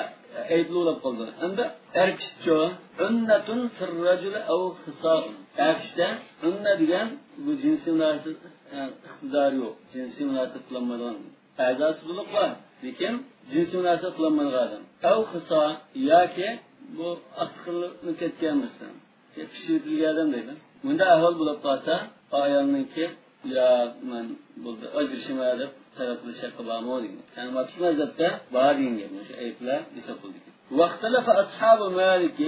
ئەيىبلىك بولۇپ قالىدۇ. ئەمدى ئەر كىشىچۇ؟ عنة في الرجل أو خصاء. ئەر كىشىدە ئۇننە دېگەن بۇ جىنسىي مۇناسىۋەت، ئە، ئىقتىدارى يوق. جىنسىي مۇناسىۋەت قىلالمايدىغان. ئەزاسى بولۇپ بار، لېكىن جىنسىي مۇناسىۋەت قىلالمايدىغان ئادەم. ئەۋ خىسا ياكى بۇ ئاقتىقىلىنىپ كەتكەن مەسىلەن. پىشىۋېتىلگەن ئادەم دەيدۇ. بۇنداق ئەھۋال بولۇپ قالسا، ئايالنىڭكى يا مەن بولدى، ئاجرىشىمەن دەپ تەلەپ قىلىش ھەققى بارمۇ دېگەن. يەنى مەخسۇس مەزھەپتە بار دېگەن گەپ. مۇشۇ ئەيىبلەر ھېساب بولىدىكەن. واختلف أصحاب مالك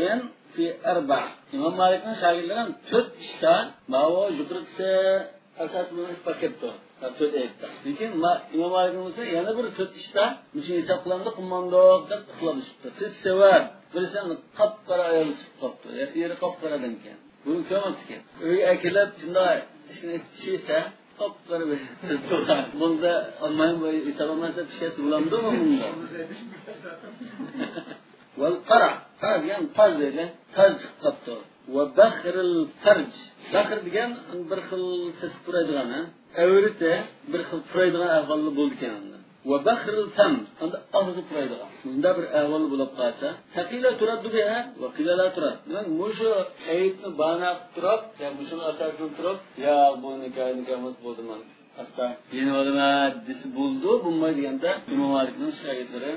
في أربع. ئىمام مالىكنىڭ شاگىرتلىرى ھەم تۆت ئىشتا ماۋۇ يۇقىرىقىسى ئاساس بىلەن ئىتتىپاق كەپتۇ. ھە، تۆت ئەيىبتە. لېكىن ما-، ئىمام مالىكنىڭ بولسا يەنە بىر تۆت ئىشتا مۇشۇ ھېساب قىلامدۇق، قىلمامدۇق دەپ ئىختىلاپلىشىپتۇ. في السواد، بىرسى قاپقارا ئايال چىقىپ قاپتۇ. يا ئېرى قاپقارا ئادەمكەن. بۇنى كۆرمەپتىكەن. ئۆيگە ئەكېلىپ، شۇنداق ئىشكىنى ئېتىپ پىشىرسە، قاپقارا بىر تۇرغان. بۇندا ئالمايمۇ، ھېساب ئالمايسا پىشكەن بولامدۇ بۇندا؟ والقرع، قرع دېگەن تاز دەيدۇ. تاز چىقىپ قاپتۇ. وبخر الفرج. بەخر دېگەن بىر خىل سېسىق پۇرايدىغان، ھە؟ ئەۋرىتى بىر خىل پۇرايدىغان ئەھۋالدا بولىدىكەن ئاندا. وبخر الفم، ئاندا ئاغزى پۇرايدىغان. مۇنداق بىر ئەھۋالدا بولۇپ قالسا، فقيل ترد بها وقيل لا ترد. مەن مۇشۇ ئەيىبنى باھانە قىلىپ تۇرۇپ، يا مۇشۇنى ئاساس قىلىپ تۇرۇپ، يا بۇ نىكاھ، نىكاھ ئەمەس، بولدى، مەن ئاستا يېنىۋالىمەن دېسە بولىدۇ، بولمايدۇ دېگەندە ئىمام مالىكنىڭ شاگىرتلىرى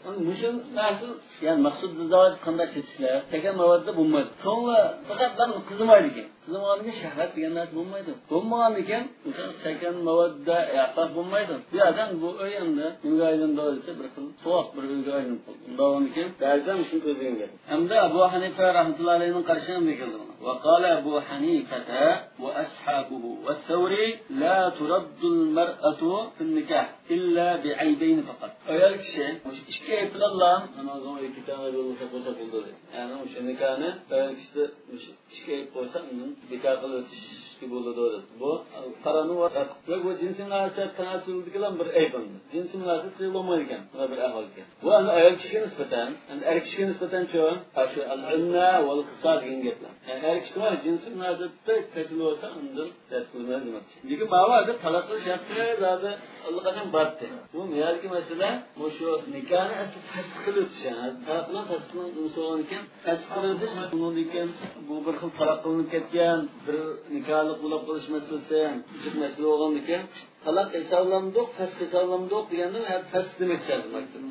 ئەمدى مۇشۇ نەرسە، يەنى مەخسۇس دىزاۋاج قانداق چېتىشلار، سەكەن ماۋاتتا بولمايدۇ. كۆڭلى پەقەت بىر قىزىمايدىكەن. قىزىمىغاندىن كېيىن شەھۋەت دېگەن نەرسە بولمايدۇ. بولمىغاندىن كېيىن ئۇ سەكەن ماۋاتتا ئەخلاق بولمايدۇ. بۇ ئادەم بۇ ئۆي ئەمدى نېمىگە ئايلىنىدۇ دېسە، بىر خىل سوغۇق بىر ئۆيگە ئايلىنىپ قالىدۇ. ئۇنداق بولغاندىن كېيىن بەزىدە مۇشۇنى كۆزلىگەن گەپ. ئەمدى ئەبۇ ھەنىفە رەھمەتۇللا ئەلەيھىنىڭ قارىشى نېمە دېگەن؟ وقال أبو حنيفة وأصحابه والثوري لا ترد المرأة في النكاح إلا بعيبين فقط. ئايال كىشى مۇشۇ ئىككى ئەيىب بىلەنلا، ئانىڭىزنىڭ ئۆيىگە كېتەڭ، يولدا ساقلىساق بولىدۇ دەيدۇ. يەنى مۇشۇ نىكاھنى ئايال كىشىدە مۇشۇ ئىككى ئەيىب بولسا ئۇنى بىكار قىلىۋېتىشكە بولىدۇ دەيدۇ. بۇ قارانۇ ۋە رەتق. ۋە بۇ جىنسىي مۇناسىۋەت تاناسۇلدىكىلا بىر ئەيىب ئەمدى. جىنسىي مۇناسىۋەت قىلغىلى بولمايدىكەن. بۇنداق بىر ئەھۋال ئىكەن. بۇ ئەمدى ئايال كىشىگە نىسبەتەن، ئەمدى ئەر كىشىگە نىسبەتەن شۇ، ھە، شۇ ئەل ئۇننە ۋەل خىسا دېگەن گەپلەر. يەنى ئەر كىشىگە جىنسىي مۇناسىۋەتتە كەسىل بولسا ئۇندىن رەت قىلىمىز دېمەكچى. لېكىن ماۋۇ ھازىر تالاق قىلىش ھەققى زادى ئاللىقاچان بارتتى. بۇ نىھايەتكى مەسىلە، مۇشۇ نىكاھنى ئەسلى پەسخ قىلىۋېتىش، يەنى تالاق بىلەن پەسخنىڭ نېمىسى بولغان ئىكەن، پەسخ قىلىۋېتىش، ئۇنىڭدىن كېيىن بۇ بىر خىل تالاق قىلىنىپ كەتكەن، بىر نىكاھلىق بولۇپ قېلىش مەسىلىسى، جىق مەسىلە بولغاندىكىن، تالاق ھېسابلامدۇق، پەسخ ھېسابلامدۇق دېگەندىن، ھە، پەسخ دېمەكچى ھازىر ماكتىن.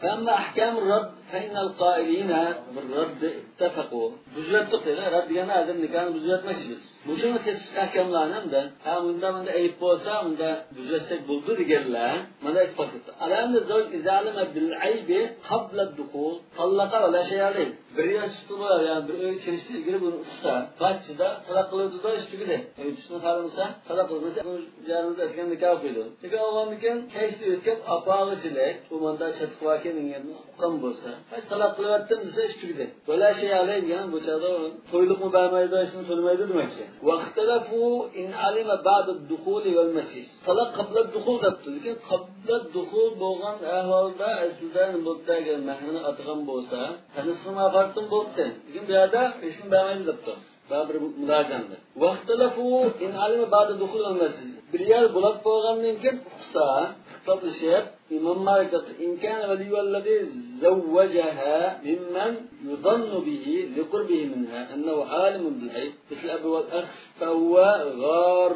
فأما أحكام الرد فإن القائلين بالرد اتفقوا. بۇزۇۋەتتۇق دېدى. رەد دېگەندە ھازىر نىكاھنى بۇزۇۋەتمەكچى بىز. مۇشۇنى تېتىشلىق ئەھكاملارنى ھەمدە، ھە، مۇندا، مۇندا ئەيىب بولسا، مۇندا بۇزۇۋەتسەك بولىدۇ دېگەنلەر مانا ئىتتىپاق قىلدى. على أن الزوج إذا علم بالعيب قبل الدخول طلق ولا شيء عليه. بىر ياش تۇتۇلۇپ، يەنى بىر ئۆيگە چىرىشتىن ئىلگىرى بۇنى ئۇقسا، قاچىدا تالاق قىلىۋېتىدۇ، ئىش تۈگىدى. ئۆي تۇتۇشنى خالىمىسا، تالاق قىلىپ قويسا، جارىمىز ئەتكەن نىكاھ ئوقۇيدۇ. نىكاھ ئوقۇغاندىن كېيىن، كەچتە ئۆتكەن ئاپاغىچىلىك، ئۇ ماندا چاتىقى باركەن، ئۇققان بولسا، ھە، تالاق قىلىۋەتتىم دېسە، ئىش تۈگىدى. ولا شيء عليه دېگەن بۇ چاغدا ئۇ تويلۇقمۇ بەرمەيدۇ، ھېچنېمە تۆلىمەيدۇ دېمەكچى. واختلفوا إن علم بعد الدخول والمسيس. تالاق قابلە دۇخۇل دەپتۇ. لېكىن قابلە دۇخۇل بولغان ئەھۋالدا ئەسلىدە نېمە بوپتۇ؟ ئەگەر مەھرىنى ئاتىغان بولسا، فنصف ما فرضتم بولۇپتۇ. لېكىن بۇ يەردە ھېچنېمە بەرمەيدۇ دەپتۇ. بۇ بىر مۇلازىمە. واختلفوا إن علم بعد الدخول والمسيس. بىر يەر بولاپ بولغاندىن كېيىن ئۇقسا، ئىختىلاپلىشىپ، ئىمام مالىك دەپتۇ، إن كان وليها الذي زوجها ممن يظن به لقربه منها أنه عالم بالعيب مثل الأب والأخ فهو غار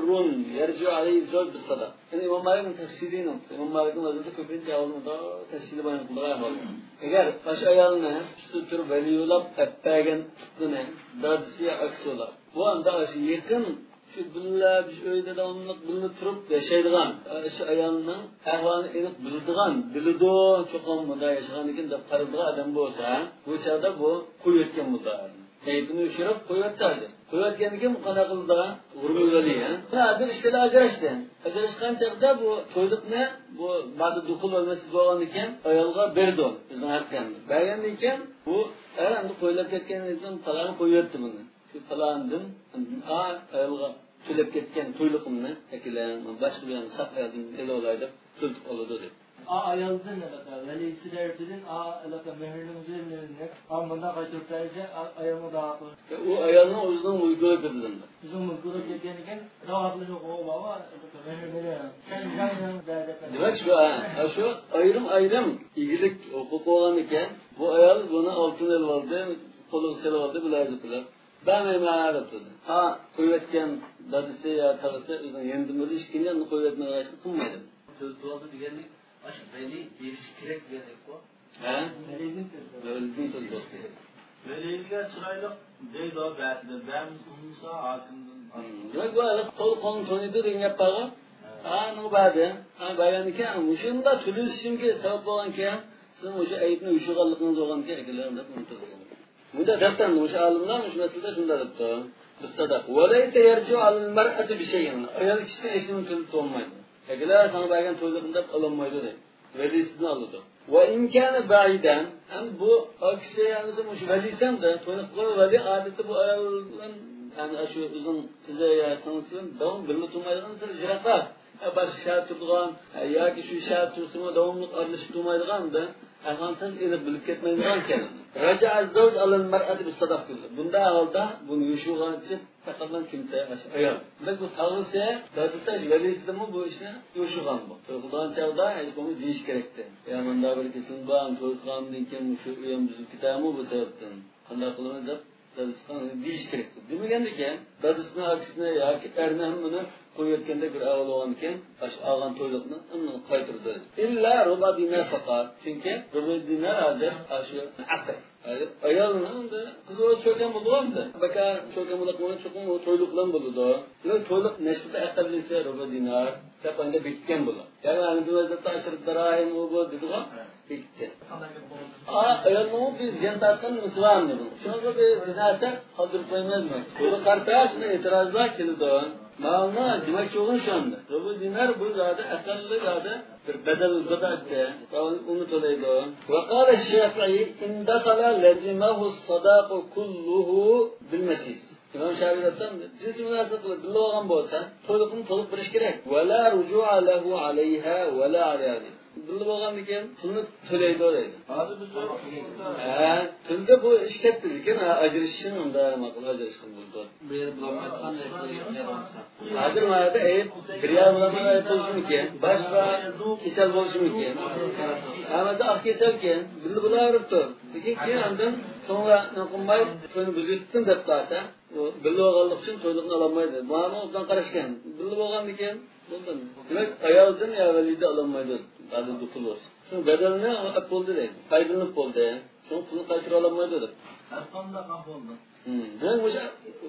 يرجع عليه الزوج بالصداق. يەنى ئىمام مالىكنىڭ تەپسىلىنىڭ، ئىمام مالىكنىڭ مەزھىپىدە كۆپىنچە ئاۋۇندا تەپسىلى بايان قىلغان ئەھۋال. ئەگەر ئاشۇ ئايالنى ئۈستىدە تۇرۇپ ۋەلىيلەپ ئەپ بەرگەن پۇتىنى دادىسى يا ئاكىسى بولا، بۇ ئەمدى ئاشۇ يېقىن، شۇ بىللە، شۇ ئۆيدە داۋاملىق بىللە تۇرۇپ ياشايدىغان، شۇ ئايالنىڭ ئەھۋالىنى ئېنىق بىلىدىغان، بىلىدۇ، چوقۇم مۇنداق ياشىغاندىكىن دەپ قارىدىغان ئادەم بولسا، بۇ چاغدا بۇ قويۇۋەتكەن بولىدۇ. ئەيىبىنى يوشۇرۇپ قويۇۋەتتى ھازىر. قويۇۋەتكەندىن كېيىن قانداق قىلىدۇ؟ غۇرمىۋەلى، ھە؟ ھازىر ئىككىلى ئاجراشتى. ئاجراشقان چاغدا بۇ تويلۇقنى، بۇ بعد دۇخۇل ۋەلمەسىز بولغاندىن كېيىن ئايالغا بەردى ئۇنى، ئۆزىنىڭ ھەققىنى. بەرگەندىن كېيىن بۇ ئەر ئەمدى قويۇلۇپ كەتكەندىن كېيىن تالاقنى قويۇۋەتتى بۇنى. شۇ پالاندىن، ئا، ئايالغا تۆلەپ كەتكەن تويلۇقۇمنى ئەكېلە، باشقا بىر يەرنى ساق ئايالدىن ئېلىۋالاي دەپ تۆلىتىپ ئالىدۇ دەيدۇ. ئا ئايالدىن ھېلىقى ۋەلىسى تەرىپىدىن ئا ھېلىقى مېھىرنىڭ ئۈزۈلمىگىنى ئا مۇنداق قايتۇرۇپ بەرسە، ئا ئايالنىڭ داۋا قىلىش. ئۇ ئايالنىڭ ئۆزىنىڭ مۈلكىگە كىرىدۇ. ئۆزىنىڭ مۈلكىگە كىرگەندىن كېيىن داۋا قىلىش ھوقۇقى بارغۇ، ھېلىقى مېھىر مېنىڭ، سەن ئۆزۈڭ مېنىڭ دەپ. دېمەك، شۇ، ھە، ھە، شۇ ئايرىم-ئايرىم ئىگىلىك ھوقۇقى بولغان ئىكەن، بۇ ئايال بۇنى ئالتۇن ئېلىۋالدى، قولىغا سېلىۋالدى، بىلەرزە قىلىپ. بەرمەيمەن دەپ تۇردى. ھا، قويۇۋەتكەن دادىسى يا تاغىسى ئۆزىنىڭ يېنىدىن بىلدى، ئىككىنچى يەنە قويۇۋەتمەيدىغان ئىشنى قىلمايدۇ. تۆلىتىۋالدى دېگەنلىك، ئاشۇ ۋەلى بېرىشى كېرەك دېگەنلىكقۇ. ھە؟ ۋەلىدىن تۆلىتىۋالدى. ۋەلىدىن تۆلىتىۋالدى. ۋەلىگە چىرايلىق دەيدۇ، بەزىدە بەرمىسە، ئۇنىمىسا ھاكىمدىن. دېمەك، بۇ ھېلىقى قول قولنى تونۇيدۇ دېگەن گەپ بارغۇ. ھە. ھا، نېمە بەردى؟ ھا، بەرگەندىن كېيىن مۇشۇنداق تۆلىشىمگە سەۋەب بولغانكەن، سىزنىڭ مۇشۇ ئەيىبنى يوشۇرغانلىقىڭىز بولغانكەن، ئەكېلىڭ دەپ ئۇنى تۆلىتىۋالدى. بۇندا دەپتەر مۇشۇ ئالىملار مۇشۇ مەسىلىدە شۇنداق دەپتۇ. بالصداق. وليس يرجع على المرأة بشيء. ئايال كىشىدىن ھېچ نېمە تۆلىتىپ بولمايدۇ. ئەگەر ساڭا بەرگەن تويلۇقنى دەپ ئالالمايدۇ دەيدۇ. ۋەلىسىدىن ئالىدۇ. وإن كان بعيدا. ھەم بۇ ئاكىسى يا بولمىسا مۇشۇ ۋەلىسى ھەمدە تويلۇق قىلغان ۋەلى ئادەتتە بۇ ئايال بىلەن، يەنى شۇ ئۆزىنىڭ قىزى يا سىڭلىسى بىلەن داۋام بىللە تۇرمايدىغان سەل يىراقراق. ھە، باشقا شەھەردە تۇرىدىغان، ھە، ياكى شۇ شەھەردە تۇرسىمۇ داۋاملىق ئارىلىشىپ تۇرمايدىغان، ھە، ئەھۋالنى تېز ئېنىق بىلىپ كەتمەيدىغان ئىكەن. رجع الزوج على المرأة بالصداق دېدى. بۇنداق ئەھۋالدا بۇنى يوشۇرغانچە پەقەتلا كىمتە ئايال. دېمەك، بۇ تاغىسى، دادىسى، ۋەلىسىدىنمۇ بۇ ئىشنى يوشۇرغان بۇ. توي قىلىدىغان چاغدا ھېچ بولمىسا دېيىش كېرەكتى. يا مۇنداق بىر كېسىلىڭ بار، توي قىلغاندىن كېيىن مۇشۇ ئۆيۈم بۇزۇلۇپ كېتەرمۇ بۇ سەۋەبتىن؟ قانداق قىلىمىز دەپ دادىسىغا دېيىش كېرەك. دېمىگەندىكىن، دادىسىنى، ئاكىسىنى ياكى ئەرنى ھەممىنى قويۇۋەتكەندەك بىر ئەھۋال بولغاندىكىن، ئاشۇ ئالغان تويلۇقنى ھەممىنى قايتۇردى. إلا ربع دينار فقط. چۈنكى ربع دينار ھازىر ئاشۇ ئەقىل. ئايالنىڭ ئەمدى قىزى ئۆز چۆكەن بولىدۇ ئەمدى. بەكار چۆكەن بولۇپ قالماي، چوقۇم ئۇ تويلۇق بىلەن بولىدۇ. دېمەك، تويلۇق نەشقىدە ئەقەللىسى ربع دينار دەپ ئەمدى بېكىتكەن بۇلار. يەنى ئەمدى ۋەزىيەتتە ئاشۇ دىراھىم ئۇ بۇ دېدىغۇ. بېكىتتى. ئا، ئايالنىڭمۇ بىر زىيان تارتقان نېمىسى بارمۇ بۇنىڭ؟ شۇنىڭغا بىر، بىر نەرسە قالدۇرۇپ قويمايمىز. بۇنى قارىتاش، شۇنداق ئېتىرازلار كېلىدۇ. ماۋۇنى دېمەكچى بولغىنى شۇ ئەمدى. رۇبۇ دىنار بۇ زادى ئەقەللىي زادى بىر بەدەل بۇ دەيدۇ. ئۇنى تۆلەيدۇ. وقال الشافعي إن دخل لزمه الصداق كله بالمسيس. ئىمام شافىئىي دەپتۇ، جىنسىي مۇناسىۋەت قىلىپ بىللە بولغان بولسا، تويلۇقنى تولۇق بېرىش كېرەك. ولا رجوع له عليها ولا على أبيه. بىللە بولغاندىن كېيىن پۇلنى تۆلەيدۇ دەيدۇ. ھازىر بىز ھە، تۆلىسە بۇ ئىش كەتتى، لېكىن، ھە، ئاجرىشىشنى ئۇندا ماقۇل ئاجراشقان بولىدۇ. بۇ يەردە بولالمايدىغان ھازىر ما يەردە ئەيىب بىر يەر بولالمىغان ئەيىب بولۇشى مۇمكىن، باشقا كېسەل بولۇشى مۇمكىن. ھە، مەسىلەن، ئاق كېسەلكەن، بىللە بولاۋېرىپتۇ. لېكىن كېيىن ئاندىن سوڭلا نېمە قىلماي، توينى بۇزۇۋېتىپتىمەن دەپ قالسا، ئۇ بىللە بولغانلىقى ئۈچۈن تويلۇقنى ئالالمايدۇ. مانا ئوبدان قاراشكەن. بىللە بولغاندىكىن، بولدى. دېمەك، ئايالدىن يا ۋەلىدە ئالالمايدۇ، ئادىل پۇل بولسا. شۇنىڭ بەدىلىنى ئەپ بولدى دەيدۇ. پايدىلىنىپ بولدى. شۇنىڭ پۇلىنى قايتۇرۇۋالالمايدۇ دەپ. ھەر قانداق ئەھۋالدا. ھىم. دېمەك، مۇشۇ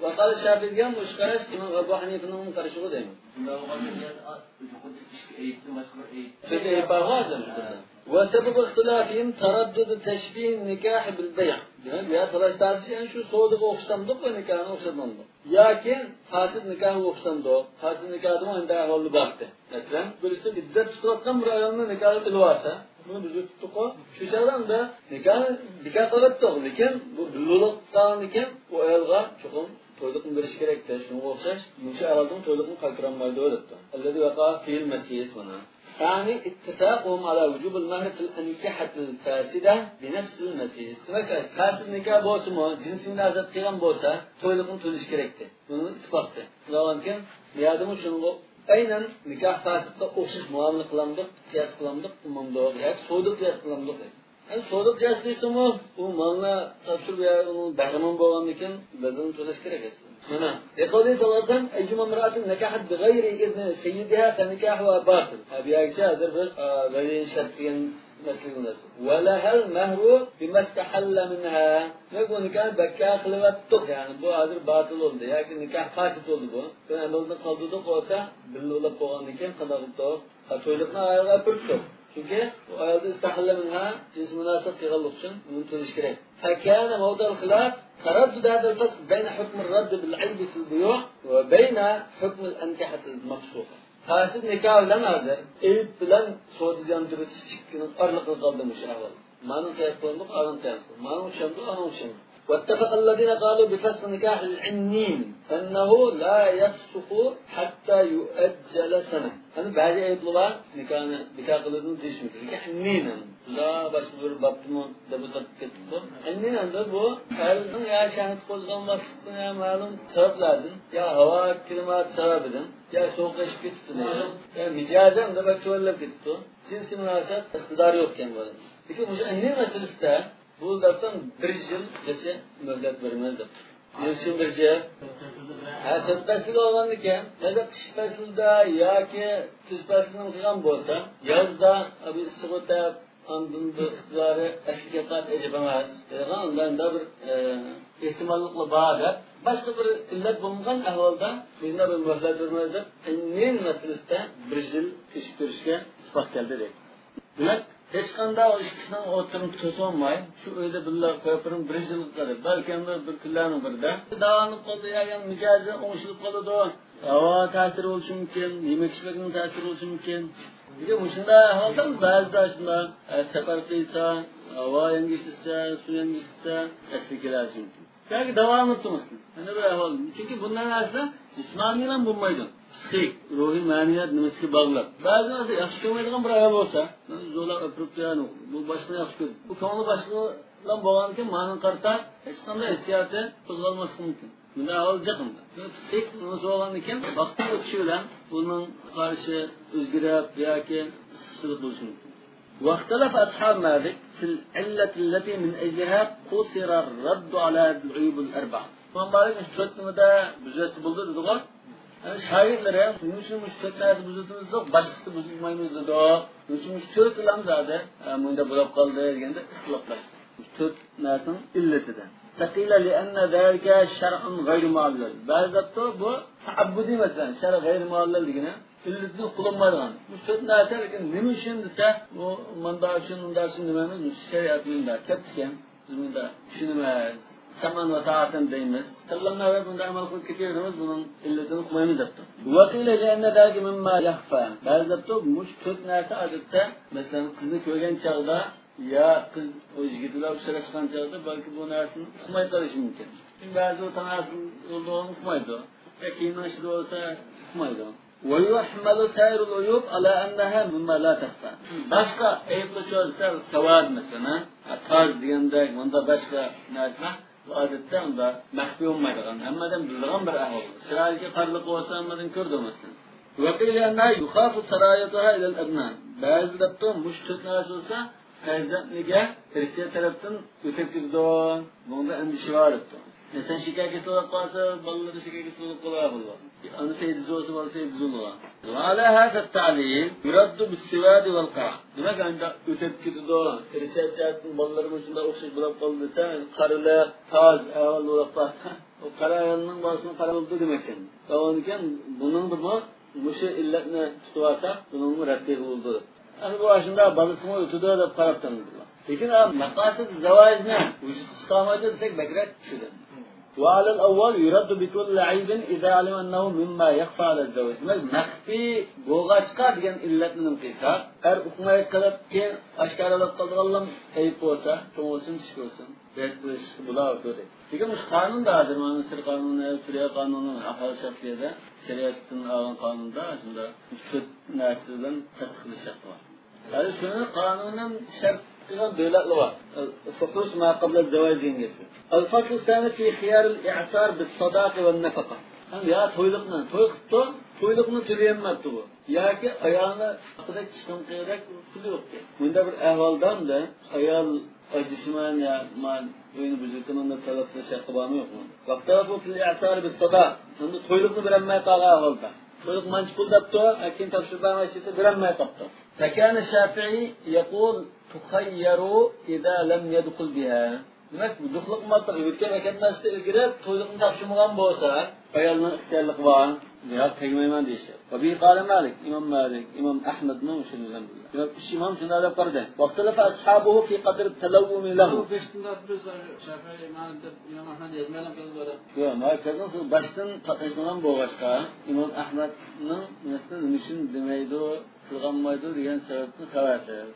ۋەقالە شافىئى دېگەن مۇشۇ قاراش ئىمام ئەبۇ ھەنىفىنىڭ قارىشىغۇ دەيمەن. شۇنداق بولغاندا يەنە يۇقىرىدا ئىككى ئەيىبتىن باشقا بىر ئەيىب. تۆت ئەيىب بارغۇ ھازىر شۇ يەردە. وسبب اختلافهم تردد تشبيه النكاح بالبيع. دېمەك، بۇ يەردە تالاش تارتىش، يەنى شۇ سودىغا ئوخشىتامدۇق ۋە نىكاھنى ئوخشاتمامدۇق؟ ياكى فاسىد نىكاھقا ئوخشىتامدۇ؟ فاسىد نىكاھدىمۇ ئەندى ئەھۋالدا بارتى. مەسىلەن، بىرسى ئىددەت تۇتۇۋاتقان بىر ئايالنى نىكاھقا ئېلىۋالسا، بۇنى بىز تۇتتۇققۇ. شۇ چاغدا ئەمدى نىكاھنى بىكار قىلىۋەتتۇق، لېكىن بۇ بىللىلىق قىلغاندىكىن ئۇ ئايالغا چوقۇم تويلۇقنى بېرىش كېرەكتى. شۇنىڭغا ئوخشاش مۇشۇ ئەھۋالدىمۇ تويلۇقنى قايتۇرالمايدۇ دەپتۇ. الذي وقع فيه المسيس مانا. يعني اتفاقهم على وجوب المهر في الأنكحة الفاسدة بنفس المسيس. دېمەك، فاسىد نىكاھ بولسىمۇ، جىنسىي مۇناسىۋەت قىلغان بولسا، تويلۇقنى تۆلىشى كېرەكتى. بۇنىڭ ئىتتىپاقتى. شۇنىڭدىن كېيىن بۇ يەردىمۇ شۇنىڭغا ئەينەن نىكاھ فاسىدقا ئوخشاش مۇئامىلە قىلامدۇق، قىياس قىلامدۇق، ئۇمۇمدا ياكى سودا قىياس قىلامدۇق دەيدۇ. ئەمدى سودا قىياس قىلسىمۇ، ئۇ مالنى تاپشۇرۇپ يا ئۇنىڭ بەھرىمەن بولغاندىكىن بەدىلىنى تۆلەش كېرەك ئەسلىدە. مانا، يقول صلى الله عليه وسلم: أيما امرأة نكحت بغير إذن سيدها فنكاحها باطل. ھە، بۇ يەرگىچە ھازىر بىز، ئا، غەيرىي شەرت دېگەن مەسىلىگە مۇناسىپ. ولها المهر بما استحل منها. دېمەك، بۇ نىكاھنى بىكار قىلىۋەتتۇق، يەنى بۇ ھازىر باتىل بولدى ياكى نىكاھ فاسىد بولدى بۇ. بۇنى ئەمەلدىن قالدۇردۇق بولسا، بىللە ئۇلاپ بولغاندىن كېيىن قانداق قىلدۇق؟ ھە، تويلۇقنى ئايالغا ئېلىپ بېرىپتۇق. چۈنكى ئۇ ئايالدا استحل منها، جىنسىي مۇناسىۋەت قىلغانلىقى ئۈچۈن بۇنى تۆلىشى كېرەك. فكان موضع الخلاف تردد هذا الفسخ بين حكم الرد بالعيب في البيوع وبين حكم الأنكحة المفسوقة. فاسىد نىكاھ بىلەن ھازىر ئەيىب بىلەن سودا زىيان تۈگىتىش ئىككىنىڭ ئارىلىقىدا قالدى مۇشۇ ئەھۋال. مانىڭ قىياس قىلىندۇق، ئانىڭ قىياس قىلىندۇق. مانىڭ ئوخشامدۇ، ئانىڭ ئوخشامدۇ. واتفق الذين قالوا بفسخ نكاح العنين أنه لا يفسخ حتى يؤجل سنة. يەنى بەزى ئەيىبلەر بار، نىكاھنى بىكار قىلىدۇ دېيىشمىدى. لېكىن ئەننىن، بۇلار باشقا بىر بابتىمۇ دەپ ئۆتۈپ كەتتۇق. ئەننىن ئەمدى بۇ ئەرنىڭ يا شەھۋەت قوزغالماسلىقتىن يا مەلۇم سەۋەبلەردىن، يا ھاۋا كىلىمات سەۋەبىدىن، يا سوغۇقلىشىپ كېتىپتۇ دەيدۇ. يا مىجەزى ئەمدى بەك تۆۋەنلەپ كېتىپتۇ. جىنسىي مۇناسىۋەت ئىقتىدارى يوق ئىكەن بۇ ئادەمنىڭ. لېكىن مۇشۇ ئەننىن مەسىلىسىدە بۇ دەپتۇ بىر يىلغىچە مۆھلەت بېرىمىز دەپتۇ. نېمە ئۈچۈن بىر يىل؟ ھە، تۆت پەسىل بولغاندىكىن، مەسىلەن، قىش پەسلىدە ياكى كۈز پەسلىدە قىلغان بولسا، يازدا بۇ ئىسسىق ئۆتەپ، ئاندىن بۇ ئىقتىدارى ئەسلىگە قايتىپ ئەجەب ئەمەس. دەيدىغان ئۇنداق بىر، ئە، ئېھتىماللىقلار بار دەپ، باشقا بىر ئىللەت بولمىغان ئەھۋالدا بۇنداق بىر مۆھلەت بېرىمىز دەپ، ئەننىن مەسىلىسىدە بىر يىل كېچىكتۈرۈشكە ئىتتىپاق كەلدى دەيدۇ. دېمەك، ھېچقانداق ئۇ ئىككىسىنىڭ ئوتتۇرىنى توسۇۋالماي، شۇ ئۆيدە بىللە قويۇپ بېرىڭ، بىر يىلغا قەدەر، بەلكىمدە بىر كۈنلەرنىڭ بىرىدە داۋالىنىپ قالدى، يا يەنە مىجەزى ئوڭشىلىپ قالىدۇ، ھاۋا تەسىرى بولۇشى مۇمكىن، يېمەك-ئىچمەكنىڭ تەسىرى بولۇشى مۇمكىن. لېكىن مۇشۇنداق ئەھۋالدا بەزىدە شۇنداق، ئە، سەپەر قىلسا، ھاۋا يەڭگىشلىسە، سۇ يەڭگىشلىسە، ئەسلىگە كېلىشى مۇمكىن. ياكى داۋالىنىپ تۇرمىسىكەن. يەنە بىر ئەھۋال. چۈنكى بۇنداق نەرسىلەر جىسمانىيلا بولمايدۇ. پسىخىك، روھىي، مەنىۋىيەت نېمىسىگە باغلىق. بەزى نەرسە ياخشى كۆرمەيدىغان بىر ئايال بولسا، زورلاپ ئۆپۈرۈپ، يا، بۇ باشقىنى ياخشى كۆرىدۇ. بۇ كۆڭلى باشقىلار بىلەن بولغاندىكىن مانىڭغا قارىتا ھېچقانداق ھېسسىياتى قوزغالماسلىقى مۇمكىن. بۇنداق ئەھۋال جىق ئۇندا. پسىخىك نېمىسى بولغاندىكىن ۋاقىتنىڭ ئۆتۈشى بىلەن بۇنىڭ قارىشى ئۆزگىرىپ ياكى ئىسسىقچىلىق بولۇشى مۇمكىن. واختلف أصحاب مالك في العلة التي من أجلها قصر الرد على العيوب الأربعة. ئىمام مالىك مۇشۇ تۆت نېمىدە بۇزۇۋەتسە بولىدۇ دېدىغۇ. يەنى شاگىرتلىرى نېمە ئۈچۈن مۇشۇ تۆت نەرسە بۇزۇۋېتىمىز دېدۇق، باشقىسىنى بۇزۇۋەتمەيمىز دېدۇق. نېمە ئۈچۈن مۇشۇ تۆتىلا زادى، ھە، مۇنداق بولۇپ قالدى دېگەندە ئىختىلاپلاشتى. مۇشۇ تۆت نەرسىنىڭ ئىللىتىدە. فقيل لأن ذلك شرعا غير معلل. بەزى دەپتۇ، بۇ تەئەببۇدىي مەسىلە، شەرئ غەيرىي مۇئەللەل دېگىنى. ئىللىتىنى قىلالمايدىغان. بۇ تۆت نەرسە، لېكىن نېمە ئۈچۈن دېسە، بۇ مۇنداق ئۈچۈن، مۇنداق ئۈچۈن دېمەيمىز، شەرىئەت مۇنداق كەپتىكەن. بىز مۇنداق چۈشىنىمىز، سەمئەن ۋە تائەتەن دەيمىز. تىللانما بۇنداق ئەمەل قىلىپ كېتىۋېرىمىز، بۇنىڭ ئىللىتىنى ئۇقمايمىز دەپتۇ. وقيل لأن ذلك مما يخفى. بەزى دەپتۇ، مۇشۇ تۆت نەرسە ئادەتتە، مەسىلەن، قىزنى كۆرگەن چاغدا يا قىز ئۇ يىگىت بىلەن ئۇچراشقان چاغدا بەلكى بۇ نەرسىنى ئۇقماي قېلىشى مۇمكىن. بەزى ئۇ تاناسى يولدا ئۇقمايدۇ. يا كىيىمنىڭ ئىچىدە بولسا ئۇقمايدۇ. ويحمل سائر العيوب على أنها مما لا تخفى. باشقا ئەيىبلەر چۈشسە، ساۋاد مەسىلەن، ھە؟ تاج دېگەندەك، مۇنداق باشقا نەرسىلەر بۇ ئادەتتە ئۇنداق مەخپىي بولمايدىغان، ھەممە ئادەم بىلىدىغان بىر ئەھۋال. چىرايىدىكى قارىلىق بولسا ھەممە ئادەم كۆرىدۇ مەسىلەن. وقيل لأنها يخاف سرايتها إلى الأبناء. بەزى دەپتۇ، مۇشۇ تۆت نەرسە بولسا پەرزەنتلىرىگە ئىرسىيەت تەرەپتىن ئۆتۈپ كېتىدۇ. بۇنىڭدا ئەندىشە بار دەپتۇ. مەسىلەن، شېكەر كېسىلى بولۇپ قالسا، بالىلىرى شېكەر كېسىلى بولۇپ قالغان بولىدۇ. ئانىسى ئېيدىز بولسا، بالىسى ئېيدىز بولىدۇ. وعلى هذا التعليل يرد بالسواد والقرع. دېمەك، ئەمدى ئۆتۈپ كېتىدۇ، ئىرسىيەت جەھەتتىن بالىلىرىمۇ شۇنداق ئوخشاش بولۇپ قالدى دېسە، قارىلىق، تاز ئەھۋال بولۇپ قالسا، ئۇ قارا ئايالنىڭ بالىسىمۇ قارا بولىدۇ دېمەكچى. دەۋالىكەن، بۇنىڭدىمۇ مۇشۇ ئىللەتنى تۇتۇۋالساق، بۇنىڭمۇ رەتتىگە بولىدۇ. ئەمدى بۇ ئاشۇنداق بالىسىمۇ ئۆتىدۇ دەپ قاراپتۇ. لېكىن مەقاسىد زاۋاجنى ۋۇجۇدقا چىقارمايدۇ دېسەك، بەكرەك چۈشىدۇ. وعلى الأول يرد بكل عيب إذا علم أنه مما يخفى على الزوج. دېمەك، مەخپىي بولغاچقا دېگەن ئىللەتنى نېمە قىلساق، ئەر ئۇقماي قېلىپ، كېيىن ئاشكارىلاپ قالىدىغانلام ئەيىب بولسا، چوڭ بولسۇن، كىچىك بولسۇن، رەت قىلىشقا بولىدۇ دەيدۇ. لېكىن مۇشۇ قانۇندا ھازىر مانا مىسىر قانۇنى، سۈرىيە قانۇنى، ئەھۋال شەخسىيەدە شەرىئەتتىن ئالغان قانۇندا شۇنداق مۇشۇ تۆت نەرسە بىلەن تەستىقلىشىش ھەققى بار. ھازىر شۇنى قانۇننىڭ شەرت قىلغان دۆلەتلەر بار. فحوش ما قبل الزواج دېگەن گەپ. الفصل الثاني في خيار الإعسار بالصداق والنفقة. ھەم يا تويلۇقنى، توي قىپتۇ، تويلۇقنى تۆلىيەلمەپتۇ بۇ. ياكى ئايالنى ھەققىدەك چىقىم قىلغۇدەك پۇلى يوقكەن. بۇنداق بىر ئەھۋالدا ئەمدى ئايال ئاجرىشىمەن يا مەن ئۆينى بۇزۇۋېتىمەن دەپ تەلەپ قىلىش ھەققى بارمۇ يوقمۇ؟ واختلفوا في الإعسار بالصداق. ئەمدى تويلۇقنى بېرەلمەي قالغان ئەھۋالدا. تويلۇق مانچە پۇل دەپتۇ، كېيىن تاپشۇرۇپ بەرمەكچى دېدى، بېرەلمەي قاپتۇ. فكان الشافعي يقول تخير إذا لم يدخل بها. دېمەك، دوخلۇق ماتلىق ئۆتكەن ئەكەتمەستىن ئىلگىرى تويلۇقنى تاپشۇرمىغان بولسا، ئايالنىڭ ئىختىيارلىقى بار. ياق، تەگمەيمەن دېيىشى. وبه قال مالك، ئىمام مالىك، ئىمام ئەھمەدمۇ شۇنى بىلەن بىللە. دېمەك، ئۈچ ئىمام شۇنداق دەپ قارىدى. واختلف أصحابه في قدر التلوم له. بۇ بېشىنداق بىز شافىئىي ئىمام دەپ ئىمام ئەھمەد يازمايلا قالدى. ياق، مانا كۆردۈڭىز، سىز باشتىن قاتناشمىغان بولغاچقا، ئىمام ئەھمەدنىڭ نېمىشقا دېمەيدۇ، تىلغا ئالمايدۇ دېگەن سەۋەبنى خەۋەرسىز.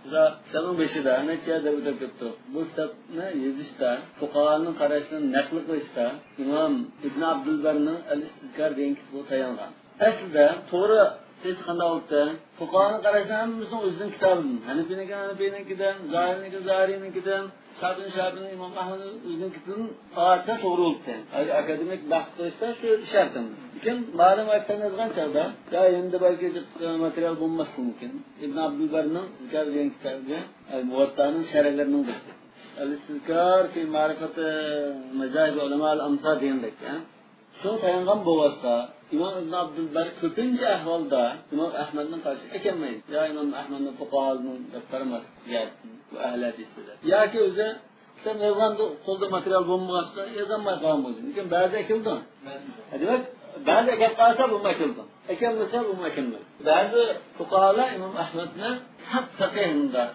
بۇ كىتابنىڭ بېشىدا نەچچە يەردە بىر دەپ كەتتۇق. بۇ كىتابنى يېزىشتا، پۇقاھانىڭ قاراشلىرىنى نەقىل قىلىشتا ئىمام ئىبن ئابدۇلبەرنىڭ ئەل ئىستىزكار دېگەن كىتابىغا تايانغان. ئەسلىدە توغرا تېز قانداق بولۇپتۇ؟ پۇقاھانىڭ قاراشلىرى ھەممىسىنىڭ ئۆزىنىڭ كىتابىدىن. ھەنىپىينىڭكى ھەنىپىينىڭكىدىن، زاھىرىنىڭكى زاھىرىنىڭكىدىن، شافىئىنىڭ شافىئىنىڭ، ئىمام ئەھمەدنىڭ ئۆزىنىڭكىدىن ئالسا توغرا بولۇپتۇ. ھازىر ئاكادېمىك بەھس قىلىشتا شۇ شەرتىم. لېكىن مالىم ئايتقان يازغان چاغدا، يا يېنىدا بەلكى جىق ماتېرىيال بولماسلىقى مۇمكىن. ئىبن ئابدۇلبەرنىڭ ئىستىزكار دېگەن كىتابى، ئەل مۇۋەتتانىڭ شەرھلىرىنىڭ بىرسى. ئەل ئىستىزكار في معرفة مذاهب علماء الأمصار دېگەندەك، ھە؟ شۇڭا تايانغان بولغاچقا، ئىمام ئىبن ئابدۇلبەر كۆپىنچە ئەھۋالدا ئىمام ئەھمەدنىڭ قارىشىغا ئەكەلمەيدۇ. يا ئىمام ئەھمەدنىڭ پۇقاھالىرىنىڭ دەپ قارىماسلىق جەھەتتىن بۇ ئەھلى ھەدىستە. ياكى ئۆزى كىتاب يازغاندا قولدا ماتېرىيال بولمىغاچقا يازالماي قالغان بولىدۇ. لېكىن بەزى ئەكېلىدۇ. دېمەك، بەزى ئەكەپ قالسا بۇمۇ ئەكېلىدۇ. ئەكەلمىسە بۇمۇ ئەكەلمەيدۇ. بەزى پۇقاھالار ئىمام ئەھمەدنى سەت پەقىھ مۇنداق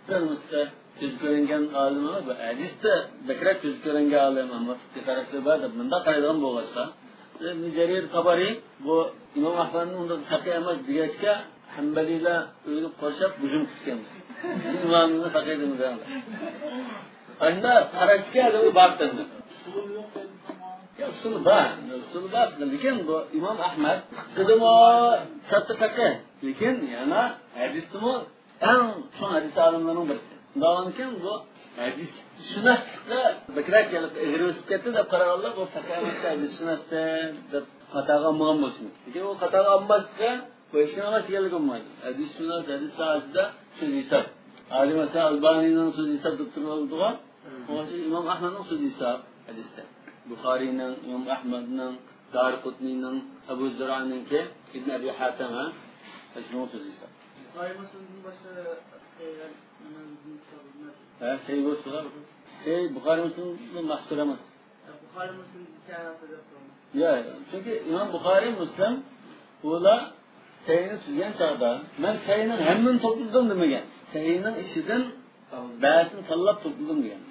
تىرمىزدا كۆزگە كۆرۈنگەن ئالىم ئەمەس، بۇ ھەدىستە بەكرەك كۆزگە كۆرۈنگەن ئالىم، ئەمما پىقىي قاراشلىرى بار دەپ مۇنداق قارايدىغان بولغاچقا، ئىبن جەرىر تابارى بۇ ئىمام ئەھمەدنى ئۇنداق پەقىھ ئەمەس دېگەچكە، ھەمبەلىيلەر ئۆينى قورشاپ ھۇجۇم قىپتىكەن. سىز ئىمامىڭىزنى پەقىھ دېمىدىڭىز. ئەمدى قاراشتىكى ئادەم بار تەندە. يا، ئۇسۇلى بار. ئۇسۇلى بار. لېكىن بۇ ئىمام ئەھمەد پىقىدىمۇ سەتتە پەقىھ. لېكىن يەنە ھەدىستىمۇ ئەڭ چوڭ ھەدىس ئالىملىرىنىڭ بىرسى. شۇنداقكەن بۇ ھەدىسشۇناسلىققا بەكرەك يەنە ئېغىر بېسىپ كەتتى دەپ قارىغانلار بۇ پەقەت ھەدىسشۇناس دەپ خاتاغا ئالمىغان بولسا مۇمكىن. لېكىن ئۇ خاتاغا ئالماسلىقى بۇ ھېچنېمە ئەمەس دېگەنلىك بولمايدۇ. ھەدىسشۇناس ھەدىس ساھەسىدە سۆز ھېساب. ھازىر مەسىلەن ئەلبانىنىڭ سۆز ھېساب دەپ تۇرۇۋالىدىغان. ئۇنىڭ ئۈچۈن ئىمام ئەھمەدنىڭ سۆز ھېساب ھەدىستە. بۇخارىينىڭ، ئىمام ئەھمەدنىڭ، دارىقۇتنىنىڭ، ئەبۇ زۇرئانىڭكى، ئىبن ئەبى ھاتىم، ھە؟ شۇنىڭ سۆزى ھېساب. بۇخارىي مۇسلىمدىن باشقا، ئە، نېمە، بىزنىڭ كىتابىمىز؟ ھە، سەھىھ بولسىلا. سەھىھ بۇخارىي مۇسلىمدىن مەھسۇر ئەمەس. ھە، بۇخارىي مۇسلىم كەڭ دەپ تۇرىمەن. يا، چۈنكى ئىمام بۇخارىي مۇسلىم ئۇلار سەھىھنى تۈزگەن چاغدا، مەن سەھىھنىڭ ھەممىنى توپلىدىم دېمىگەن. سەھىھنىڭ ئىچىدىن بەزىسىنى تاللاپ توپلىدىم دېگەن.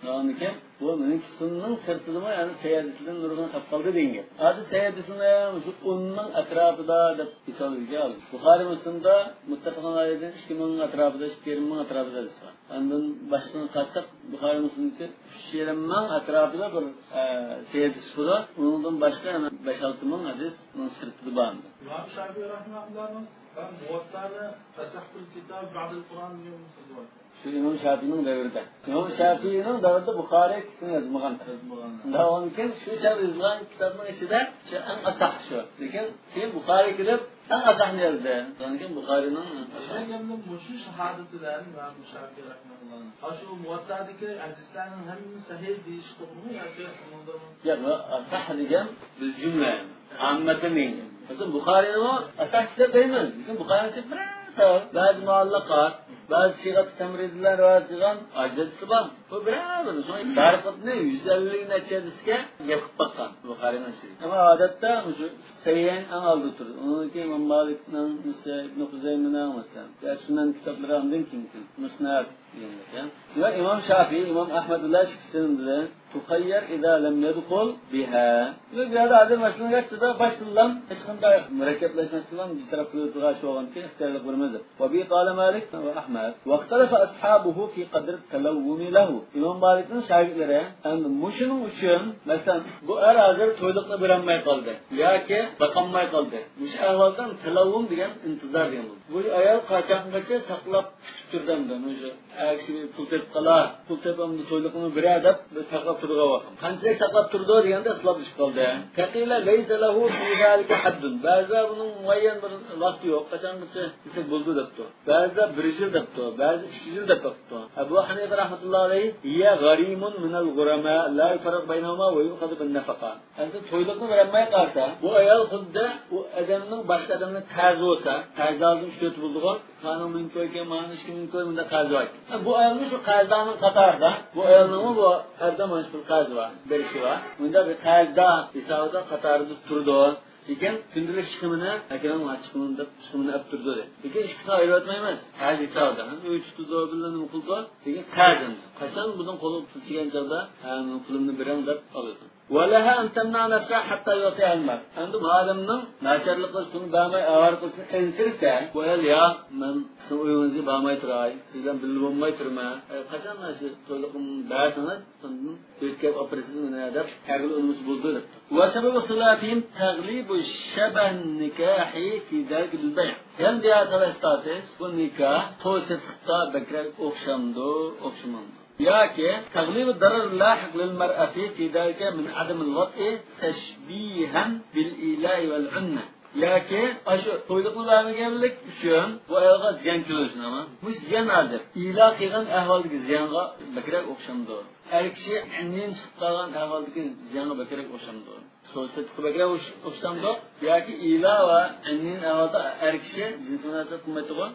ئاندىن كېيىن بۇ مېنىڭ كىتابىمنىڭ سىرتىدىمۇ يەنە سەھىھ ھەدىسلەردىن نۇرغۇنى تاپقالدى دېگەن گەپ. ھازىر سەھىھ ھەدىسلەرنى مۇشۇ ئون مىڭ ئەتراپىدا دەپ ھېسابلىغان. بۇخارىي مۇسلىمدا مۇتتەپەقۇن ئەلەيھىدىن ئىككى مىڭ ئەتراپىدا، ئىككى يېرىم مىڭ ئەتراپىدا ھەدىس بار. ئاندىن باشقىنى قارىساق، بۇخارىي مۇسلىمدىكى ئۈچ يېرىم مىڭ ئەتراپىدا بىر، ئە، سەھىھ ھەدىس چىقىدۇ. ئۇنىڭدىن باشقا يەنە بەش-ئالتە مىڭ ھەدىس ئۇنىڭ سىرتىدا بار. ئىمام شافىئى رەھىمەھۇللاھنىڭ مەن مۇۋەتتانى ئەسەھھۇل كىتاب بەئدەل قۇرئان دېگەن سۆزى بار. شۇ ئىمام شافىئىنىڭ دەۋرىدە. ئىمام شافىئىنىڭ دەۋرىدە بۇخارىي كىتابنى يازمىغان. يازمىغان. ئۇنىڭ كېيىن شۇ چاغدا يېزىلغان كىتابنىڭ ئىچىدە شۇ ئەڭ ئاساس شۇ. لېكىن كېيىن بۇخارىي كېلىپ، ئەڭ ئاساھنى يازدى. ئاندىن كېيىن بۇخارىينىڭ. شۇنىڭ بىلەن مۇشۇ شاھادىتى بىلەن ئىمام شافىي رەھمەتۇللاھ ئاشۇ مۇۋەتتادىكى ھەدىسلەرنىڭ ھەممىسى سەھىھ دېيىش توغرىمۇ ياكى ئۇنىڭدىن؟ ياق، ئاساھ دېگەن بىز جۈملە. ئاممىتىنى. مەسىلەن، بۇخارىينىمۇ ئاساھ كىتاب دەيمىز. لېكىن بۇخارىينىڭ بىرەر تاۋ، بەزى مۇئەللەقات، بەزى سىغەت تەمرىزلەر رىۋايەت قىلغان ئاجىز ھەدىسى بار. بۇ بىرەر بىر، شۇڭا دارىقۇتنى يۈز ئەللىك نەچچە ھەدىسكە يەپ قىلىپ باققان بۇخارىينىڭ ئىچىدە. ئەمما ئادەتتە مۇشۇ سەھىھەين ئەڭ ئالدىدا تۇرىدۇ. ئۇنىڭدىن كېيىن ئىمام مالىكنىڭ، مەسىلەن، ئىبنى خۇزەيمىنىڭ، مەسىلەن، يا سۇنەن كىتابلىرى، ئاندىن كېيىن مۇسنەد دېگەندەك. ۋە ئىمام شافىي، ئىمام ئەھمەد بىلەن ئىككىسىنىڭ بىلەن تۇخەييەر ئىزا لەم يەدخۇل بىھا. بۇ يەردە ھازىر مەسىلىنى ئېيتسا، باشتىنلا ھېچقانداق مۇرەككەپلەشمەستىنلا بىر تەرەپ قىلىۋېتىدىغان ئىش بولغاندىكىن ئىختىيارلىق بېرىمىز دەپ. وبه قال مالك وأحمد واختلف أصحابه في قدر التلوم له. ئىمام مالىكنىڭ شاگىرتلىرى ئەمدى مۇشۇنىڭ ئۈچۈن، مەسىلەن، بۇ ئەر ھازىر تويلۇقنى بېرەلمەي قالدى ياكى باقالماي قالدى. مۇشۇ ئەھۋالدىن تەلەۋۋۇم دېگەن ئىنتىزار دېگەن بولىدۇ. بۇ ئايال قاچانغىچە ساقلاپ كۈتۈپ تۇردى ئەمدى مۇشۇ؟ ئەگىشى پۇل تېپىپ قالا، پۇل تېپىپ ئەمدى تويلۇقنى بېرە دەپ بىر ساقلاپ تۇرىدىغان ۋاقىت. قانچىلىك ساقلاپ تۇرىدۇ دېگەندە ئىختىلاپلىشىپ قالدى. فقيل ليس له في ذلك حد. بەزىلەر بۇنىڭ مۇئەييەن بىر ۋاقتى يوق، قاچانغىچە دېسە بولىدۇ دەپتۇ. بەزىلەر بىر يىل دەپتۇ، بەزىلەر ئىككى يىل دەپ بېقىپتۇ. ئەبۇ ھەنىفە رەھمەتۇللاھى ئەلەيھى، هي غريم من الغرماء لا يفرق بينهما ويؤخذ بالنفقة. ئەمدى تويلۇقنى بېرەلمەي قالسا، بۇ ئايال خۇددى ئۇ ئادەمنىڭ باشقا ئادەمنىڭ قەرزى بولسا، قەرزدارلىقنىڭ ئۈچ تۆتى بولىدىغۇ، مانا مىڭ كوي ئىكەن، مانا ئىككى مىڭ كوي، مۇنداق قەرزى بار ئىكەن. ھە، بۇ ئايالمۇ شۇ قەرزدارنىڭ قاتارىدا، بۇ ئايالنىڭمۇ بۇ ئەردە مانا شۇ پۇل قەرزى بار، بېرىشى بار. مۇنداق بىر قەرزدار ھېسابىدا قاتارىدا تۇرىدۇ. لېكىن كۈندىلىك چىقىمىنى، ئەكېلىڭ چىقىمىنى دەپ، چىقىمىنى ئەپ تۇرىدۇ دەيدۇ. لېكىن ئىككىسىنى ئايرىۋەتمەيمىز. قەرز ھېسابىدا. ئۆي تۇتىدۇ، بىللە نېمە قىلىدۇ. لېكىن قەرز ئەمدى. قاچان بۇنىڭ قولىغا پۇل كەلگەن چاغدا، ھە، مېنىڭ پۇلۇمنى بېرىڭ دەپ ئالىدۇ. ولها أن تمنع نفسها حتى يعطيها المال. ئەمدى بۇ ئادەمنىڭ ناچارلىقى، پۇلنى بەرمەي ئاۋارە قىلسا، ئەنسىرىسە، بۇ ئايال، ياق، مەن سىزنىڭ ئۆيىڭىزگە بارماي تۇراي، سىز بىلەن بىللە بولماي تۇرىمەن. ئە، قاچان مانا شۇ تويلۇقنى بەرسىڭىز، ئاندىن ئۆتكەپ ئاپىرىسىز مېنى دەپ، تەگلى ئۇنىمىسا بولىدۇ دەپتۇ. وسبب اختلافهم تغليب شبه النكاح في ذلك بالبيع. يەنە بىر تالاش تارتىش، بۇ نىكاھ توي سېتىقتا بەكرەك ئوخشامدۇ، ئوخشىمامدۇ؟ ياكى تغليب الضرر اللاحق للمرأة في ذلك من عدم الوطء تشبيها بالإيلاء والعنة. ياكى ئاشۇ تويلۇقنى بەرمىگەنلىك ئۈچۈن بۇ ئايالغا زىيان كېلىۋاتىدۇ، ئەمما بۇ زىيان ھازىر ئىلا قىلغان ئەھۋالدىكى زىيانغا بەكرەك ئوخشامدۇ؟ ئەر كىشى ئەننىنى چىقىپ قالغان ئەھۋالدىكى زىيانغا بەكرەك ئوخشامدۇ؟ سودا سېتىققا بەكرەك ئوخش-، ئوخشامدۇ؟ ياكى ئىلا ۋە ئەننىن ئەھۋالدا ئەر كىشى جىنسىي مۇناسىۋەت قىلمايدىغۇ؟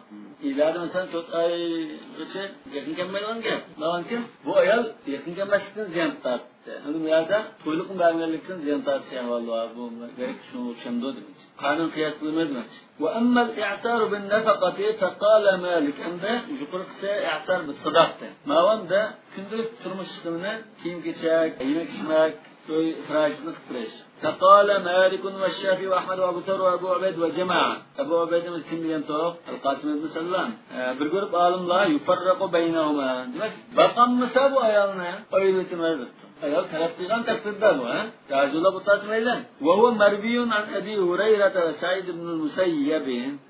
ئىلادا مەسىلەن تۆت ئايغىچە يېقىن كەلمەيدىغان گەپ. ئۇنىڭدىن كېيىن بۇ ئايال يېقىن كەلمەسلىكتىن زىيان تارتتى. ئەمدى بۇ يەردە تويلۇقنى بەرمىگەنلىكتىن زىيان تارتىش ئەھۋالى بار. بۇ گەرەك شۇنىڭغا ئوخشامدۇ دېمەكچى. قانۇن قىياس قىلمايدۇ دېمەكچى. وأما الإعسار بالنفقة فقال مالك. ئەمدى يۇقىرىقىسى ئىئسار بىر ساداقتى. ماۋۇ ئەمدى كۈندىلىك تۇرمۇش چىقىمىنى، كىيىم-كېچەك، يېمەك-ئىچمەك، ئۆي خىراجىتىنى قىلىپ بېرىش. فقال مالك والشافعي وأحمد وأبو ثور وأبو عبيد وجماعة. ئەبۇ ئۇبەيدە كىم دېگەن توق؟ ئەل-قاسىم ئىبن سەللام. ئە، بىر گۇرۇپ ئالىملار يفرق بينهما. دېمەك، باقالمىسا بۇ ئايالنى ئايرىۋېتىمىز دەپتۇ. ئايال تەلەپ قىلغان تەقدىردە بۇ، ھە؟ راجىلاپ ئولتۇرسا مەيلى. وهو مروي عن أبي هريرة وسعيد بن المسيب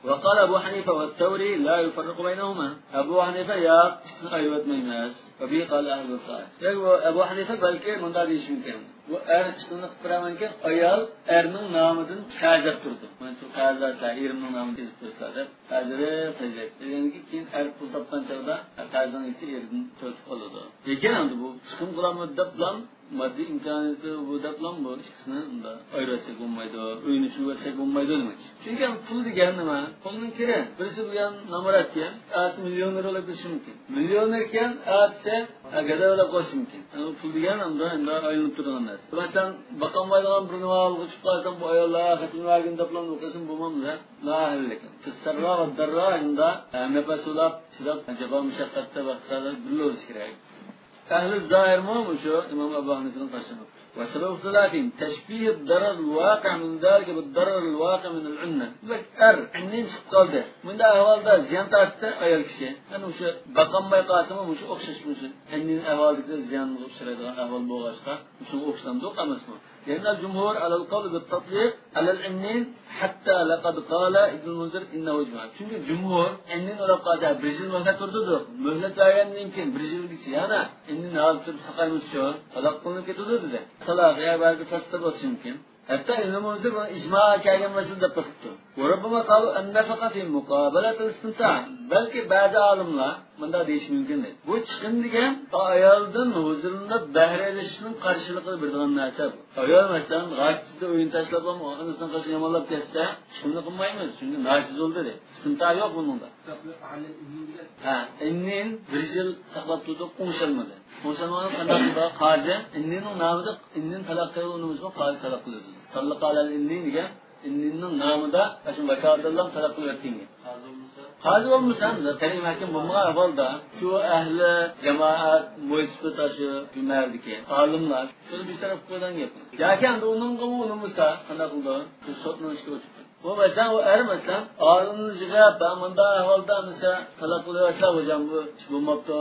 وقال أبو حنيفة والثوري لا يفرق بينهما. ئەبۇ ھەنىفە ياق، ئىككىسىنى ئايرىۋەتمەيمىز. وبه قال أهل القائل. ياكى ئەبۇ ھەنىفە بەلكى مۇنداق دېيىشى مۇمكىن. بۇ ئەر چىقىمنى قىلىپ بېرەمەنكەن، ئايال ئەرنىڭ نامىدىن قەرز ئېلىپ تۇرىدۇ. مانا شۇ قەرزدار سىلەر، ئېرىمنىڭ نامىدىن ئېلىپ تۇرسىلەر دەپ. قەرزلىرى قىلىپ دېگەندىن كېيىن ئەر پۇل تاپقان چاغدا قەرزنىڭ ئىگىسى ئېرىدىن تۆلىتىپ ئالىدۇ. لېكىن ئەمدى بۇ چىقىم قىلالمىدى دەپلا، ماددىي ئىمكانىيىتى بۇ دەپلا بۇ ئىككىسىنى ئۇنداق ئايرىۋەتسەك بولمايدۇ، ئۆينى چۈشۈرۈۋەتسەك بولمايدۇ دېمەكچى. چۈنكى ئەمدى پۇل دېگەن نېمە؟ پۇلنىڭ كىرى. بىرسى بۇ يان نامرات ئىكەن، ئەتىسى مىليونېر بولۇپ كېتىشى مۇمكىن. مىليونېر ئىكەن، ئەتىسى، ھە، گاداي بولۇپ قېلىشى مۇمكىن. ئەمدى پۇل دېگەن ئەمدى، ئەمدى ئايلىنىپ تۇرىدىغان نەرسە. مەسىلەن، باقالمايدىغان بىر نېمە ھالغا چۈشۈپ قالسام، بۇ ئاياللار خېتىنىمنى بەرگىن دەپلا ئۇ قىسىم بولمامدۇ؟ لا ھەل لەكۇم. في السراء والضراء، شۇنداق، ئە، نەپەس ئۇلاپ، چىداپ، جاپا مۇشەققەتتە ۋە خىسارەتتە بىللە بولۇشى كېرەك. ئەھلى زاھىرمۇ مۇشۇ ئىمام ئەبۇ ھەنىفىنىڭ قارىشىغا. وسبب اختلافهم تشبيه الضرر الواقع من ذلك بالضرر الواقع من العنة. دېمەك، ئەر ئەننىن چىقىپ قالدى. بۇنداق ئەھۋالدا زىيان تارتتى ئايال كىشى. يەنى مۇشۇ باقالماي قالسىمۇ مۇشۇ ئوخشاش مۇشۇ ئەننىن ئەھۋالدىكى زىيانغا ئۇچرايدىغان ئەھۋال بولغاچقا، مۇشۇغا ئوخشىتامدۇق ئەمەسمۇ؟ لأن الجمهور على القول بالتطليق على العنين حتى لقد قال ابن المنذر إنه إجماع. چۈنكى جۇمھۇر ئەننىن ئۇلاپ قالسا بىر يىل مۆھلەت تۇرىدۇ. مۆھلەت بەرگەندىن كېيىن بىر يىلغىچە يەنە ئەننىن ھازىر تۇرۇپ ساقايمىز شۇ، تالاق قىلىنىپ كېتىدۇ دېدى. تالاق يا بەزى تاستا بولۇشى مۇمكىن. ھەتتا ئىبن مۇنزىر بۇنى ئىجمائا كەلگەن مەسىلە دەپ بېقىپتۇ. وربما قالوا النفقة في مقابلة الاستمتاع. بەلكى بەزى ئالىملار مۇنداق دېيىشى مۇمكىن دەيدۇ. بۇ چىقىم دېگەن ئايالدىن ھۇزۇرلىنىپ بەھرە ئېلىشنىڭ قارشىلىقىدا بېرىدىغان نەرسە بۇ. ئايال مەسىلەن، غاچچىدا ئۆيىنى تاشلاپ، ئانىسىنىڭ قېشىغا يامانلاپ كەتسە، چىقىمنى قىلمايمىز، چۈنكى ناشىز بولدى دەيدۇ. ئىستىمتا يوق بۇنىڭدا. ھە، ئىننىن بىر يىل ساقلاپ تۇردۇق، ئوڭشالمىدى. ئوڭشالمىغان قانداق قىلىدۇ؟ قازى ئىننىنىڭ نامىدا ئىننىنى تالاق قىلغىلى ئۇنىمىسىمۇ، قازى تالاق قىلىۋېتىدۇ. تاللىقا ئەلەل ئىننى دېگەن ئىننىنىڭ نامىدا ئاشۇ ۋاكالىتىدىلا تالاق قىلىۋەتكەن گەپ. قازى بولمىسا، تەلىي مەھكەم بولمىغان ئەھۋالدا شۇ ئەھلى جامائەت، مۇنسىپلار، شۇ جۈمەدىكى ئالىملار شۇنى بىر تەرەپ قىلىپ قويغان گەپ. ياكى ئەمدى ئۇنىڭغىمۇ ئۇنىمىسا قانداق قىلىدۇ؟ شۇ سوتنىڭ ئىشىگە ئۆتۈپ. بۇ مەسىلەن، ئۇ ئەر مەسىلەن، ئالىمنى يىغىپ، مۇنداق ئەھۋالدا مەسىلەن، تالاق قىلىۋەتسە، خوجام، بۇ ئىش بولماپتۇ،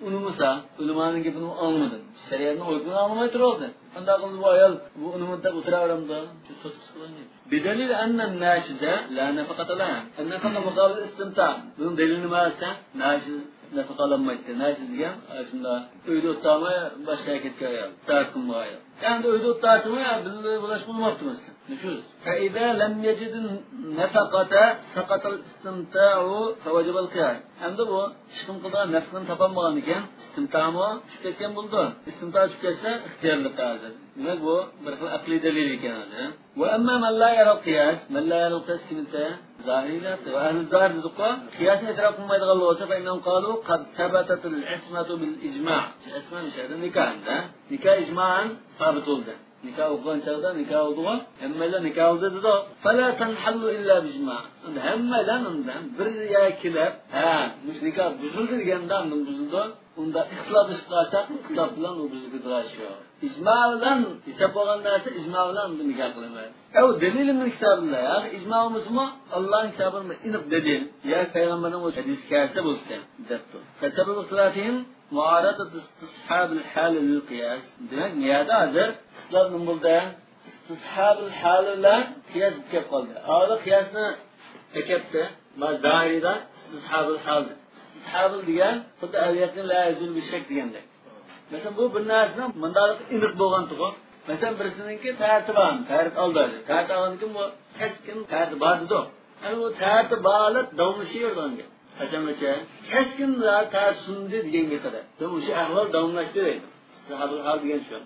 ئۇنىمىسا، ئۆلىمانىڭ گېپىنى ئاڭلىمىدىم. شەرىئەتنىڭ ھۆكمىنى ئاڭلىماي تۇرۇۋالدى. قانداق قىلدى بۇ ئايال؟ بۇ ئۇنىمىدى دەپ ئولتۇراۋېرەمدۇ؟ شۇ سوتقا چىقىدۇ. بدليل أن الناشز لا نفقة لها. النفقة مقابل الاستمتاع. بۇنىڭ دەلىلى نېمە دېسە، ناشىز نەپىقە ئالالمايتتى. ناشىز دېگەن ئاشۇنداق ئۆيدە ئولتۇرالماي باشقا يەرگە كەتكەن ئايال، تەرەت قىلمىغان ئايال. ئەمدى ئۆيدە ئولتۇرسىمۇ يا بىللە بولۇش بولماپتۇ مەسىلەن. نۇشۇز. فإذا لم يجد النفقة سقط الاستمتاع فوجب القياس. ئەمدى بۇ چىقىم قىلىدىغان نەپىقىنى تاپالمىغاندىكىن، ئىستىمتامۇ چۈشۈپ كەتكەن بولىدۇ. ئىستىمتا چۈشۈپ كەتسە، ئىختىيارلىق ھازىر. دېمەك، بۇ بىر خىل ئەقلىي دەلىل ئىكەن ھازىر. وأما من لا يرى القياس، من لا يرى القياس كىم دېسە، زاھىرىيلەر. ۋە ئەھلى زاھىر دېدۇققۇ، قىياسنى ئېتىراپ قىلمايدىغانلار بولسا، فإنهم قالوا قد ثبتت العصمة بالإجماع. ئىسما مۇشۇ يەردە نىكاھ ئەمدى. نىكاھ ئىجمائەن سابىت بولدى. نىكاھ ئوقۇغان چاغدا نىكاھ بولدىغۇ، ھەممەيلەن نىكاھ بولدى دېدۇق. فلا تنحل إلا بإجماع. ئەمدى ھەممەيلەن ئاندىن بىر يەرگە كېلىپ، ھە، مۇشۇ نىكاھ بۇزۇلدى دېگەندە ئاندىن بۇزۇلىدۇ. ئۇندا ئىختىلاپلىشىپ قالساق، ئىختىلاپ بىلەن ئۇ بۇزۇلىدىغان ئىش يوق. ئىجما بىلەن ھېساب بولغان نەرسە ئىجما بىلەن ئۇنى نىكاھ قىلىمىز. ئەۋ دەلىلى مىن كىتابىللا، ياكى ئىجما بولمىسىمۇ، ئاللانىڭ كىتابىدا ئېنىق دەلىل، ياكى پەيغەمبەرنىڭ ئۆز ھەدىسى كەلسە بولىدىكەن، دەپتۇ. فسبب اختلافهم معارضة استصحاب الحال للقياس. دېمەك، نېمە ھازىر ئىختىلاپ نېمە بولدى؟ ئىستىسھابىل ھال بىلەن قىياس كېلىپ قالدى. ئاۋۋال قىياسنى ئەكەپتى. ما زاھىرىدا ئىستىسھابىل ھال. ئىستىسھابىل دېگەن خۇددى ئەل يەقىن لا يەزۇلۇ بىششەك دېگەندەك. مەسىلەن، بۇ بىر نەرسىنىڭ مۇنداق ئېنىق بولغانتىغۇ. مەسىلەن، بىرسىنىڭكى تەرىتى بار، تەرىتى ئالدى. تەرىتى ئالغاندىن كېيىن بۇ كەسكىن تەرىتى بار دېدۇق. يەنى بۇ تەرىتى بار ھالەت داۋاملىشىۋېرىدىغان گەپ. قاچانغىچە؟ كەسكىن تەرىتى سۇندى دېگەنگە قەدەر. مۇشۇ ئەھۋال داۋاملاشتى دەيدۇ. ئىستىسھابىل ھال دېگەن شۇ.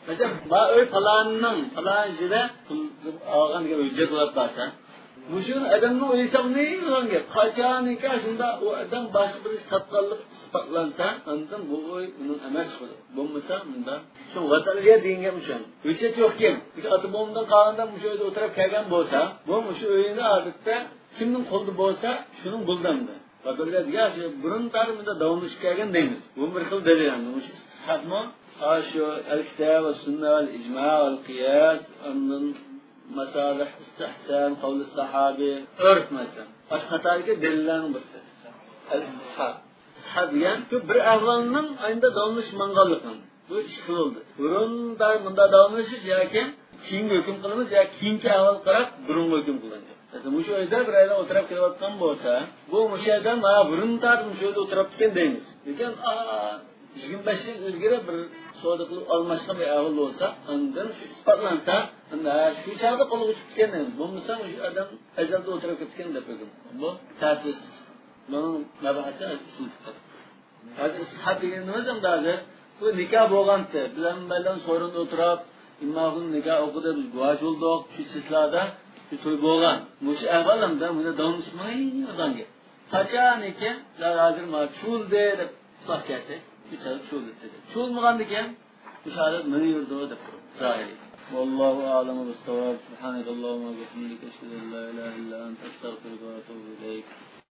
مەسىلەن، ما ئۆي پالاننىڭ، پالان يېرىدە پۇل ئالغان دېگەن ھۆججەت بولۇپ قالسا، مۇشۇنى ئادەمنىڭ ئۆيى ساقلىمىغان گەپ. قاچانكى شۇنداق ئۇ ئادەم باشقا بىرى ساتقانلىقى ئىسپاتلانسا، ئاندىن بۇ ئۆي ئۇنىڭ ئەمەس بولىدۇ. بولمىسا مۇنداق. شۇ ۋەتەلگە دېگەن گەپ شۇ. ھۆججەت يوقكەن. ئاتا بوۋامدىن قالغاندا مۇشۇ ئۆيدە ئولتۇرۇپ كەلگەن بولسا، بۇ مۇشۇ ئۆينى ئادەتتە كىمنىڭ قولىدا بولسا، شۇنىڭ بولىدۇ ئەمدى. ۋەتەلگە دېگەن شۇ بۇرۇن تارىخ مۇنداق داۋاملىشىپ كەلگەن دەيمىز. بۇ بىر خىل دەلىل ئەمدى. مۇشۇ ئىستىسھابمۇ؟ ھا، شۇ ئەل كىتاب ۋە سۈننە ۋەل ئىجما ۋەل قىياس، ئاندىن ماسالىھ، ئىستىھسان، قەۋلى ساھابى، ئۆرف مەسىلەن. ئاشۇ قاتاردىكى دەلىللەرنىڭ بىرسى. ئەل ئىستىسھاب. ئىستىسھاب دېگەن شۇ بىر ئەھۋالنىڭ ئاينىدا داۋاملىشىپ ماڭغانلىقىنى. بۇ ئىككى خىل بولدى. بۇرۇن دا مۇنداق داۋاملىشىش ياكى كېيىنگە ھۆكۈم قىلىمىز ياكى كېيىنكى ئەھۋالغا قاراپ بۇرۇنغا ھۆكۈم قىلىمىز. مەسىلەن، مۇشۇ ئۆيدە بىر ئايال ئولتۇراپ كېلىۋاتقان بولسا، بۇ مۇشۇ ئادەم، ھا، بۇرۇن تارتىپ مۇشۇ ئۆيدە ئولتۇراپتىكەن دەيمىز. لېكىن، ئا، يىگىرمە بەش يىل ئىلگىرى بىر سودا قىلىپ ئالماشقان بىر ئەھۋال بولسا، ئاندىن شۇ ئىسپاتلانسا، ئاندىن، ھا، شۇ چاغدا قولغا چۈشۈپتىكەن دەيمىز. بولمىسا مۇشۇ ئادەم ئەزەلدە ئولتۇراپ كەپتىكەن دەپ ھۆكۈم. بۇ تەتۈس. بۇنىڭ مەبھەسى ئۇسۇل فىقھ. ھازىر ئىستىسھاب دېگىنىمىز ئەمدى ھازىر بۇ نىكاھ بولغانتى. بىلەن بىلەن سورۇندا ئولتۇرۇپ، ئىمام نىكاھ ئوقۇدى، بىز گۇۋاھ بولدۇق، شۇ چىسلادا شۇ توي بولغان. مۇشۇ ئەھۋال ئەمدى مۇنى داۋاملىشىپ ماڭىدىغان گەپ. قاچانكى، ھازىر مانا چۇۋۇلدى دەپ ئىسپات كەلسە، شۇ چاغدا چۇۋۇلدى دېدى. چۇۋۇلمىغاندىكىن، مۇشۇ ھالەت مېڭىۋېرىدۇ دەپ تۇرۇپ. زاھىرى. والله أعلم بالصواب. سبحانك اللهم وبحمدك، أشهد أن لا إله إلا أنت، أستغفرك وأتوب إليك.